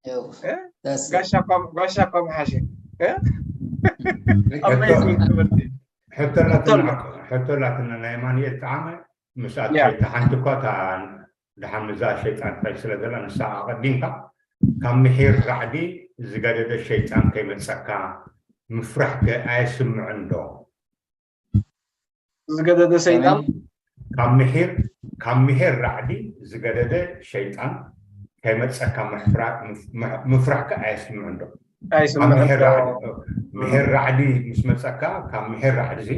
ይኸው እ? that's ጋሻ እኳ ጋሻ እኳ ምሓሸ እ? ኣሜዚንግ ትምህርቲ። ሕቶ ኣላትና ናይ ኣማኑኤል ጠዓመ። ምስኣ ትኸይድ ሓንቲ እኳ እታ ደሓን ምዛ ሸይጣን ትኸይድ ስለ ዘላ ንሳ ኣቐዲምካ ካብ ምሒር ራዕዲ ዝገደደ ሸይጣን ከይመፀካ ምፍራሕ ከ ኣየስምዕን ዶ? ዝገደደ ሰይጣን ካብ ምሒር ካብ ምሒር ራዕዲ ዝገደደ ሸይጣን ከይመፀካ ምፍራሕከ ኣየስምዕን ዶ? ምሒር ራዕዲ ምስ መፀካ ካብ ምሒር ራዕዲ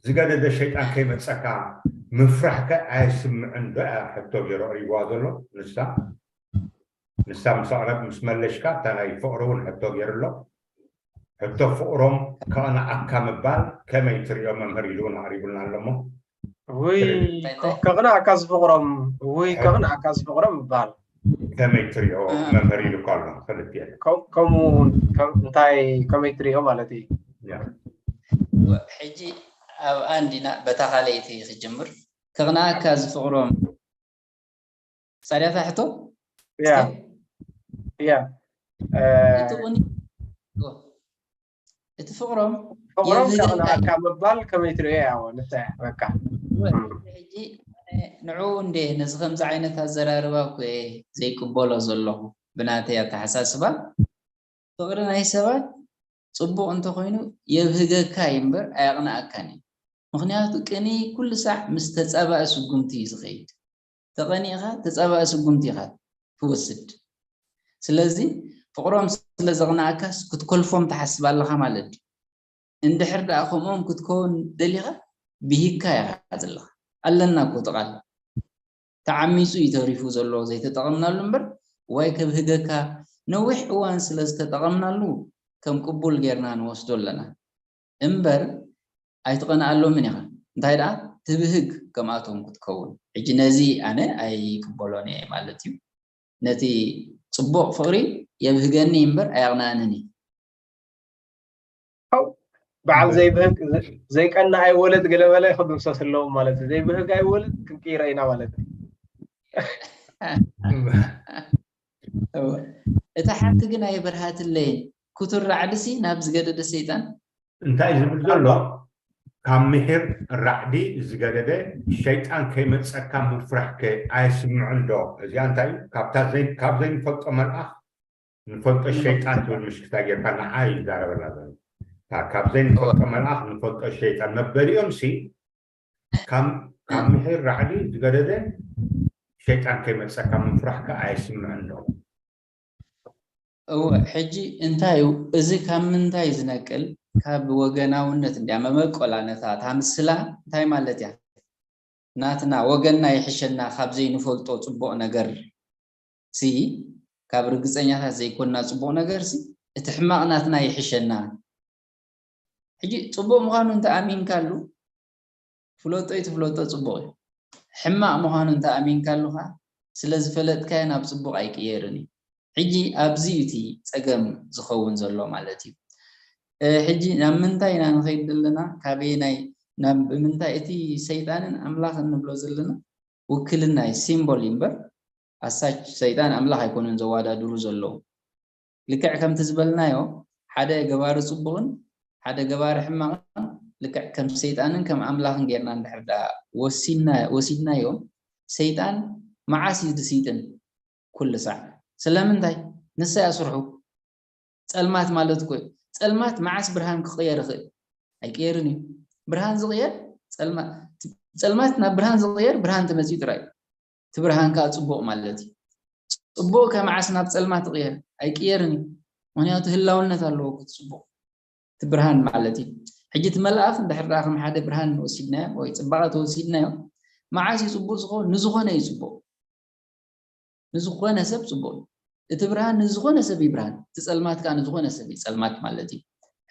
ዝገደደ ሸይጣን ከይመፀካ ምፍራሕከ ኣየስምዕን ዶ? ሕቶ ገይሩ ኣቕሪብዋ ዘሎ ንሳ ንሳ ምስ ኣቕረብ ምስ መለሽካ እታ ናይ ፍቕሪ እውን ሕቶ ገይሩ ኣሎ። ሕቶ ፍቕሮም ከቕንዓካ ምባል ከመይ ትሪኦ መምህር ኢሉ እውን ኣቕሪቡልና ኣሎ እሞ ውይ ከቕንዓካ ዝፍቕሮም ውይ ከቕንዓካ ዝፍቕሮም ምባል ከመይ ትሪኦ መምህር ኢሉ እኮ ኣሎ ክልቲኤን ከምኡ እንታይ ከመይ ትሪኦ ማለት እዩ ሕጂ ኣብኣ እንዲና በታ ካልኣይቲ ክጅምር ከቕንዓካ ዝፍቕሮም ጻድያታ ሕቶ ያ ያ እቲ ፍቅሮም ፍቅሮም ከቅንዓካ ምባል ከመይ ትሪኦ ያወ ንሳ በቃ ሕጂ ንዑ እንዴ ነዚ ከምዚ ዓይነት ኣዘራርባ እኮ ዘይቅበሎ ዘለኹ ብናተይ ኣተሓሳስባ ፍቅሪ ናይ ሰባት ጽቡቕ እንተኾይኑ የብህገካ እዩ እምበር ኣየቕንኣካን እዩ። ምኽንያቱ ቅንኢ ኩሉ ሳዕ ምስ ተጻባኢ ስጉምቲ እዩ ዝኸይድ። ተቐኒእኻ ተጻባኢ ስጉምቲ ኢኻ ትወስድ። ስለዚ ፍቕሮም ስለ ዘቕንኣካስ ክትኮልፎም ትሓስብ ኣለኻ ማለት ድዩ? እንድሕር ደኣ ከምኦም ክትከውን ደሊኻ ብሂግካ ኢኻ ዘለኻ። ኣለና እኮ እቲ ቃል። ተዓሚፁ እዩ ተሪፉ ዘሎ ዘይተጠቐምናሉ እምበር ዋይ ከብህገካ ነዊሕ እዋን ስለ ዝተጠቐምናሉ ከም ቅቡል ጌርና ንወስዶ ኣለና እምበር ኣይትቐንኣሎምን ኢኻ እንታይ ደኣ ትብህግ ከምኣቶም ክትከውን ሕጂ ነዚ ኣነ ኣይቅበሎን እየ ማለት እዩ ነቲ ፅቡቕ ፍቕሪ የብህገኒ እምበር ኣየቕንኣንን እዩ በዓል ዘይብህግ ዘይቀና ኣይወለድ ገለመለ ክድምሰስ ኣለዎም ማለት እዩ ዘይብህግ ኣይወለድ ክንቅይረ ኢና ማለት እዩ እታ ሓንቲ ግን ኣይበርሃትለይን ክቱር ራዕድሲ ናብ ዝገደደ ሰይጣን እንታይ ዝብል ዘሎ ካብ ምሒር ራዕዲ ዝገደደ ሸይጣን ከይመፀካ ምፍራሕ ከ ኣየስምዕን ዶ እዚኣ እንታይ እዩ ካብ ዘይንፈልጦ መልኣኽ ንፈልጦ ሸይጣን ትብል ምሽክታ ጌርካ ንዓ ይዛረበላ ዘሎ ካብ ዘይንፈልጦ መልኣኽ ንፈልጦ ሸይጣን መበሊኦም ሲ ካብ ምሒር ራዕዲ ዝገደደ ሸይጣን ከይመፀካ ምፍራሕ ከ ኣየስምዕን ዶ እወ ሕጂ እንታይ እዩ እዚ ካብ ምንታይ ዝነቅል ካብ ወገናውነት እንድያ መበቆላ ነታ እታ ምስላ እንታይ ማለት እያ ናትና ወገንና ይሕሸና ካብ ዘይንፈልጦ ፅቡቕ ነገር ሲ ካብ ርግፀኛታት ዘይኮንና ፅቡቕ ነገር ሲ እቲ ሕማቕ ናትና ይሕሸና ሕጂ ፅቡቕ ምዃኑ እንተ ኣሚንካሉ ፍለጦ ይትፍለጦ ፅቡቕ እዩ ሕማቕ ምዃኑ እንተ ኣሚንካሉ ከዓ ስለ ዝፈለጥካዮ ናብ ፅቡቕ ኣይቅየርን እዩ ሕጂ ኣብዚ እዩ እቲ ፀገም ዝኸውን ዘሎ ማለት እዩ ሕጂ ናብ ምንታይ ኢና ንኸይድ ዘለና ካበየናይ ናብ ብምንታይ እቲ ሰይጣንን ኣምላኽ እንብሎ ዘለና ውክልና እዩ ሲምቦል እዩ እምበር ኣሳች ሰይጣን ኣምላኽ ኣይኮኑን ዘዋዳድሩ ዘለዉ ልክዕ ከምቲ ዝበልናዮ ሓደ ገባሪ ፅቡቕን ሓደ ገባሪ ሕማቕን ልክዕ ከም ሰይጣንን ከም ኣምላኽን ጌርና እንድሕር ደኣ ወሲድናዮም ሰይጣን መዓስ እዩ ዝስይጥን ኩሉ ሳዕ ስለምንታይ ንሳ እያ ስርሑ ጸልማት ማለት እኮ እዩ። ጸልማት መዓስ ብርሃን ክቕየር ይኽእል? ኣይቅየርን እዩ። ብርሃን ዝቕየር ጸልማት ናብ ብርሃን ዝቕየር ብርሃን ተመፅዩ ጥራይ እዩ። እቲ ብርሃን ከዓ ፅቡቕ ማለት እዩ። ፅቡቕ ከ መዓስ ናብ ጸልማት ይቕየር? ኣይቅየርን እዩ። ምክንያቱ ህላውነት ኣለዎ እቲ ፅቡቕ እቲ ብርሃን ማለት እዩ። ሕጂ እቲ መልኣኽ እንድሕር ደኣ ከም ሓደ ብርሃን ወሲድናዮ ወይ ፅባቐ ተወሲድናዮ መዓስ እዩ ፅቡቕ ዝኸውን? ንዝኾነ እዩ ፅቡቕ። ንዝኾነ ሰብ ፅቡቕ እዩ። እቲ ብርሃን ንዝኾነ ሰብ እዩ ብርሃን፣ እቲ ፀልማት ከዓ ንዝኾነ ሰብ እዩ ፀልማት ማለት እዩ።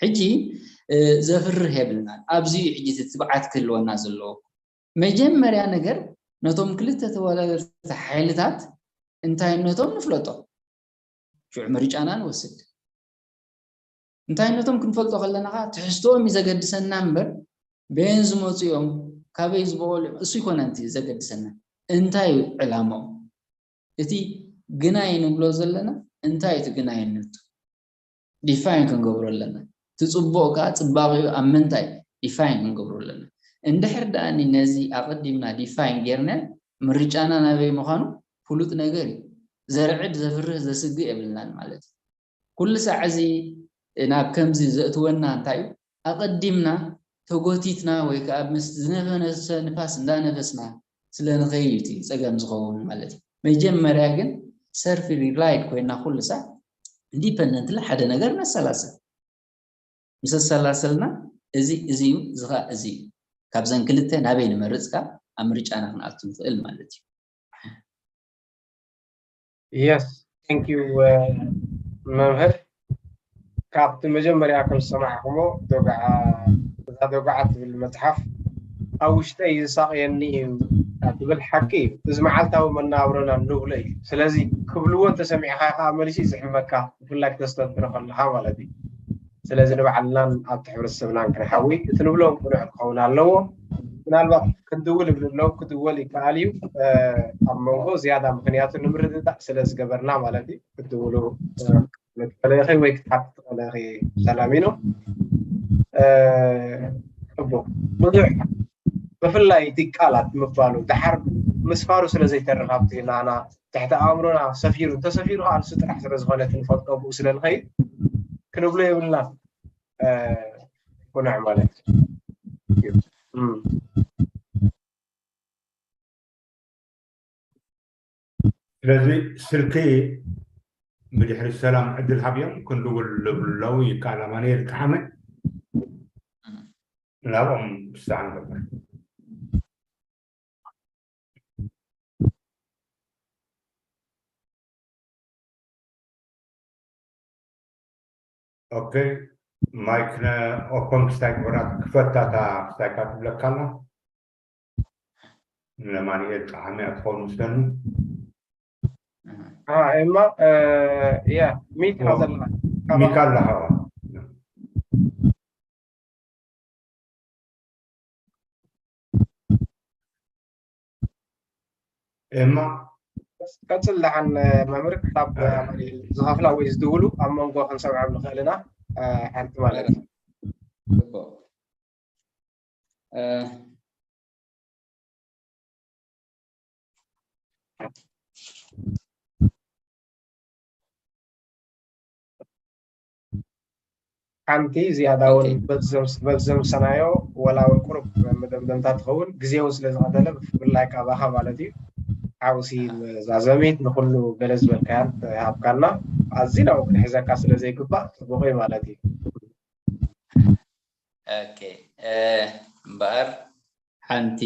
ሕጂ ዘፍርህ የብልናን። ኣብዚ እዩ ሕጂ እቲ ትብዓት ክህልወና ዘለዎ። መጀመርያ ነገር ነቶም ክልተ ተወዳደርቲ ሓይልታት እንታይነቶም ንፍለጦ። ሽዑ ምርጫና ንወስድ። እንታይነቶም ክንፈልጦ ከለና ከዓ ትሕዝቶኦም እዩ ዘገድሰና እምበር በየን ዝመፁ እዮም ካበይ ዝበቐሉ እዮም እሱ ይኮነ እቲ ዘገድሰና እንታይ እዩ ዕላማኦም እቲ ግናይ ንብሎ ዘለና እንታይ እቲ ግናይነቱ ዲፋይን ክንገብሮ ኣለና እቲ ጽቡቕ ከኣ ጽባቐኡ ኣብ ምንታይ ዲፋይን ክንገብሮ ኣለና። እንድሕር ደኣኒ ነዚ ኣቐዲምና ዲፋይን ጌርና ምርጫና ናበይ ምዃኑ ፍሉጥ ነገር እዩ። ዘርዕድ ዘፍርህ ዘስግእ የብልናን ማለት እዩ። ኩሉ ሳዕ እዚ ናብ ከምዚ ዘእትወና እንታይ እዩ? ኣቐዲምና ተጎቲትና ወይ ከኣ ምስ ዝነፈነሰ ንፋስ እንዳነፈስና ስለ ንኸይድ እዩ እቲ ጸገም ዝኸውን ማለት እዩ። መጀመርያ ግን ሰልፍ ሪላይድ ኮይና ኩሉ ሳዕ ኢንዲፐንደንትሊ ሓደ ነገር ነሰላስል። ምስ ኣሰላሰልና እዚ እዚ እዩ፣ እዚ ኸኣ እዚ እዩ። ካብዘን ክልተ ናበይ ንመርጽ ከኣ ኣብ ምርጫና ክንኣቱ ንኽእል ማለት እዩ። Yes, thank you መምህር። ካብቲ መጀመርያ ከም ዝሰማዕኩሞ ዶግዓ እዛ ዶግዓ ትብል መፅሓፍ ኣብ ውሽጠይ ዝሳቕየኒ እዩ ትብል ሓቂ እዩ። እዚ መዓልታዊ መነባብሮና ንብሎ እዩ። ስለዚ ክብልዎ እንተሰሚዕካ ከዓ መልሲ ዝሕመካ ብፍላይ ክተስተንትኖ ከለካ ማለት እዩ። ስለዚ ንባዕልናን ኣብቲ ሕብረተሰብናን ክንሓዊ እቲ ንብሎ ቅኑዕ ክኸውን ኣለዎ። ምናልባት ክንድውል እብል ኣለዉ ክድወል ይከኣል እዩ። ኣብ መንጎ ዝያዳ ምክንያቱ ንምርድዳእ ስለ ዝገበርና ማለት እዩ። ክትድውሉ ክትፈለኺ ወይ ክትሓት ትኽእለኺ ሰላሚኖ። ጽቡቕ ብዙሕ ብፍላይ እቲ ቃላት ምባሉ ደሓር ምስፋሩ ስለ ዘይተርፍ ኣብቲ ናና ትሕቲ ኣእምሮና ሰፊሩ እንተሰፊሩ ከዓ ንሱ ጥራሕ ስለ ዝኾነ ክንፈልጦ ብኡ ስለ ንኸይድ ክንብሎ የብልና። ቁኑዕ ማለት እዩ። ስለዚ ስልኪ ብድሕሪ ሰላም ዕድል ሃብዮም ክንድውል ኣለዉ ይከኣል። ኣማኑኤል ከሓመ ናብኦም ብስራሕ ንገብር። ኦኬ ማይክ ኦፖን ክስታይ ግበራ ክፈታታ ክስታይካ ትብለካ ኣላ። ንማኑኤል ጠዓመ እያ ትኸውን ምስለኒ። ኤማ ያ ሚት ዘለካ ሚካ ኣለኻ። ኤማ ቀፅል ደሓን መምህር ክሳብ ዝኸፍላ ወይ ዝድውሉ ኣብ መንጎ ክንሰምዖም ንኽእል ኢና። ሓንቲ ማለት እዩ። ሓንቲ ዝያዳ እውን በዚ ዘምሰናዮ ወላ እውን ቁሩብ መደምደምታ ትኸውን ግዜ እውን ስለ ዝቐተለ ብፍላይ ካባኻ ማለት እዩ። ሓውሲ ዛዘሚት ንኩሉ ገለ ዝበልካያን ሃብካና ኣዚና እውን ክንሕዘካ ስለ ዘይግባእ ፅቡቕ እዩ ማለት እዩ። ኦኬ እምበኣር ሓንቲ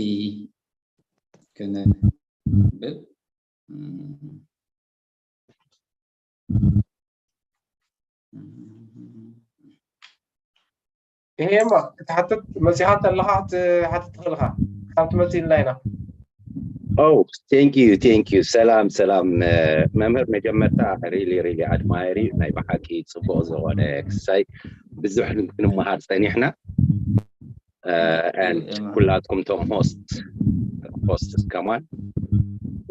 ክንብል ይሄማ ክትሓትት መፂኻ እንተለኻ ክትሓትት ትኽእል ኢኻ ካብ ትመፅእልና ኢና። Oh, thank you, thank you. ሰላም ሰላም መምህር፣ መጀመርታ really really admire እዩ ናይ ብሓቂ ፅቡቕ ዝኾነ ክሳይ ብዙሕ ክንመሃር ፀኒሕና። And ኩላትኩም ቶም host host ከማን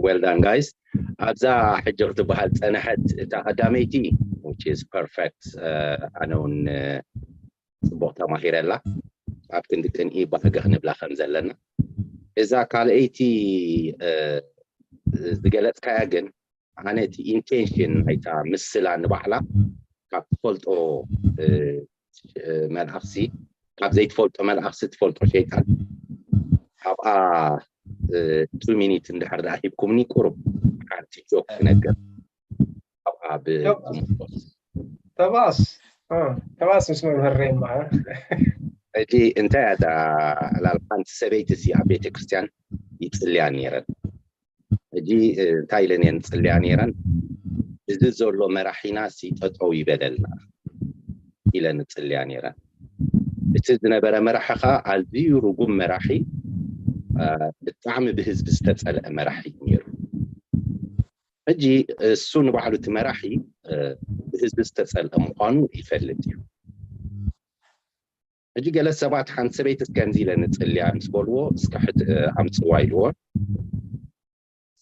well done guys። ኣብዛ ሕጂ ክትበሃል ፀንሐት እታ ቀዳመይቲ which is perfect። ኣነ እውን ፅቡቕ ተማሂረላ ኣብ ክንዲ ቅንኢ ባህገ ክንብላ ከም ዘለና። እዛ ካልኣይቲ ዝገለፅካያ ግን ኣነ እቲ intention ናይታ ምስላ ንባዕላ ካብ ትፈልጦ መልኣኽሲ ካብ ዘይትፈልጦ መልኣኽሲ ትፈልጦ ሸይጣን ኣብኣ two minute እንድሕር ደኣ ሂብኩምኒ ቁሩብ ሓንቲ joke ክነግር ኣብኣ ብኩምኮስ ተባስ ተባስ ምስ መምህር ሬማ ሕጂ እንታይ እያ ዕላል ሓንቲ ሰበይቲ ሲ ኣብ ቤተክርስትያን ይፅልያ ነይረን ሕጂ እንታይ ኢለን እየን ዝፅልያ ነይረን እዚ ዘሎ መራሒና ሲ ጠጠው ይበለልና ኢለን ዝፅልያ ነይረን እቲ ዝነበረ መራሒ ከዓ ኣዝዩ ርጉም መራሒ ብጣዕሚ ብህዝቢ ዝተፀልአ መራሒ እዩ ነይሩ ሕጂ እሱ ንባዕሉ እቲ መራሒ ብህዝቢ ዝተፀልአ ምኳኑ ይፈልጥ እዩ ሕጂ ገለ ሰባት ሓንቲ ሰበይቲ ከምዚ ኢለ ንፅልያ ምስ በልዎ እስከ ሕጂ ኣምፅዋ ኢልዎ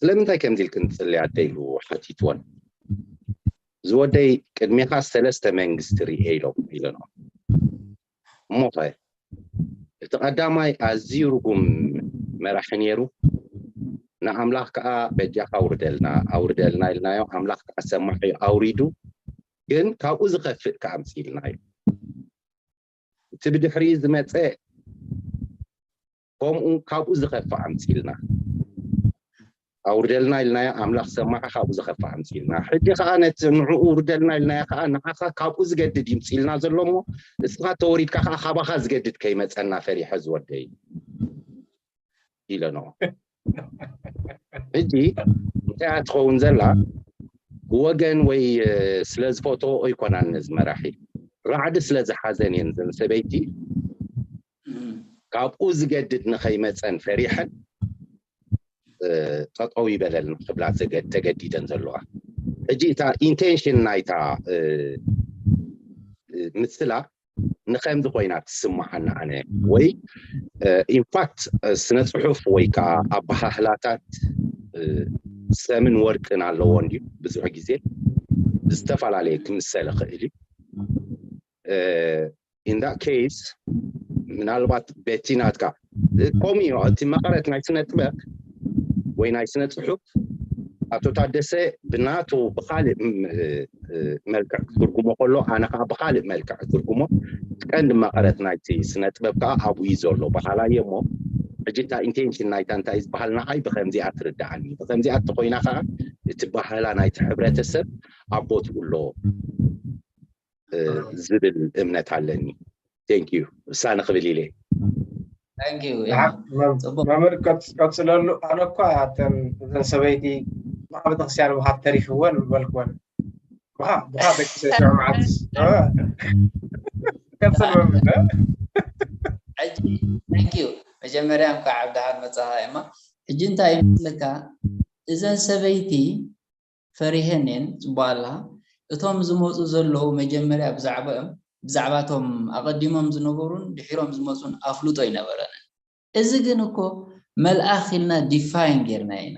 ስለምንታይ ከምዚ ኢልክን ትፅልያ ኣደ ኢሉ ሓቲትወን ዝወደይ ቅድሜኻ ሰለስተ መንግስቲ ርኤ ኢሎም ኢለንኦ እሞኸ እቲ ቀዳማይ ኣዝዩ ርጉም መራሒ ነይሩ። ንኣምላኽ ከዓ በጃኻ ኣውርደልና ኣውርደልና ኢልናዮ። ኣምላኽ ከዓ ሰማዒ ኣውሪዱ፣ ግን ካብኡ ዝኸፍእ ከዓ ኣምፅኢልና እዩ። እቲ ብድሕሪኡ ዝመፀ ከምኡ ካብኡ ዝኸፍእ ኣምፅኢልና። ኣውርደልና ኢልናዮ፣ ኣምላኽ ሰማዒ ካብኡ ዝኸፍእ ኣምፅኢልና። ሕጂ ከዓ ነቲ ንዕኡ ውርደልና ኢልናዮ ከዓ ንዓኻ ካብኡ ዝገድድ ይምፅኢልና ዘሎ እሞ፣ እስኻ ተወሪድካ ከዓ ካባኻ ዝገድድ ከይመፀና ፈሪሐ ዝወደይ ኢለንኦ። ሕጂ እንታይ እያ ትኸውን ዘላ? ብወገን ወይ ስለ ዝፈትኦ ኣይኮናን ነዚ መራሒ፣ ራዕዲ ስለ ዝሓዘን እየን ዘን ሰበይቲ ካብኡ ዝገድድ ንኸይመፀን ፈሪሐን ጠጠው ይበለልና ክብላ ተገዲደን ዘለዋ። ሕጂ እታ ኢንቴንሽን ናይታ ምስላ ንኸምዚ ኮይና ትስምዓና ኣነ ወይ ኢንፋክት ስነ ፅሑፍ ወይ ከዓ ኣበሃህላታት ሰምን ወርቅን ኣለዎ እንድዩ። ብዙሕ ግዜ ዝተፈላለየ ክምሰል ይኽእል እዩ። In that case ምናልባት በቲ ናትካ ከምኡ እዩ። እቲ መቐረት ናይ ስነ ጥበብ ወይ ናይ ስነ ፅሑፍ ኣቶ ታደሰ ብናቱ ብካልእ መልክዕ ክትርጉሞ ከሎ ኣነ ከዓ ብካልእ መልክዕ ክትርጉሞ ቀንዲ መቐረት ናይቲ ስነ ጥበብ ከዓ ኣብኡ እዩ ዘሎ በሃላይ እሞ ሕጂ እታ ኢንቴንሽን ናይታ እንታይ ዝበሃል ንዓይ ብከምዚኣ ትርድኣኒ። ብከምዚኣ እተኮይና ከዓ እቲ ባህላ ናይቲ ሕብረተሰብ ኣብ ቦትኡ ኣሎ ዝብል እምነት ኣለኒ። Thank you እሳነ ክብል ኢለ። መምህር ቀፅለሉ። ኣነ እኳ እተን እዘን ሰበይቲ ብካ ቤተክርስትያን ምሃብ ተሪፍወን ምበልክወን ብካ ብካ ደቂ ሰይጣን መዓት ቀፅል መምህር። ሕጂ thank you መጀመርያ እንኳዕ ኣብ ደሓን መፃኻ እማ። ሕጂ እንታይ ይመስለካ እዘን ሰበይቲ ፈሪሀን እየን ፅቡቅ ኣላ። እቶም ዝመፁ ዘለዉ መጀመርያ ብዛዕባኦም ብዛዕባቶም ኣቐዲሞም ዝነበሩን ድሒሮም ዝመፁን ኣፍልጦ ኣይነበረንን። እዚ ግን እኮ መልኣኽ ኢልና ዲፋይን ጌርና ኢና።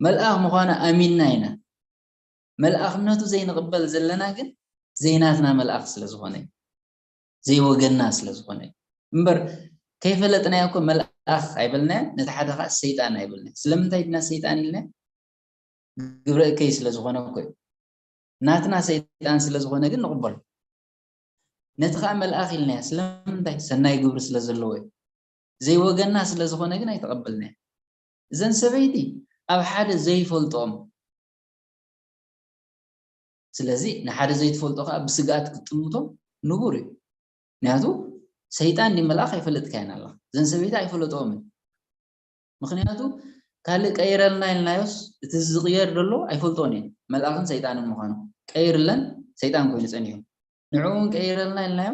መልኣኽ ምዃኑ ኣሚንና ኢና። መልኣኽነቱ ዘይንቕበል ዘለና ግን ዘይናትና መልኣኽ ስለ ዝኾነ እዩ። ዘይወገንና ስለ ዝኾነ እዩ። እምበር ከይፈለጥናዮ እኮ መልኣኽ ኣይበልናዮ፣ ነቲ ሓደ ከዓ ሰይጣን ኣይበልናዮ። ስለምንታይ ድና ሰይጣን ኢልና? ግብረ እከይ ስለ ዝኾነ እኮ እዩ። ናትና ሰይጣን ስለ ዝኾነ ግን ንቕበሎ። ነቲ ከዓ መልኣኽ ኢልናዮ። ስለምንታይ? ሰናይ ግብሪ ስለ ዘለዎ እዩ። ዘይወገንና ስለ ዝኾነ ግን ኣይተቐበልናዮ። እዘን ሰበይቲ ኣብ ሓደ ዘይፈልጦም ስለዚ ንሓደ ዘይትፈልጦ ከዓ ብስግኣት ክትጥምቶ ንቡር እዩ። ምክንያቱ ሰይጣን ድዩ መልኣኽ ኣይፈለጥካዮን ኣለኻ። እዘን ሰበይቲ ኣይፈለጥኦምን። ምክንያቱ ካልእ ቀይረልና ኢልናዮስ እቲ ዝቕየር ዘሎ ኣይፈልጦን እየን መልኣኽን ሰይጣንን ምዃኑ። ቀይርለን ሰይጣን ኮይኑ ፀኒሑ። ንዕኡ እውን ቀይረልና ኢልናዮ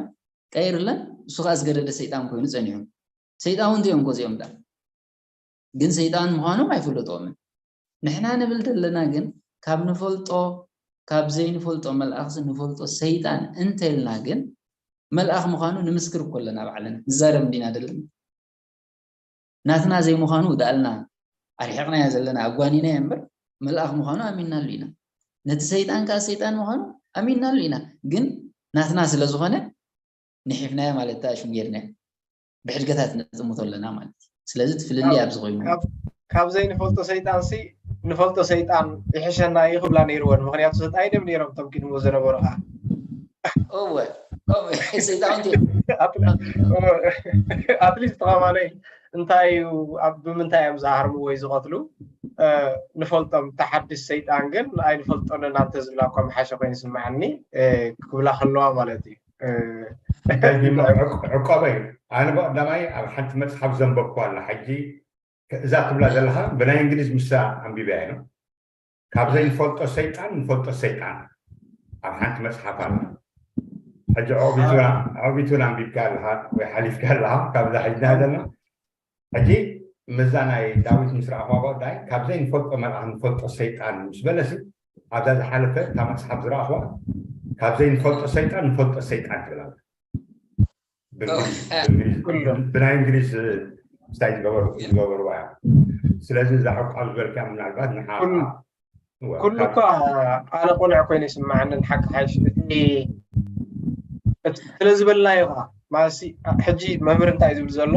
ቀይርለን እሱ ከዓ ዝገደደ ሰይጣን ኮይኑ ፀኒሑ። ሰይጣውንቲ እዮም እኮ እዚኦም ዳ ግን ሰይጣን ምዃኖም ኣይፈለጥኦምን። ንሕና ንብል ዘለና ግን ካብ ንፈልጦ ካብ ዘይንፈልጦ መልኣኽሲ ንፈልጦ ሰይጣን እንተልና ግን መልኣኽ ምዃኑ ንምስክር እኮ ኣለና ባዕልና ንዛረብ እንዲና ዘለና ናትና ዘይምዃኑ ውዳኣልና ኣርሒቕናዮ ዘለና ኣጓኒናዮ እምበር መልኣኽ ምዃኑ ኣሚንናሉ ኢና። ነቲ ሰይጣን ከዓ ሰይጣን ምዃኑ ኣሚንናሉ ኢና። ግን ናትና ስለ ዝኾነ ንሒፍናዮ ማለት እታ ሽም ጌርናዮ ብሕድገታት ነጥምቶ ኣለና ማለት እዩ። ስለዚ እቲ ፍልልይ ኣብዚ ኮይኑ ካብ ዘይንፈልጦ ሰይጣን ሲ ንፈልጦ ሰይጣን ይሕሸና እዩ ክብላ ነይርወን። ምክንያቱ ሰጣይ ደም ነይሮም እቶም ቅድሙ ዝነበሩ ከዓ እወ ሰይጣውንቲ ኣትሊስት ከማነይ እንታይ እዩ ብምንታይ እዮም ዝሃርሙ ወይ ዝቐትሉ ንፈልጦም ተሓድሽ ሰይጣን ግን ኣይንፈልጦን እናንተ ዝብላ እኳ መሓሸ ኮይኑ ይስምዓኒ ክብላ ከለዋ ማለት እዩ። ዕቆበ እዩ። ኣነ ብቀዳማይ ኣብ ሓንቲ መፅሓፍ ዘንበብኩ ኣላ ሕጂ እዛ ትብላ ዘለካ ብናይ እንግሊዝ ምሳ ኣንቢበያ ኢኖ ካብ ዘይንፈልጦ ሰይጣን ንፈልጦ ሰይጣን ኣብ ሓንቲ መፅሓፍ ኣላ። ሕጂ ዕቢቱን ኣንቢብካ ኣለካ ወይ ሓሊፍካ ኣለካ ካብዛ ሕጅና ዘለና ሕጂ ምዛ ናይ ዳዊት ምስ ረኣኽዋ ጉዳይ ካብ ዘይንፈልጦ መልኣኽ ንፈልጦ ሰይጣን ምስ በለሲ ኣብዛ ዝሓለፈ እታ መፅሓፍ ዝረኣኽዋ ካብ ዘይንፈልጦ ሰይጣን ንፈልጦ ሰይጣን ትብል ኣላ። ብናይ እንግሊዝ ስታይ ዝገበርዋ እያ። ስለዚ እዛ ዕቋብ ዝበልካ ምናልባት ንዓ ኩሉ እኳ ኣነ ቁኑዕ ኮይኑ ይስምዓኒ ሓቂ ሓይሽ እቲ ስለ ዝበልናዮ ከዓ ማሲ ሕጂ መምህር እንታይ ዝብል ዘሎ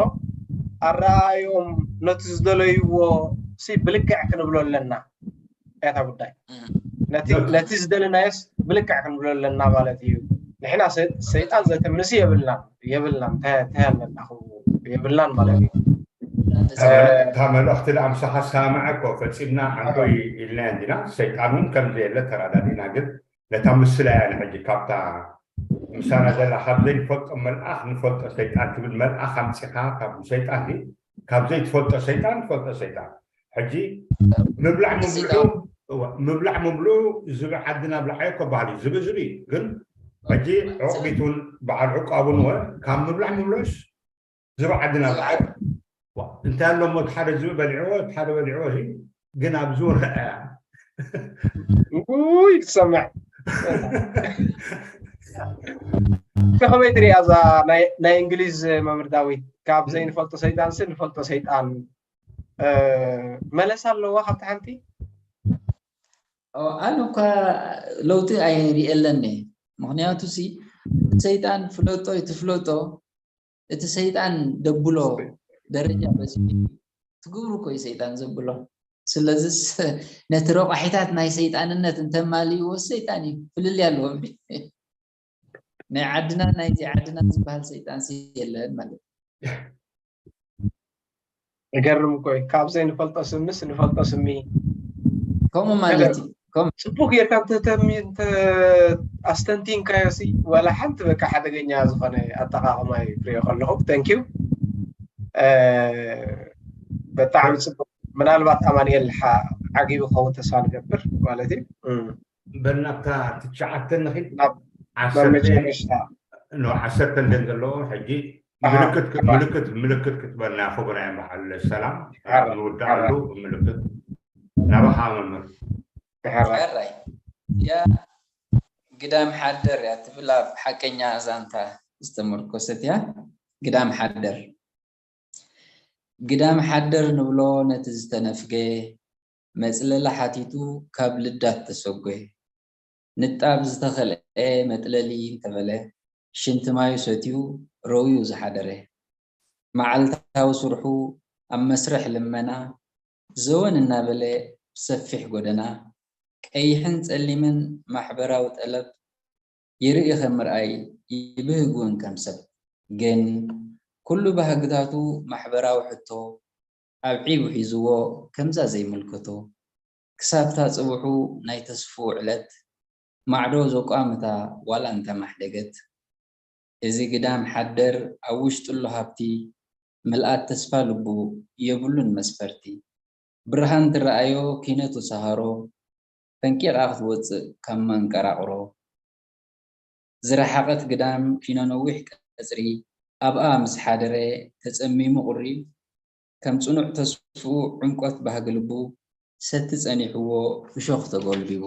ኣረኣዮም ነቲ ዝደለይዎ ሲ ብልክዕ ክንብሎ ኣለና። እታ ጉዳይ ነቲ ነቲ ዝደለናዮስ ብልክዕ ክንብሎ ኣለና ማለት እዩ። ንሕና ሰ- ሰይጣን ዘተምስ የብልናን የብልናን እንታይ እንታይ ኣለና ክው- የብልናን ማለት እዩ። እታ መልእኽቲ ደኣ ምሳኻ ሳምዐ እኮ ፈጺምና ዓንኮይ ኢልና እንዲና። ሰይጣን እውን ከም ዘየለ ተረዳዲእና። ግን ነታ ምስላ እያ ንሕጂ ካብታ ምሳና ዘላ ካብ ዘይንፈልጦ መልኣኽ ንፈልጦ ሰይጣን ትብል መልኣኽ ኣምጺኻ ካብ ሰይጣን ዲ ካብ ዘይትፈልጦ ሰይጣን ንፈልጦ ሰይጣን ሕጂ ምብላዕ ምብልዑ እወ፣ ምብላዕ ምብልዑ ዝብኢ ዓድና ብላዓዮ ከበሃል እዩ ዝብኢ ዝብኢ ግን ሕጂ ዕቑቢት እውን በዓል ዕቋብ እውን ወ ካብ ምብላዕ ምብልዑስ ዝብኢ ዓድና ብላዓዮ እንታይ ኣሎ እሞ እቲ ሓደ ዝብኢ በሊዕዎ እቲ ሓደ በሊዕዎ እዚ ግን ኣብዚ እውን ረኣያ ውይ ትሰምዕ ከመይ ትሪኣ እዛ ናይ- ናይ እንግሊዝ መምህር ዳዊት ካብ ዘይንፈልጦ ሰይጣን ስ ንፈልጦ ሰይጣን እ፣ መለሳ ኣለዋ ካብቲ ሓንቲ ኣነ እኳ ለውጢ ኣይሪኤለኒ። ምክንያቱ ሲ እቲ ሰይጣን ፍለጦ ይትፍለጦ እቲ ሰይጣን ደብሎ ደረጃ በፂሑ ትግብሩ እኮ እዩ ሰይጣን ዘብሎ። ስለዚስ ነቲ ረቋሒታት ናይ ሰይጣንነት እንተማልእዎ ሰይጣን እዩ ፍልልይ ኣለዎም። ናይ ዓድና ናይዚ ዓድና ዝበሃል ሰይጣን ሲ የለን ማለት እዩ። ይገርም እኮ እዩ። ካብ ዘይንፈልጦ ስምስ ንፈልጦ ስሚ ከምኡ ማለት እዩ። ከም- ፅቡቅ ጌርካ እንተተሚ- እንተ ኣስተንቲንካዮ ሲ ዋላ ሓንቲ በቃ ሓደገኛ ዝኾነ ኣጠቃቅማ እዩ ክሪኦ ከለኹ። ተንኪዩ በጣዕሚ ፅቡቅ። ምናልባት ኣማንኤል ሓ- ዓጊቡ ክኸውን ተስፋ ንገብር ማለት እዩ። እም። በልና ኣብታ ትሽዓተ ንኺድ ናብ ዓሰርተ መጨረሻ ኖ ዓሰርተ እንደን ዘለዎ ሕጂ ኣሃ፣ ምልክት ክ- ኣሃ። ምልክት ምልክት ክትበልና ክቡር ኣይ በዓል ሰላም ኣሃ፣ ንውድኣሉ ምልክት ናባኻ መምህር ድሕራይ ሕራይ ያ ግዳም ሓደር እያ ትብል ኣብ ሓቀኛ ዛንታ ዝተመርኮሰት እያ። ግዳም ሓደር ግዳም ሓደር ንብሎ ነቲ ዝተነፍገ መፅለሊ ሓቲቱ ካብ ልዳት ተሰጎ ንጣብ ዝተኸልአ መጥለሊ እንተበለ ሽንቲ ማዩ ሰትዩ ረውዩ ዝሓደረ መዓልታዊ ስርሑ ኣብ መስርሕ ልመና ዘወን እናበለ ብሰፊሕ ጎደና ቀይሕን ፀሊምን ማሕበራዊ ጠለብ ይርኢ ከም ምርኣይ ይብህግ እውን ከም ሰብ ግን ኩሉ ባህግታቱ ማሕበራዊ ሕቶ ኣብዒቡ ሒዝዎ ከምዛ ዘይምልከቶ ክሳብታ ፅብሑ ናይ ተስፍኡ ዕለት ማዕዶ ዘቋምታ ዋላ እንተማሕደገት እዚ ግዳም ሓደር ኣብ ውሽጥሉ ሃብቲ ምልኣት ተስፋ ልቡ የብሉን መስፈርቲ ብርሃን ትረኣዮ ኪነቱ ሰሃሮ ፈንቂቓ ክትወፅእ ካብ መንቀራቕሮ ዝረሓቐት ግዳም ኪኖ ነዊሕ ቀፅሪ ኣብኣ ምስ ሓደረ ተፀሚሙ ቁሪ ከም ፅኑዕ ተስፍኡ ዕምቆት ባህጊ ልቡ ሰቲ ፀኒሕዎ እሾኽ ተጎልቢቡ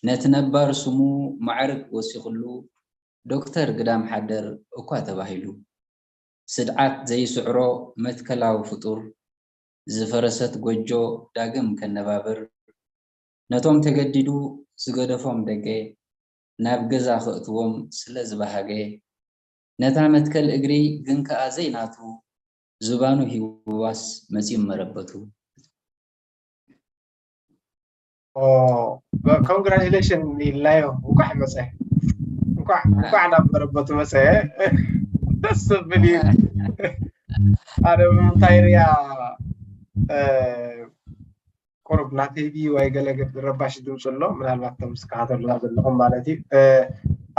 ነቲ ነባር ስሙ ማዕርግ ወሲኽሉ ዶክተር ግዳም ሓደር እኳ ተባሂሉ ስድዓት ዘይስዕሮ መትከላዊ ፍጡር ዝፈረሰት ጎጆ ዳግም ከነባብር ነቶም ተገዲዱ ዝገደፎም ደገ ናብ ገዛ ከእትዎም ስለ ዝበሃገ ነታ መትከል እግሪ ግን ከኣ ዘይናቱ ዝባኑ ሂብዋስ መጺኡ መረበቱ። ኮንግራቹሌሽን ኢልናዮ እንኳዕ መፀ እንኳዕ እንኳዕ ናብ መረበቱ መፀ ደስ ዘብል እዩ ኣነ ብምንታይ ሪያ ቁሩብ ናተይ ድዩ ኣይገለ ረባሽ ድምፁ ኣሎ ምናልባት ተምስከታተሉና ዘለኹም ማለት እዩ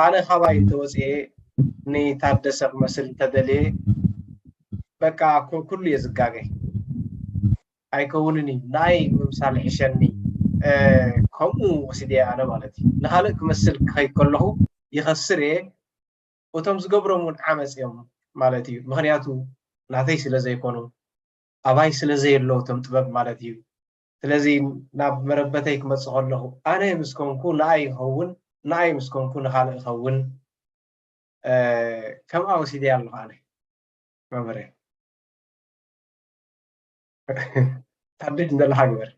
ኣነ ካባይ እንተወፅኤ ንታደሰ ክመስል እንተደልየ በቃ ኩሉ እየ ዝጋገ ኣይከውንን እዩ ናይ ምምሳል ሕሸኒ ከምኡ ወሲደ ኣነ ማለት እዩ ንካልእ ክመስል ክኸይ ከለኹ ይኸስር እየ እቶም ዝገብሮም እውን ዓመፅ እዮም ማለት እዩ ምክንያቱ ናተይ ስለ ዘይኮኑ ኣባይ ስለ ዘየለዉ እቶም ጥበብ ማለት እዩ ስለዚ ናብ መረበተይ ክመፅእ ከለኹ ኣነ ምስ ኮንኩ ንኣይ ይኸውን ንኣይ ምስ ኮንኩ ንካልእ ይኸውን ከምኣ ወሲደ ኣለኹ ኣነ መምህረ ታድድ እንደለካ ግበር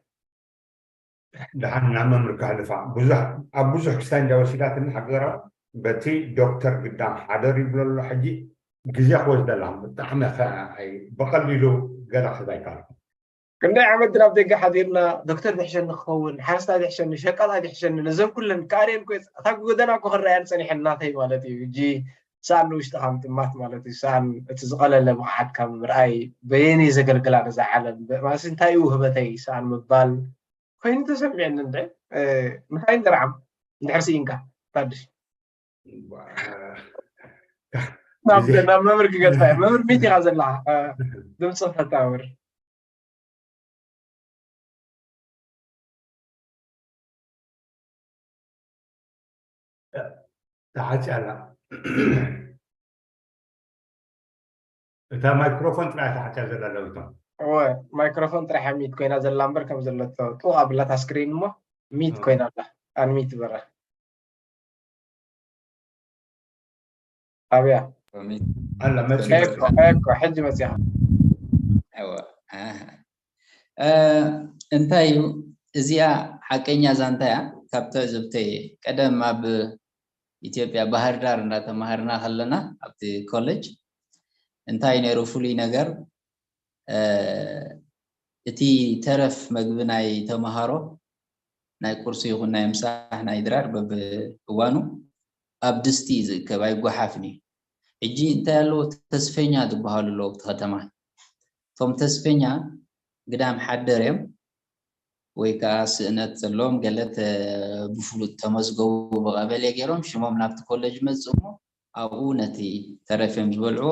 ድሓን ናብ መምህር ከሕልፋ ብዙሕ ኣብ ብዙሕ ክስታይ እንዳ ወሲዳትኒ ሓቂ ዘረባ በቲ ዶክተር ግዳም ሓደር ይብሎ ኣሎ ሕጂ ግዜ ክወስደላ ብጣዕሚ ብቐሊሉ ገለ ክሕዝ ኣይከኣልኩ። ክንደይ ዓመት ናብ ደገ ሓዲርና ዶክተር ዝሕሸኒ ክኸውን ሓረስታ ዝሕሸኒ ሸቃጣ ዝሕሸኒ ነዘም ኩለን ካሬን ኮ እታ ጎደና ኮ ክረኣያን ፀኒሐን ናተይ ማለት እዩ። እጂ ሰኣን ንውሽጥኻ ምጥማት ማለት እዩ። ሰኣን እቲ ዝቐለለ ብቕዓትካ ምርኣይ በየነይ ዘገልግላ ነዛ ዓለም ማለትስ እንታይ እዩ ውህበተይ ሰኣን ምባል ኮይኑ ተሰሚዐኒ። እንደ ምሳይ እንድርዓም እንድሕር ስኢንካ ታድሽ ናብ መምህር ክገድፋ እየ። መምህር ሚት ኢኻ ዘለኻ ድምፂ ፈታውር ተዓፅያ ኣላ። እታ ማይክሮፎን ጥራይ ተዓፅያ ዘላ ለውቶም እወ ማይክሮፎን ጥራሕ ሚት ኮይና ዘላ እምበር ከም ዘለቶ ጥቕ ኣብላታ ስክሪን እሞ ሚት ኮይና ኣላ። ኣንሚት በራ ኣብያ ኣላ መፂ ሕጂ መፅኻ እንታይ እዩ እዚኣ ሓቀኛ ዛንታ እያ። ካብ ትዕዝብተይ ቀደም ኣብ ኢትዮጵያ ባህር ዳር እንዳተማሃርና ከለና ኣብቲ ኮሌጅ እንታይ ነይሩ ፍሉይ ነገር እቲ ተረፍ መግቢ ናይ ተምሃሮ ናይ ቁርሲ ይኹን ናይ ምሳሕ ናይ ድራር በብእዋኑ ኣብ ድስቲ እዩ ዝእከብ ኣይጓሓፍን እዩ። ሕጂ እንታይ ኣለዎ ተስፈኛ ዝበሃሉ ኣለዉ ኣብቲ ከተማ እቶም ተስፈኛ ግዳም ሓደር እዮም ወይ ከዓ ስእነት ዘለዎም ገለ ብፍሉጥ ተመዝገቡ ብቐበሌ ገይሮም ሽሞም ናብቲ ኮሌጅ መፅእ እሞ ኣብኡ ነቲ ተረፍ እዮም ዝበልዕዎ።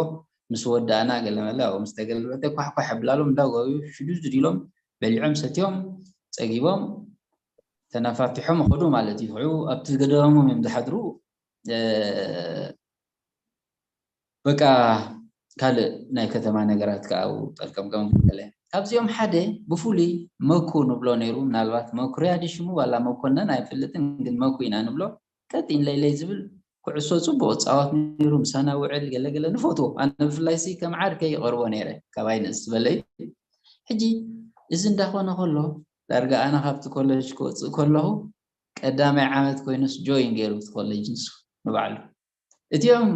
ምስ ወዳእና ገለ መለ ኣብኡ ምስ ተገልበጠ ኳሕኳሕ ኣብላሎም እንዳጎዩ ሽዱሽ ድዲሎም በሊዖም ሰትዮም ፀጊቦም ተነፋፊሖም ይኸዱ ማለት እዩ። ኣብቲ ገዳሞም እዮም ዝሓድሩ። በቃ ካልእ ናይ ከተማ ነገራት ከዓ ኣብኡ ጠልቀምቀም ገለ ካብዚኦም ሓደ ብፍሉይ መኩ ንብሎ ነይሩ። ምናልባት መኩርያ ድሽሙ ዋላ መኮነን ኣይፈልጥን፣ ግን መኩ ኢና ንብሎ። ቀጢን ለይለይ ዝብል ኩዕሶ ፅቡቅ ፃወት ነይሩ ምሳና ውዕል ገለገለ ንፈትዎ ኣነ ብፍላይ ሲ ከም ዓርከይ ይቀርቦ ነይረ ካባይ ንእስ ዝበለይ ሕጂ እዚ እንዳኮነ ከሎ ዳርጋ ኣነ ካብቲ ኮለጅ ክወፅእ ከለኹ ቀዳማይ ዓመት ኮይኑስ ጆይን ገይሩ እቲ ኮለጅ ንሱ ንባዕሉ እቲኦም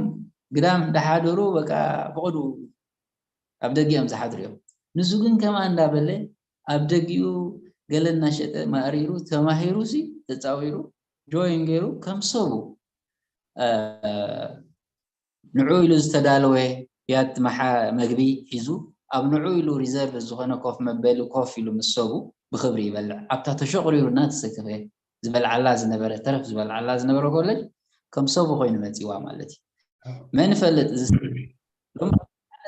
ግዳም እንዳሓደሩ በቃ ብቐዱ ኣብ ደጊኦም ዝሓድሩ እዮም ንሱ ግን ከምኣ እንዳበለ ኣብ ደጊኡ ገለ እናሸጠ ማእሪሩ ተማሂሩ ሲ ተፃዊሩ ጆይን ገይሩ ከም ሰቡ ንዑ ኢሉ ዝተዳለወ ያት መሓ መግቢ ሒዙ ኣብ ንዑ ኢሉ ሪዘርቭ ዝኾነ ኮፍ መበሊ ኮፍ ኢሉ ምስ ሰቡ ብክብሪ ይበልዕ ኣብታ ተሸቑሪሩ እናተሰከፈ ዝበልዓላ ዝነበረ ተረፍ ዝበልዓላ ዝነበረ ኮለጅ ከም ሰቡ ኮይኑ መፂዋ ማለት እዩ መን ይፈልጥ እዚ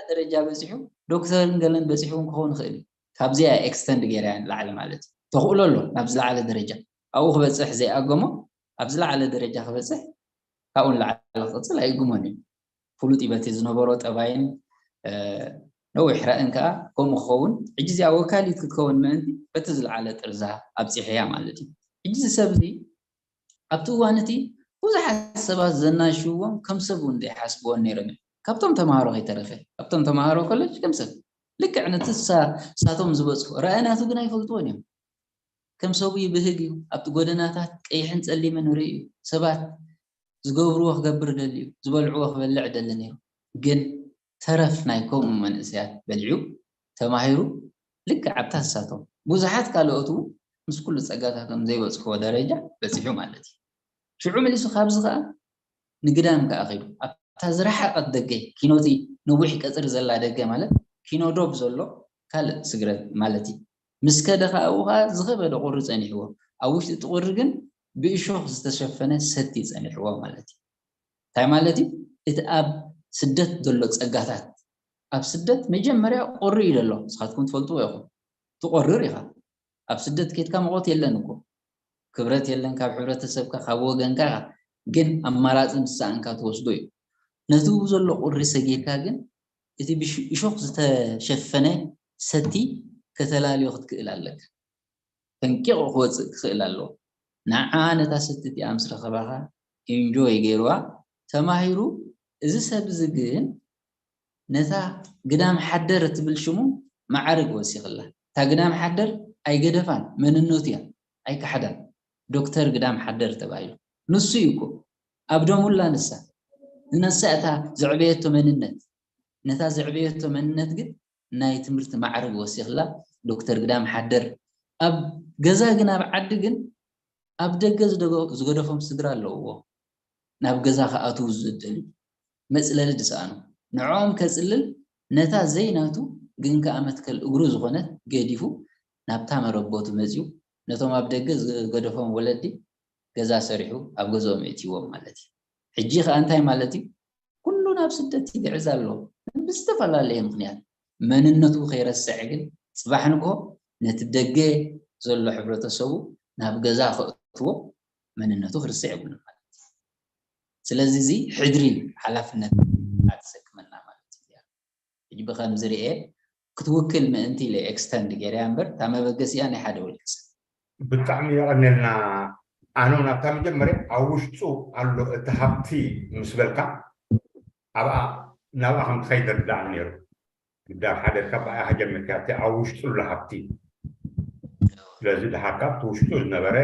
ደረጃ በፂሑ ዶክተርን ገለን በፂሑ ክኸውን ይኽእል እዩ ካብዚኣ ኤክስተንድ ገይራ ንላዕሊ ማለት እዩ ተኽእሎ ኣሎ ናብ ዝለዓለ ደረጃ ኣብኡ ክበፅሕ ዘይኣገሞ ኣብ ዝለዓለ ደረጃ ክበፅሕ ካብኡ ንላዕሊ ክቕፅል ኣይእግሞን እዩ ፍሉጥ እዩ በቲ ዝነበሮ ጠባይን ነዊሕ ራእን ከዓ ከምኡ ክኸውን ሕጂ እዚኣ ወካሊት ክትከውን ምእንቲ በቲ ዝለዓለ ጥርዛ ኣብፂሐያ ማለት እዩ ሕጂ እዚ ሰብ እዚ ኣብቲ እዋን እቲ ብዙሓት ሰባት ዘናሽዎም ከም ሰብ እውን ዘይሓስብዎን ነይሮም እዮም ካብቶም ተምሃሮ ከይተረፈ ኣብቶም ተምሃሮ ኮለጅ ከም ሰብ ልክዕ ነቲ ሳቶም ዝበፅሑ ራእናቱ ግን ኣይፈልጥዎን እዮም ከም ሰቡ ይብህግ እዩ ኣብቲ ጎደናታት ቀይሕን ፀሊምን ርኢ እዩ ሰባት ዝገብርዎ ክገብር ደሊ እዩ ዝበልዕዎ ክበልዕ ደሊ ነይሩ ግን ተረፍ ናይ ከምኡ መንእሰያት በሊዑ ተማሂሩ ልክዕ ኣብታ ንሳቶም ብዙሓት ካልኦት እውን ምስ ኩሉ ፀጋታቶም ዘይበፅሕዎ ደረጃ በፂሑ ማለት እዩ ሽዑ መሊሱ ካብዚ ከዓ ንግዳም ከዓ ከይዱ ኣብታ ዝረሓቐት ደገ ኪኖቲ ነዊሕ ቀፅሪ ዘላ ደገ ማለት ኪኖዶብ ዘሎ ካልእ ስግረት ማለት እዩ ምስ ከደ ከዓ ኣብኡ ከዓ ዝኸበደ ቁሪ ፀኒሕዎ ኣብ ውሽጢ እቲ ቁሪ ግን ብእሾኽ ዝተሸፈነ ሰቲ ፀኒሕዎ ማለት እዩ እንታይ ማለት እዩ እቲ ኣብ ስደት ዘሎ ፀጋታት ኣብ ስደት መጀመርያ ቁሪ እዩ ዘሎ ንስኻትኩም ትፈልጥዎ ኢኹም ትቆርር ኢኻ ኣብ ስደት ኬድካ መቆት የለን እኮ ክብረት የለን ካብ ሕብረተሰብካ ካብ ወገንካ ግን ኣማራፂ ምስ ሰኣንካ ትወስዶ እዩ ነቲ ዘሎ ቁሪ ሰጊርካ ግን እቲ ብእሾኽ ዝተሸፈነ ሰቲ ከተላልዮ ክትክእል ኣለካ ፈንቂቑ ክወፅእ ክኽእል ኣለዎ ንዓ ነታ ሰቲ እቲኣ ምስ ረኸባኻ ኢንጆይ ገይርዋ ተማሂሩ እዚ ሰብ እዚ ግን ነታ ግዳም ሓደር እትብል ሽሙ ማዕርግ ወሲኽላ እታ ግዳም ሓደር ኣይገደፋን መንነቱ እያ ኣይካሓዳን ዶክተር ግዳም ሓደር ተባሂሉ ንሱ እዩ እኮ ኣብ ደሙላ ንሳ ንነሳ እታ ዘዕበየቶ መንነት ነታ ዘዕበየቶ መንነት ግን ናይ ትምህርቲ ማዕርግ ወሲኽላ ዶክተር ግዳም ሓደር። ኣብ ገዛ ግን ኣብ ዓዲ ግን ኣብ ደገ ዝደገ- ዝገደፎም ስድራ ኣለውዎ። ናብ ገዛ ክኣትዉ ዝደልዩ መፅለሊ ዝሰኣኑ ንዕኦም ከፅልል ነታ ዘይናቱ ግን ከኣ መትከል እግሩ ዝኾነት ገዲፉ ናብታ መረበቱ መፅዩ ነቶም ኣብ ደገ ዝገደፎም ወለዲ ገዛ ሰሪሑ ኣብ ገዝኦም የእትይዎም ማለት እዩ። ሕጂ ከኣ እንታይ ማለት እዩ? ኩሉ ናብ ስደት ይግዕዝ ኣሎ። ብዝተፈላለየ ምኽንያት መንነቱ ከይረስዐ ግን ጽባሕ ንግሆ ነቲ ደገ ዘሎ ሕብረተሰቡ ናብ ገዛ ከእትዎ መንነቱ ክርስዕ የብሉን ማለት እዩ። ስለዚ እዚ ሕድሪ ሓላፍነት ኣትሰክመና ማለት እዩ። ሕጂ ብኸምዚ ርኤ ክትውክል ምእንቲ ኢለ ኤክስተንድ ገይረያ እምበር እታ መበገሲኣ ናይ ሓደ ውልቀ ሰብ። ብጣዕሚ የቐንየልና። ኣነ ናብታ መጀመርያ ኣብ ውሽጡ ኣሎ እቲ ሃብቲ ምስ በልካ ኣብኣ ናብኣ ከም ትኸይድ ርዳእ ነይሩ። ግዳም ሓደርካ ብኣያ ጀሚርካ እቲ ኣብ ውሽጡ ኣሎ ሃብቲ። ስለዚ ድሓር ካብቲ ውሽጡ ዝነበረ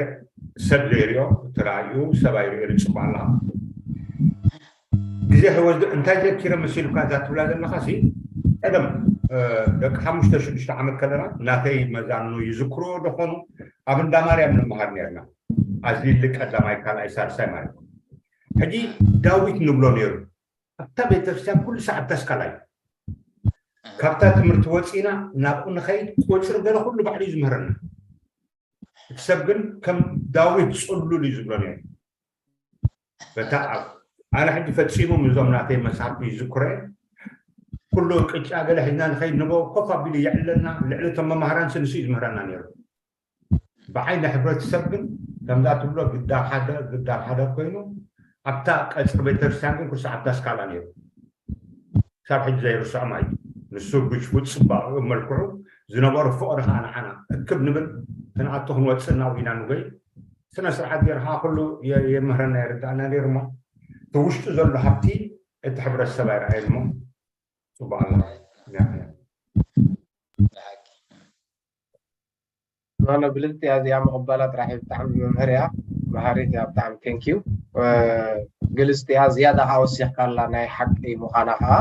ሰብ ዘይሪኦ እቲ ራእዩ ሰብ ኣይሪኦ ዝፅባእ ኣለካ። ግዜ ከይወስድ እንታይ ዘኪረ መሲሉካ እዛ ትብላ ዘለካ ሲ ቀደም ደቂ ሓሙሽተ ሽዱሽተ ዓመት ከለና ናተይ መዛኑ ይዝክሮ ደኾኑ ኣብ እንዳ ማርያም ንምሃር ነርና። ኣዝሊ ቀዳማይ ካልኣይ ሳልሳይ ማለት ሕጂ ዳዊት ንብሎ ነይሩ ኣብታ ቤተክርስትያን ኩሉ ሰዓት ተስካላይ ካብታ ትምህርቲ ወፂና ናብኡ ንኸይድ ቁፅሪ ገለ ኩሉ ባዕሉ እዩ ዝምህረና። እቲ ሰብ ግን ከም ዳዊት ፅሉል እዩ ዝብሎ ነይሩ። በታ ኣብ ኣነ ሕጂ ፈፂሙ ምስዞም ናተይ መፅሓፍ ይዝክሮ እየ። ኩሉ ቅጫ ገለ ሒዝና ንኸይድ ንቦ ኮፍ ኣቢሉ የዕለና ልዕሊ እቶም መማህራን ስንሱ እዩ ዝምህረና ነይሩ። ብዓይኒ ሕብረተሰብ ግን ከምዛ ትብሎ ግዳብ ሓደ ግዳብ ሓደ ኮይኑ ኣብታ ቀፅሪ ቤተክርስትያን ግን ኩሉ ሰዓት ዳስካላ ነይሩ። ክሳብ ሕጂ ዘይርስዖ ማለት እዩ። ንሱ ብሽፉ ፅባቕኡ መልክዑ ዝነበሩ ፍቕሪ ከዓ ንዓና እክብ ንብል ክንኣቱ ክንወፅእ ናብኡ ኢና ንጎይ። ስነ ስርዓት ገይሩ ከዓ ኩሉ የምህረና የርዳእና ነይሩ እሞ እቲ ውሽጡ ዘሎ ሃብቲ እቲ ሕብረተሰብ ኣይረኣየን እሞ ፅቡቅ ኣላ። ኖኖ ብልፅቲ እያ እዚኣ ምቕባላ ጥራሕ እዩ ብጣዕሚ መምህር እያ መሃሪት እያ ብጣዕሚ ቴንኪዩ። ግልፅቲ እያ ዝያዳ ከዓ ወሲኽካላ ናይ ሓቂ ምዃና ከዓ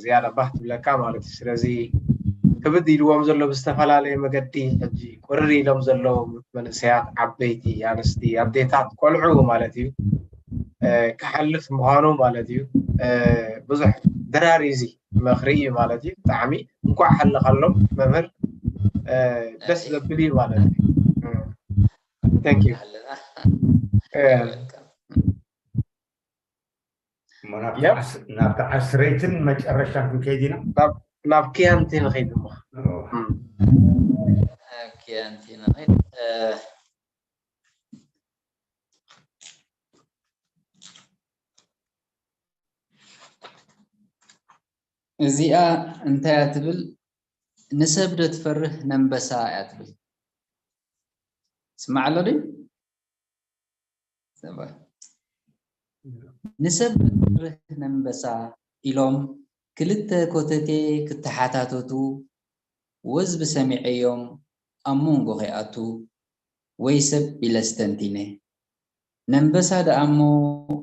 ዝያዳ ባህ ትብለካ ማለት እዩ። ስለዚ ክብድ ኢልዎም ዘሎ ብዝተፈላለየ መገዲ ሕጂ ቁርር ኢሎም ዘለዉ መንእሰያት ዓበይቲ ኣንስቲ ኣዴታት ቆልዑ ማለት እዩ ክሓልፍ ምዃኑ ማለት እዩ። ብዙሕ ድራር እዩ እዚ መኽሪ እዩ ማለት እዩ። ብጣዕሚ እንኳዕ ሓለኻሎም መምህር ደስ ዘብል እዩ ማለት እዩ። Thank you። ናብቲ ዓስረይትን መጨረሻን ክንከይድ ኢና። ናብ ክያንቲ ንኸይድ እሞ ክያንቲ ንኸይድ እዚኣ እንታይ እያ ትብል? ንሰብ ዶ ትፈርህ ነንበሳ እያ ትብል። ስማዕ ኣሎ ድዩ? ንሰብ ዶ ትፈርህ ነንበሳ ኢሎም ክልተ ኮተቴ ክተሓታተቱ ወዝቢ ሰሚዐዮም ኣብ መንጎ ከይኣቱ ወይ ሰብ ኢለ ኣስተንቲነ። ነንበሳ ደኣሞ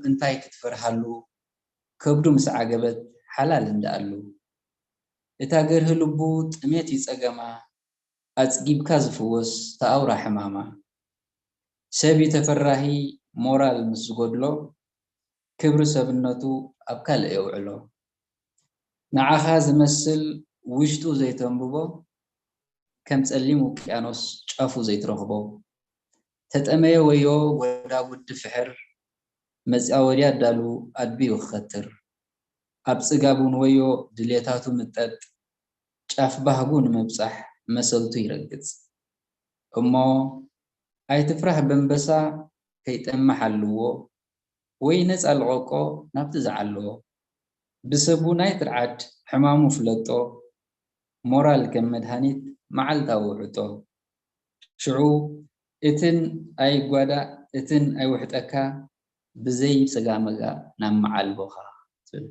እንታይ ክትፈርሃሉ ከብዱ ምስ ዓገበት ሓላል እንደኣሉ። እታ ገርሂ ልቡ ጥሜት እዩ ጸገማ ኣጽጊብካ ዝፍወስ ተኣውራ ሕማማ። ሰብ እዩ ተፈራሂ ሞራል ምስ ዝጎድሎ ክብሪ ሰብነቱ ኣብ ካልእ የውዕሎ። ንዓኻ ዝመስል ውሽጡ ዘይተንብቦ ከም ጸሊም ውቅያኖስ ጫፉ ዘይትረኽቦ። ተጠመየ ወዮ ጎዳጉዲ ፍሕር መጽኣ ወድያ ኣዳሉ ኣድብዩ ክኸትር። ኣብ ጽጋብ እውን ወዮ ድሌታቱ ምጠጥ ጫፍ ባህጉ ንምብጻሕ መሰልቱ ይረግጽ። እሞ ኣይትፍራህ በንበሳ ከይጠምሕ ኣለዎ ወይ ነጻ ልቐቆ ናብቲ ዝዓለዎ። ብሰብ እውን ኣይትርዓድ ሕማሙ ፍለጦ ሞራል ከም መድሃኒት መዓልታዊ ውዕጦ። ሽዑ እትን ኣይጓዳእ እትን ኣይውሕጠካ ብዘይ ስጋመጋ ናብ መዓልቦኻ ትብል።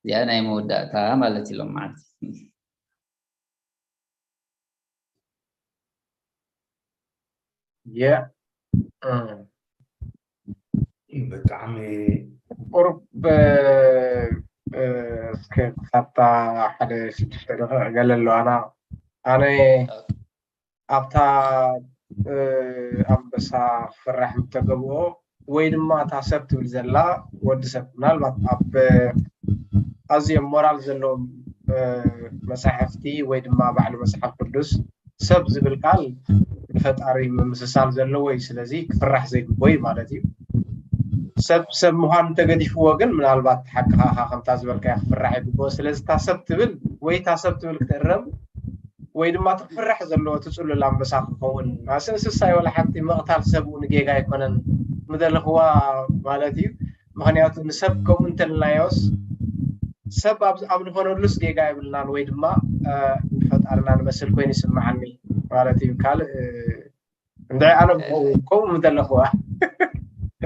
እዚኣ ናይ መወዳእታ ማለት ኢሎም መዓልቲ Yeah. ብጣዕሚ ቁሩብ እስከ ክሳብታ ሓደ ሽዱሽተ ደቂቕ ገለ ኣሎ። ኣና ኣነ ኣብታ ኣንበሳ ክፍራሕ ምተገብኦ ወይ ድማ እታ ሰብ ትብል ዘላ ወዲ ሰብ ምናልባት ኣብ ኣዝዮም ሞራል ዘለዎም መፃሕፍቲ ወይ ድማ ባዕሉ መፅሓፍ ቅዱስ ሰብ ዝብል ቃል ንፈጣሪ ምምስሳል ዘለዎ እዩ። ስለዚ ክፍራሕ ዘይግቦ እዩ ማለት እዩ። ሰብ ሰብ ምዃኑ እንተገዲፍዎ ግን ምናልባት ሓቅኻ ከምታ ዝበልካዮ ክፍራሕ ይግብኦ። ስለዚ እታ ሰብ ትብል ወይ እታ ሰብ ትብል ክትእረም ወይ ድማ እቲ ክፍራሕ ዘለዎ እቲ ጽሉል ኣንበሳ ክኸውን ኣስ እንስሳ ወላ ሓንቲ ምቕታል ሰብ እውን ጌጋ ኣይኮነን ምደለኽዋ ማለት እዩ። ምኽንያቱ ንሰብ ከምኡ እንተልናዮስ ሰብ ኣብ ዝኾነሉስ ጌጋ የብልናን ወይ ድማ ንፈጣርና ንመስል ኮይኑ ይስምዓኒ ማለት እዩ። ካልእ እንደ ኣነ ከምኡ ምደለኽዋ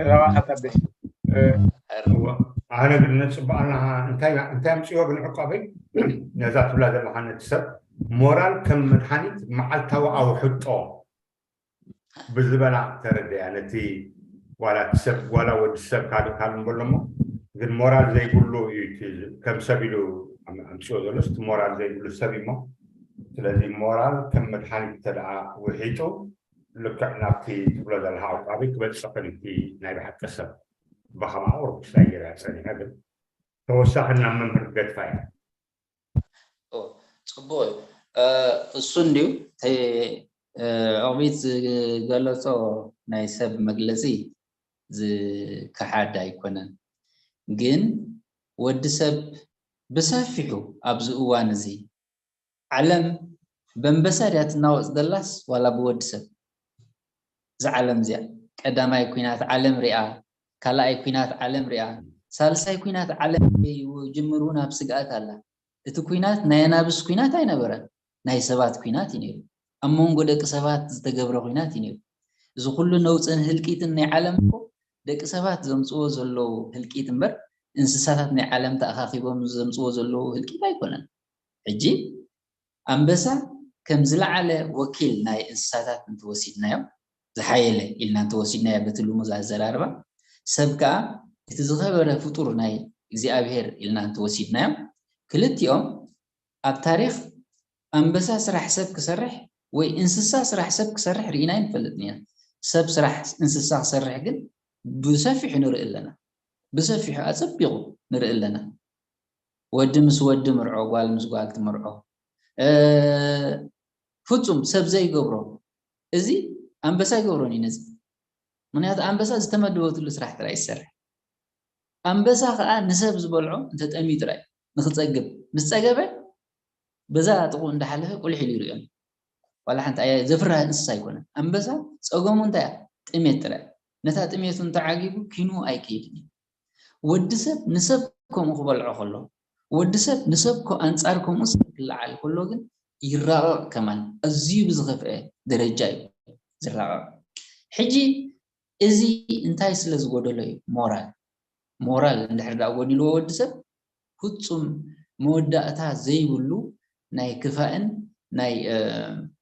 ረባኸተደሽ ኣነ ግን ነፅበኣና እንታይ ኣምፅዎ ግን ዕቋበይ ነዛ ትብላ ዘለካ ነቲ ሰብ ሞራል ከም መድሓኒት መዓልታዊ ኣውሕጦ ብዝበላ ተረድያ ነቲ ዋላ ሰብ ዋላ ወዲ ሰብ ካልእ ካልእ እንበሎ እሞ ግን ሞራል ዘይብሉ እዩ ከም ሰብ ኢሉ ኣምፅዎ ዘሎ እቲ ሞራል ዘይብሉ ሰብ እሞ ስለዚ ሞራል ከም መድሓኒት እንተ ውሒጡ ልክዕ ናብቲ ትብሎ ዘለካ ዕቃቢ ክበፅእ ክእል እቲ ናይ ብሓቂ ሰብ ብከምኣ ቁሩብ ክሳይ ገይራ ፀኒሐ ግን ተወሳኺ ናብ መምህር ገድፋ እያ ፅቡቅ እዩ እሱ እንድዩ ዕቕቢት ዝገለፆ ናይ ሰብ መግለፂ ዝከሓድ ኣይኮነን ግን ወዲ ሰብ ብሰፊሑ ኣብዚ እዋን እዚ ዓለም በንበሳ ድያ ትናወፅ ዘላስ ዋላ ብወዲ ሰብ እዛ ዓለም እዚኣ ቀዳማይ ኩናት ዓለም ሪኣ ካልኣይ ኩናት ዓለም ሪኣ ሳልሳይ ኩናት ዓለም ጅምሩ ናብ ስግኣት ኣላ እቲ ኩናት ናይ ኣናብስ ኩናት ኣይነበረን ናይ ሰባት ኩናት እዩ ነይሩ ኣብ መንጎ ደቂ ሰባት ዝተገብረ ኩናት እዩ ነይሩ እዚ ኩሉ ነውፅን ህልቂትን ናይ ዓለም እኮ ደቂ ሰባት ዘምፅዎ ዘለዉ ህልቂት እምበር እንስሳታት ናይ ዓለም ተኣኻኺቦም ዘምፅዎ ዘለዉ ህልቂት ኣይኮነን ሕጂ ኣንበሳ ከም ዝለዓለ ወኪል ናይ እንስሳታት እንተወሲድናዮ ዝሓየለ ኢልና እንተወሲድናዮ በቲ ልሙዝ ኣዘራርባ ሰብ ከዓ እቲ ዝኸበረ ፍጡር ናይ እግዚኣብሄር ኢልና እንተወሲድናዮ ክልቲኦም ኣብ ታሪክ ኣንበሳ ስራሕ ሰብ ክሰርሕ ወይ እንስሳ ስራሕ ሰብ ክሰርሕ ርኢና ይንፈልጥ ኢና ሰብ ስራሕ እንስሳ ክሰርሕ ግን ብሰፊሑ ንርኢ ኣለና ብሰፊሑ ኣፀቢቑ ንርኢ ኣለና ወዲ ምስ ወዲ ምርዖ ጓል ምስ ጓል ትምርዖ ፍፁም ሰብ ዘይገብሮ እዚ ኣንበሳ ይገብሮን እዩ ነዚ ምክንያቱ ኣንበሳ ዝተመደበትሉ ስራሕ ጥራይ ይሰርሕ ኣንበሳ ከዓ ንሰብ ዝበልዖ እንተጠምዩ ጥራይ ንክፀግብ ምስ ፀገበ በዛ ጥቁ እንዳሓለፈ ቁልሕ ኢሉ ይሪኦን ዋላ ሓንቲ ኣያ ዘፍርህ እንስሳ ኣይኮነን ኣንበሳ ፀገሙ እንታይ ጥሜት ጥራይ ነታ ጥሜቱ እንተዓጊቡ ኪኑ ኣይከይድን እዩ ወዲ ሰብ ንሰብ ከምኡ ክበልዖ ከሎ ወዲ ሰብ ንሰብ ኣንጻር ከምኡ ሰብ ክለዓል ከሎ ግን ይራቐቕ ከማን ኣዝዩ ብዝኸፍአ ደረጃ እዩ ዝራቐቕ ሕጂ እዚ እንታይ ስለ ዝጎደሎ እዩ ሞራል ሞራል እንድሕር ዳኣ ጎዲልዎ ወዲ ሰብ ፍጹም መወዳእታ ዘይብሉ ናይ ክፋእን ናይ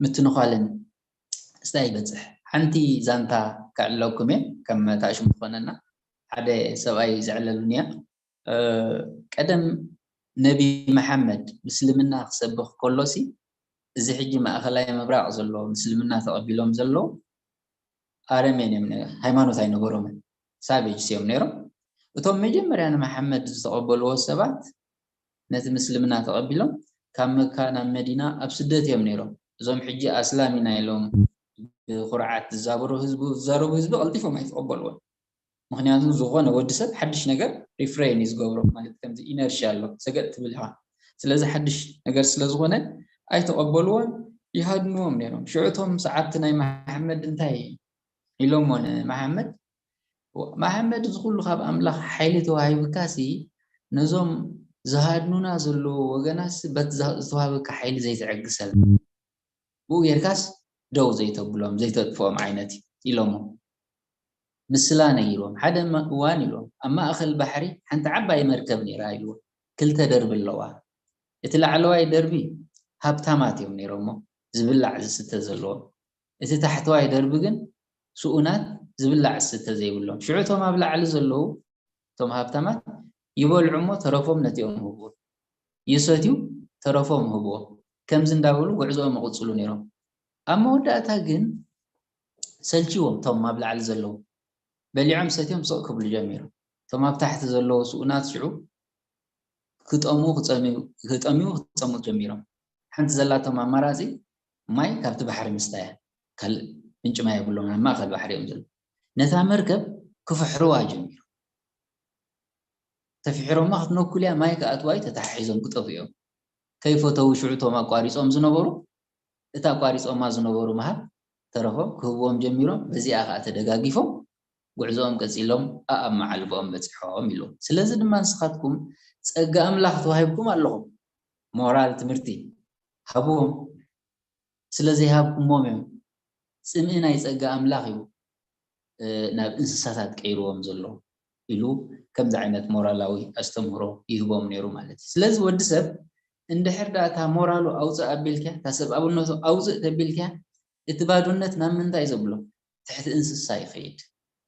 ምትንዃልን ስታ ይበፅሕ ሓንቲ ዛንታ ከዕለኩም እየ ከም መታሽሙ ትኾነና ሓደ ሰብኣይ ዘዕለሉኒ እያ ቀደም ነቢ መሓመድ ምስልምና ክሰብኽ ከሎሲ እዚ ሕጂ ማእኸላይ ምብራቕ ዘሎ ምስልምና ተቐቢሎም ዘለዉ ኣረሜን እዮም ሃይማኖት ኣይነበሮምን ሳቬጅስ እዮም ነይሮም እቶም መጀመርያ ንመሓመድ ዝተቐበልዎ ሰባት ነቲ ምስልምና ተቐቢሎም ካብ መካ ናብ መዲና ኣብ ስደት እዮም ነይሮም እዞም ሕጂ ኣስላም ኢና ኢሎም ብኩርዓት ዝዛበሩ ህዝቡ ዝዛረቡ ህዝቢ ቀልጢፎም ኣይተቐበልዎን ምክንያቱ ዝኾነ ወዲ ሰብ ሓድሽ ነገር refrain እዩ ዝገብሮ ማለት ከምዚ ኢነርሽያ ኣሎ ሰገጥ ትብል ኢኻ ስለዚ ሓድሽ ነገር ስለ ዝኾነ ኣይተቐበልዎን ይሃድንዎም ነይሮም ሽዑቶም ሰዓብቲ ናይ መሓመድ እንታይ ኢሎሞ ንመሓመድ መሓመድ እዚ ኩሉ ካብ ኣምላኽ ሓይሊ ተዋሂብካሲ ነዞም ዝሃድኑና ዘለዉ ወገናስ በቲ ዝተዋህበካ ሓይሊ ዘይትዕግሰል ብኡ ጌርካስ ደው ዘይተብሎም ዘይተጥፍኦም ዓይነት ኢሎሞ ምስላ ነጊርዎም ሓደ እዋን ኢልዎም ኣብ ማእኸል ባሕሪ ሓንቲ ዓባይ መርከብ ነይራ ኢልዎም ክልተ ደርቢ ኣለዋ እቲ ላዕለዋይ ደርቢ ሃብታማት እዮም ነይሮሞ ዝብላዕ ዝስተ ዘለዎም እቲ ታሕተዋይ ደርቢ ግን ስኡናት ዝብላዕ ዝስተ ዘይብሎም ሽዑ እቶም ኣብ ላዕሊ ዘለዉ እቶም ሃብታማት ይበልዑ እሞ ተረፎም ነቲኦም ይህብዎም፣ ይሰትዩ ተረፎም ይህብዎም። ከምዚ እንዳበሉ ጉዕዞኦም ይቕጽሉ ነይሮም። ኣብ መወዳእታ ግን ሰልችዎም፣ እቶም ኣብ ላዕሊ ዘለዉ በሊዖም ሰትዮም ስቕ ክብሉ ጀሚሮም። እቶም ኣብ ታሕቲ ዘለዉ ስኡናት ሽዑ ክጠምዩ ክጸምዩ ክጠምዩ ክጸምኡ ጀሚሮም። ሓንቲ ዘላቶም ኣማራጺ ማይ ካብቲ ባሕሪ ምስታይ እያ። ካልእ ምንጪ ማይ የብሎም፣ ኣብ ማእከል ባሕሪ እዮም ዘለዉ። ነታ መርከብ ክፍሕርዋ ጀሚሮም። ተፊሒሮማ ክትነኩል እያ፣ ማይ ክኣትዋ እዩ፣ ተተሓሒዞም ክጠፍኡ እዮም። ከይፈተዉ ሽዑ እቶም ኣቋሪጾም ዝነበሩ፣ እቲ ኣቋሪጾማ ዝነበሩ መሃል ተረፎም ክህብዎም ጀሚሮም። በዚኣ ከኣ ተደጋጊፎም ጉዕዞኦም ቀጺሎም ኣኣብ መዓልቦኦም በጺሖም ኢሉ። ስለዚ ድማ ንስኻትኩም ጸጋ ኣምላኽ ተዋሂብኩም ኣለኹም። ሞራል ትምህርቲ ሃብዎም። ስለ ዘይሃብኩሞም እዮም። ጽምኢ ናይ ጸጋ ኣምላኽ እዩ ናብ እንስሳታት ቀይርዎም ዘሎ ኢሉ ከምዚ ዓይነት ሞራላዊ ኣስተምህሮ ይህቦም ነይሩ ማለት እዩ። ስለዚ ወዲ ሰብ እንድሕር ደኣ እታ ሞራሉ ኣውፅእ ኣቢልካ፣ እታ ሰብኣውነቱ ኣውፅእ ተቢልካ፣ እቲ ባዶነት ናብ ምንታይ ዘብሎ? ትሕቲ እንስሳ ይኸይድ።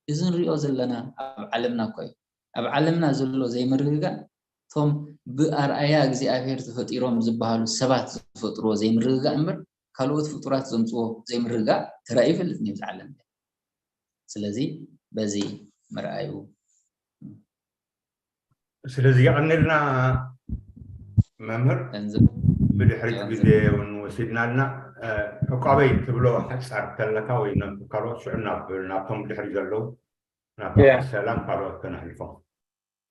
እዚ ንሪኦ ዘለና ኣብ ዓለምና እኮ እዩ። ኣብ ዓለምና ዘሎ ዘይምርግጋእ እቶም ብኣርኣያ እግዚኣብሔር ተፈጢሮም ዝበሃሉ ሰባት ዝፈጥርዎ ዘይምርግጋእ እምበር ካልኦት ፍጡራት ዘምፅዎ ዘይምርግጋእ ተራእዩ ይፈልጥ እዩ ኣብዚ ዓለም። ስለዚ በዚ ምርኣዩ ስለዚ የቐንልና መምህር። ብድሕሪት ግዜ እውን ወሲድናልና። ዕቋበይ ትብሎ ሓፃር ከለካ ወይ ካልኦት ሽዑ ናብቶም ብድሕሪ ዘለዉ ናብ ሰላም ካልኦት ከነሕልፎም።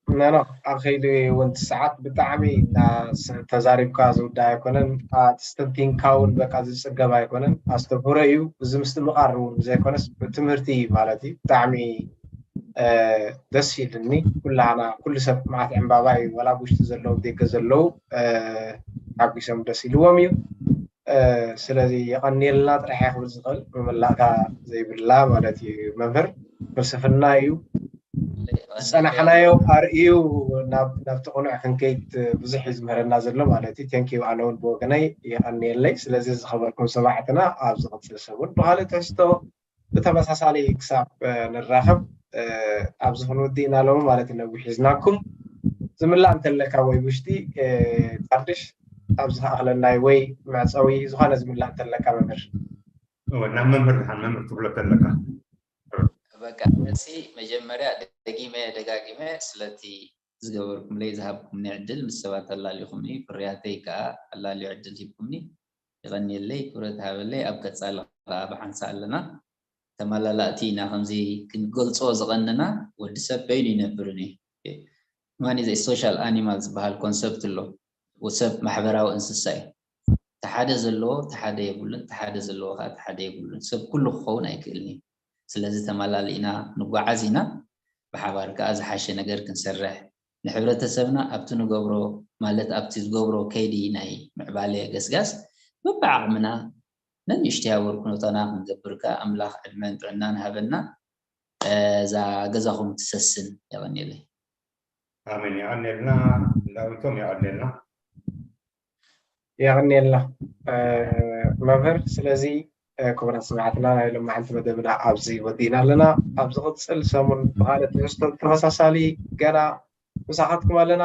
ኖ ኣብ ከይዲ እውን ሰዓት ብጣዕሚ ተዛሪብካ ዝውዳእ ኣይኮነን። ኣትስተንቲንካ እውን በቃ ዝፅገብ ኣይኮነን። ኣስተምህሮ እዩ። እዚ ምስትምቓር እውን ዘይኮነስ ትምህርቲ ማለት እዩ። ብጣዕሚ ደስ ኢልኒ። ኩላና ኩሉ ሰብ መዓት ዕምባባ እዩ፣ ወላ ኣብ ውሽጢ ዘለዉ ደገ ዘለዉ ሓጒሶም ደስ ኢልዎም እዩ። ስለዚ የቐንየልና ጥራሕ እየ ክብል ዝኽእል፣ ምምላእካ ዘይብላ ማለት እዩ። መምህር ፍልስፍና እዩ ዝፀናሕናዮ ኣርእዩ ናብቲ ቅኑዕ ክንከይድ ብዙሕ እዩ ዝምህረና ዘሎ ማለት እዩ። ቴንኪዩ። ኣነ እውን ብወገነይ የቐንየለይ። ስለዚ ዝኸበርኩም ሰማዕትና ኣብ ዝቕፅል ሰሙን ብካልእ ትሕዝቶ ብተመሳሳሊ ክሳብ ንራኸብ ኣብዚ ክንውድእ ኢና ሎሚ ማለት ነዊሕ ሒዝናኩም። ዝምላእ እንተለካ ወይ ውሽጢ ጣርድሽ ኣብ ዝኸኣኽለናይ ወይ መዕፀዊ ዝኾነ ዝምላእ እንተለካ መምህር። ናብ መምህር ድሓን መምህር ትብሎ ተለካ። በቃ እሲ መጀመርያ ደጊመ ደጋጊመ ስለቲ ዝገበርኩምለይ ዝሃብኩምኒ ዕድል ምስ ሰባት ኣላሊኹምኒ ፍርያተይ ከዓ ኣላልዩ ዕድል ሂብኩምኒ የቐንየለይ፣ ክብረት ሃበለይ። ኣብ ቀፃሊ ከዓ ብሓንሳ ኣለና። ተመላላእቲ ኢና። ከምዚ ክንገልፆ ዝቐንና ወዲ ሰብ በይኑ ይነብርን እዩ። ማን ዘ ሶሻል ኣኒማል ዝበሃል ኮንሰፕት ኣሎ። ሰብ ማሕበራዊ እንስሳ እዩ። ተሓደ ዘለዎ ተሓደ የብሉን፣ ተሓደ ዘለዎ ከዓ ተሓደ የብሉን። ሰብ ኩሉ ክኸውን ኣይክእልን እዩ። ስለዚ ተመላሊእና ንጓዓዝ ኢና። ብሓባር ከዓ ዝሓሸ ነገር ክንሰርሕ ንሕብረተሰብና ኣብቲ ንገብሮ ማለት ኣብቲ ዝገብሮ ከይዲ ናይ ምዕባለ ገስጋስ በብዓቕምና ነንእሽተይ ኣበርክኖታና ክንገብር ከኣ ኣምላኽ ዕድመን ጥዕናን ሃበና። እዛ ገዛኹም ትሰስን። የቐንየለይ። ኣሜን። የቐንየልና ዳዊቶም፣ የቐንየልና። የቐንየልና መምህር። ስለዚ ክቡራት ሰማዕትና ናይ ሎማዓንቲ መደብና ኣብዚ ወዲእና ኣለና። ኣብ ዝቕፅል ሰሙን ብኻልእ ትሕዝቶ ተመሳሳሊ ገና ምሳኻትኩም ኣለና።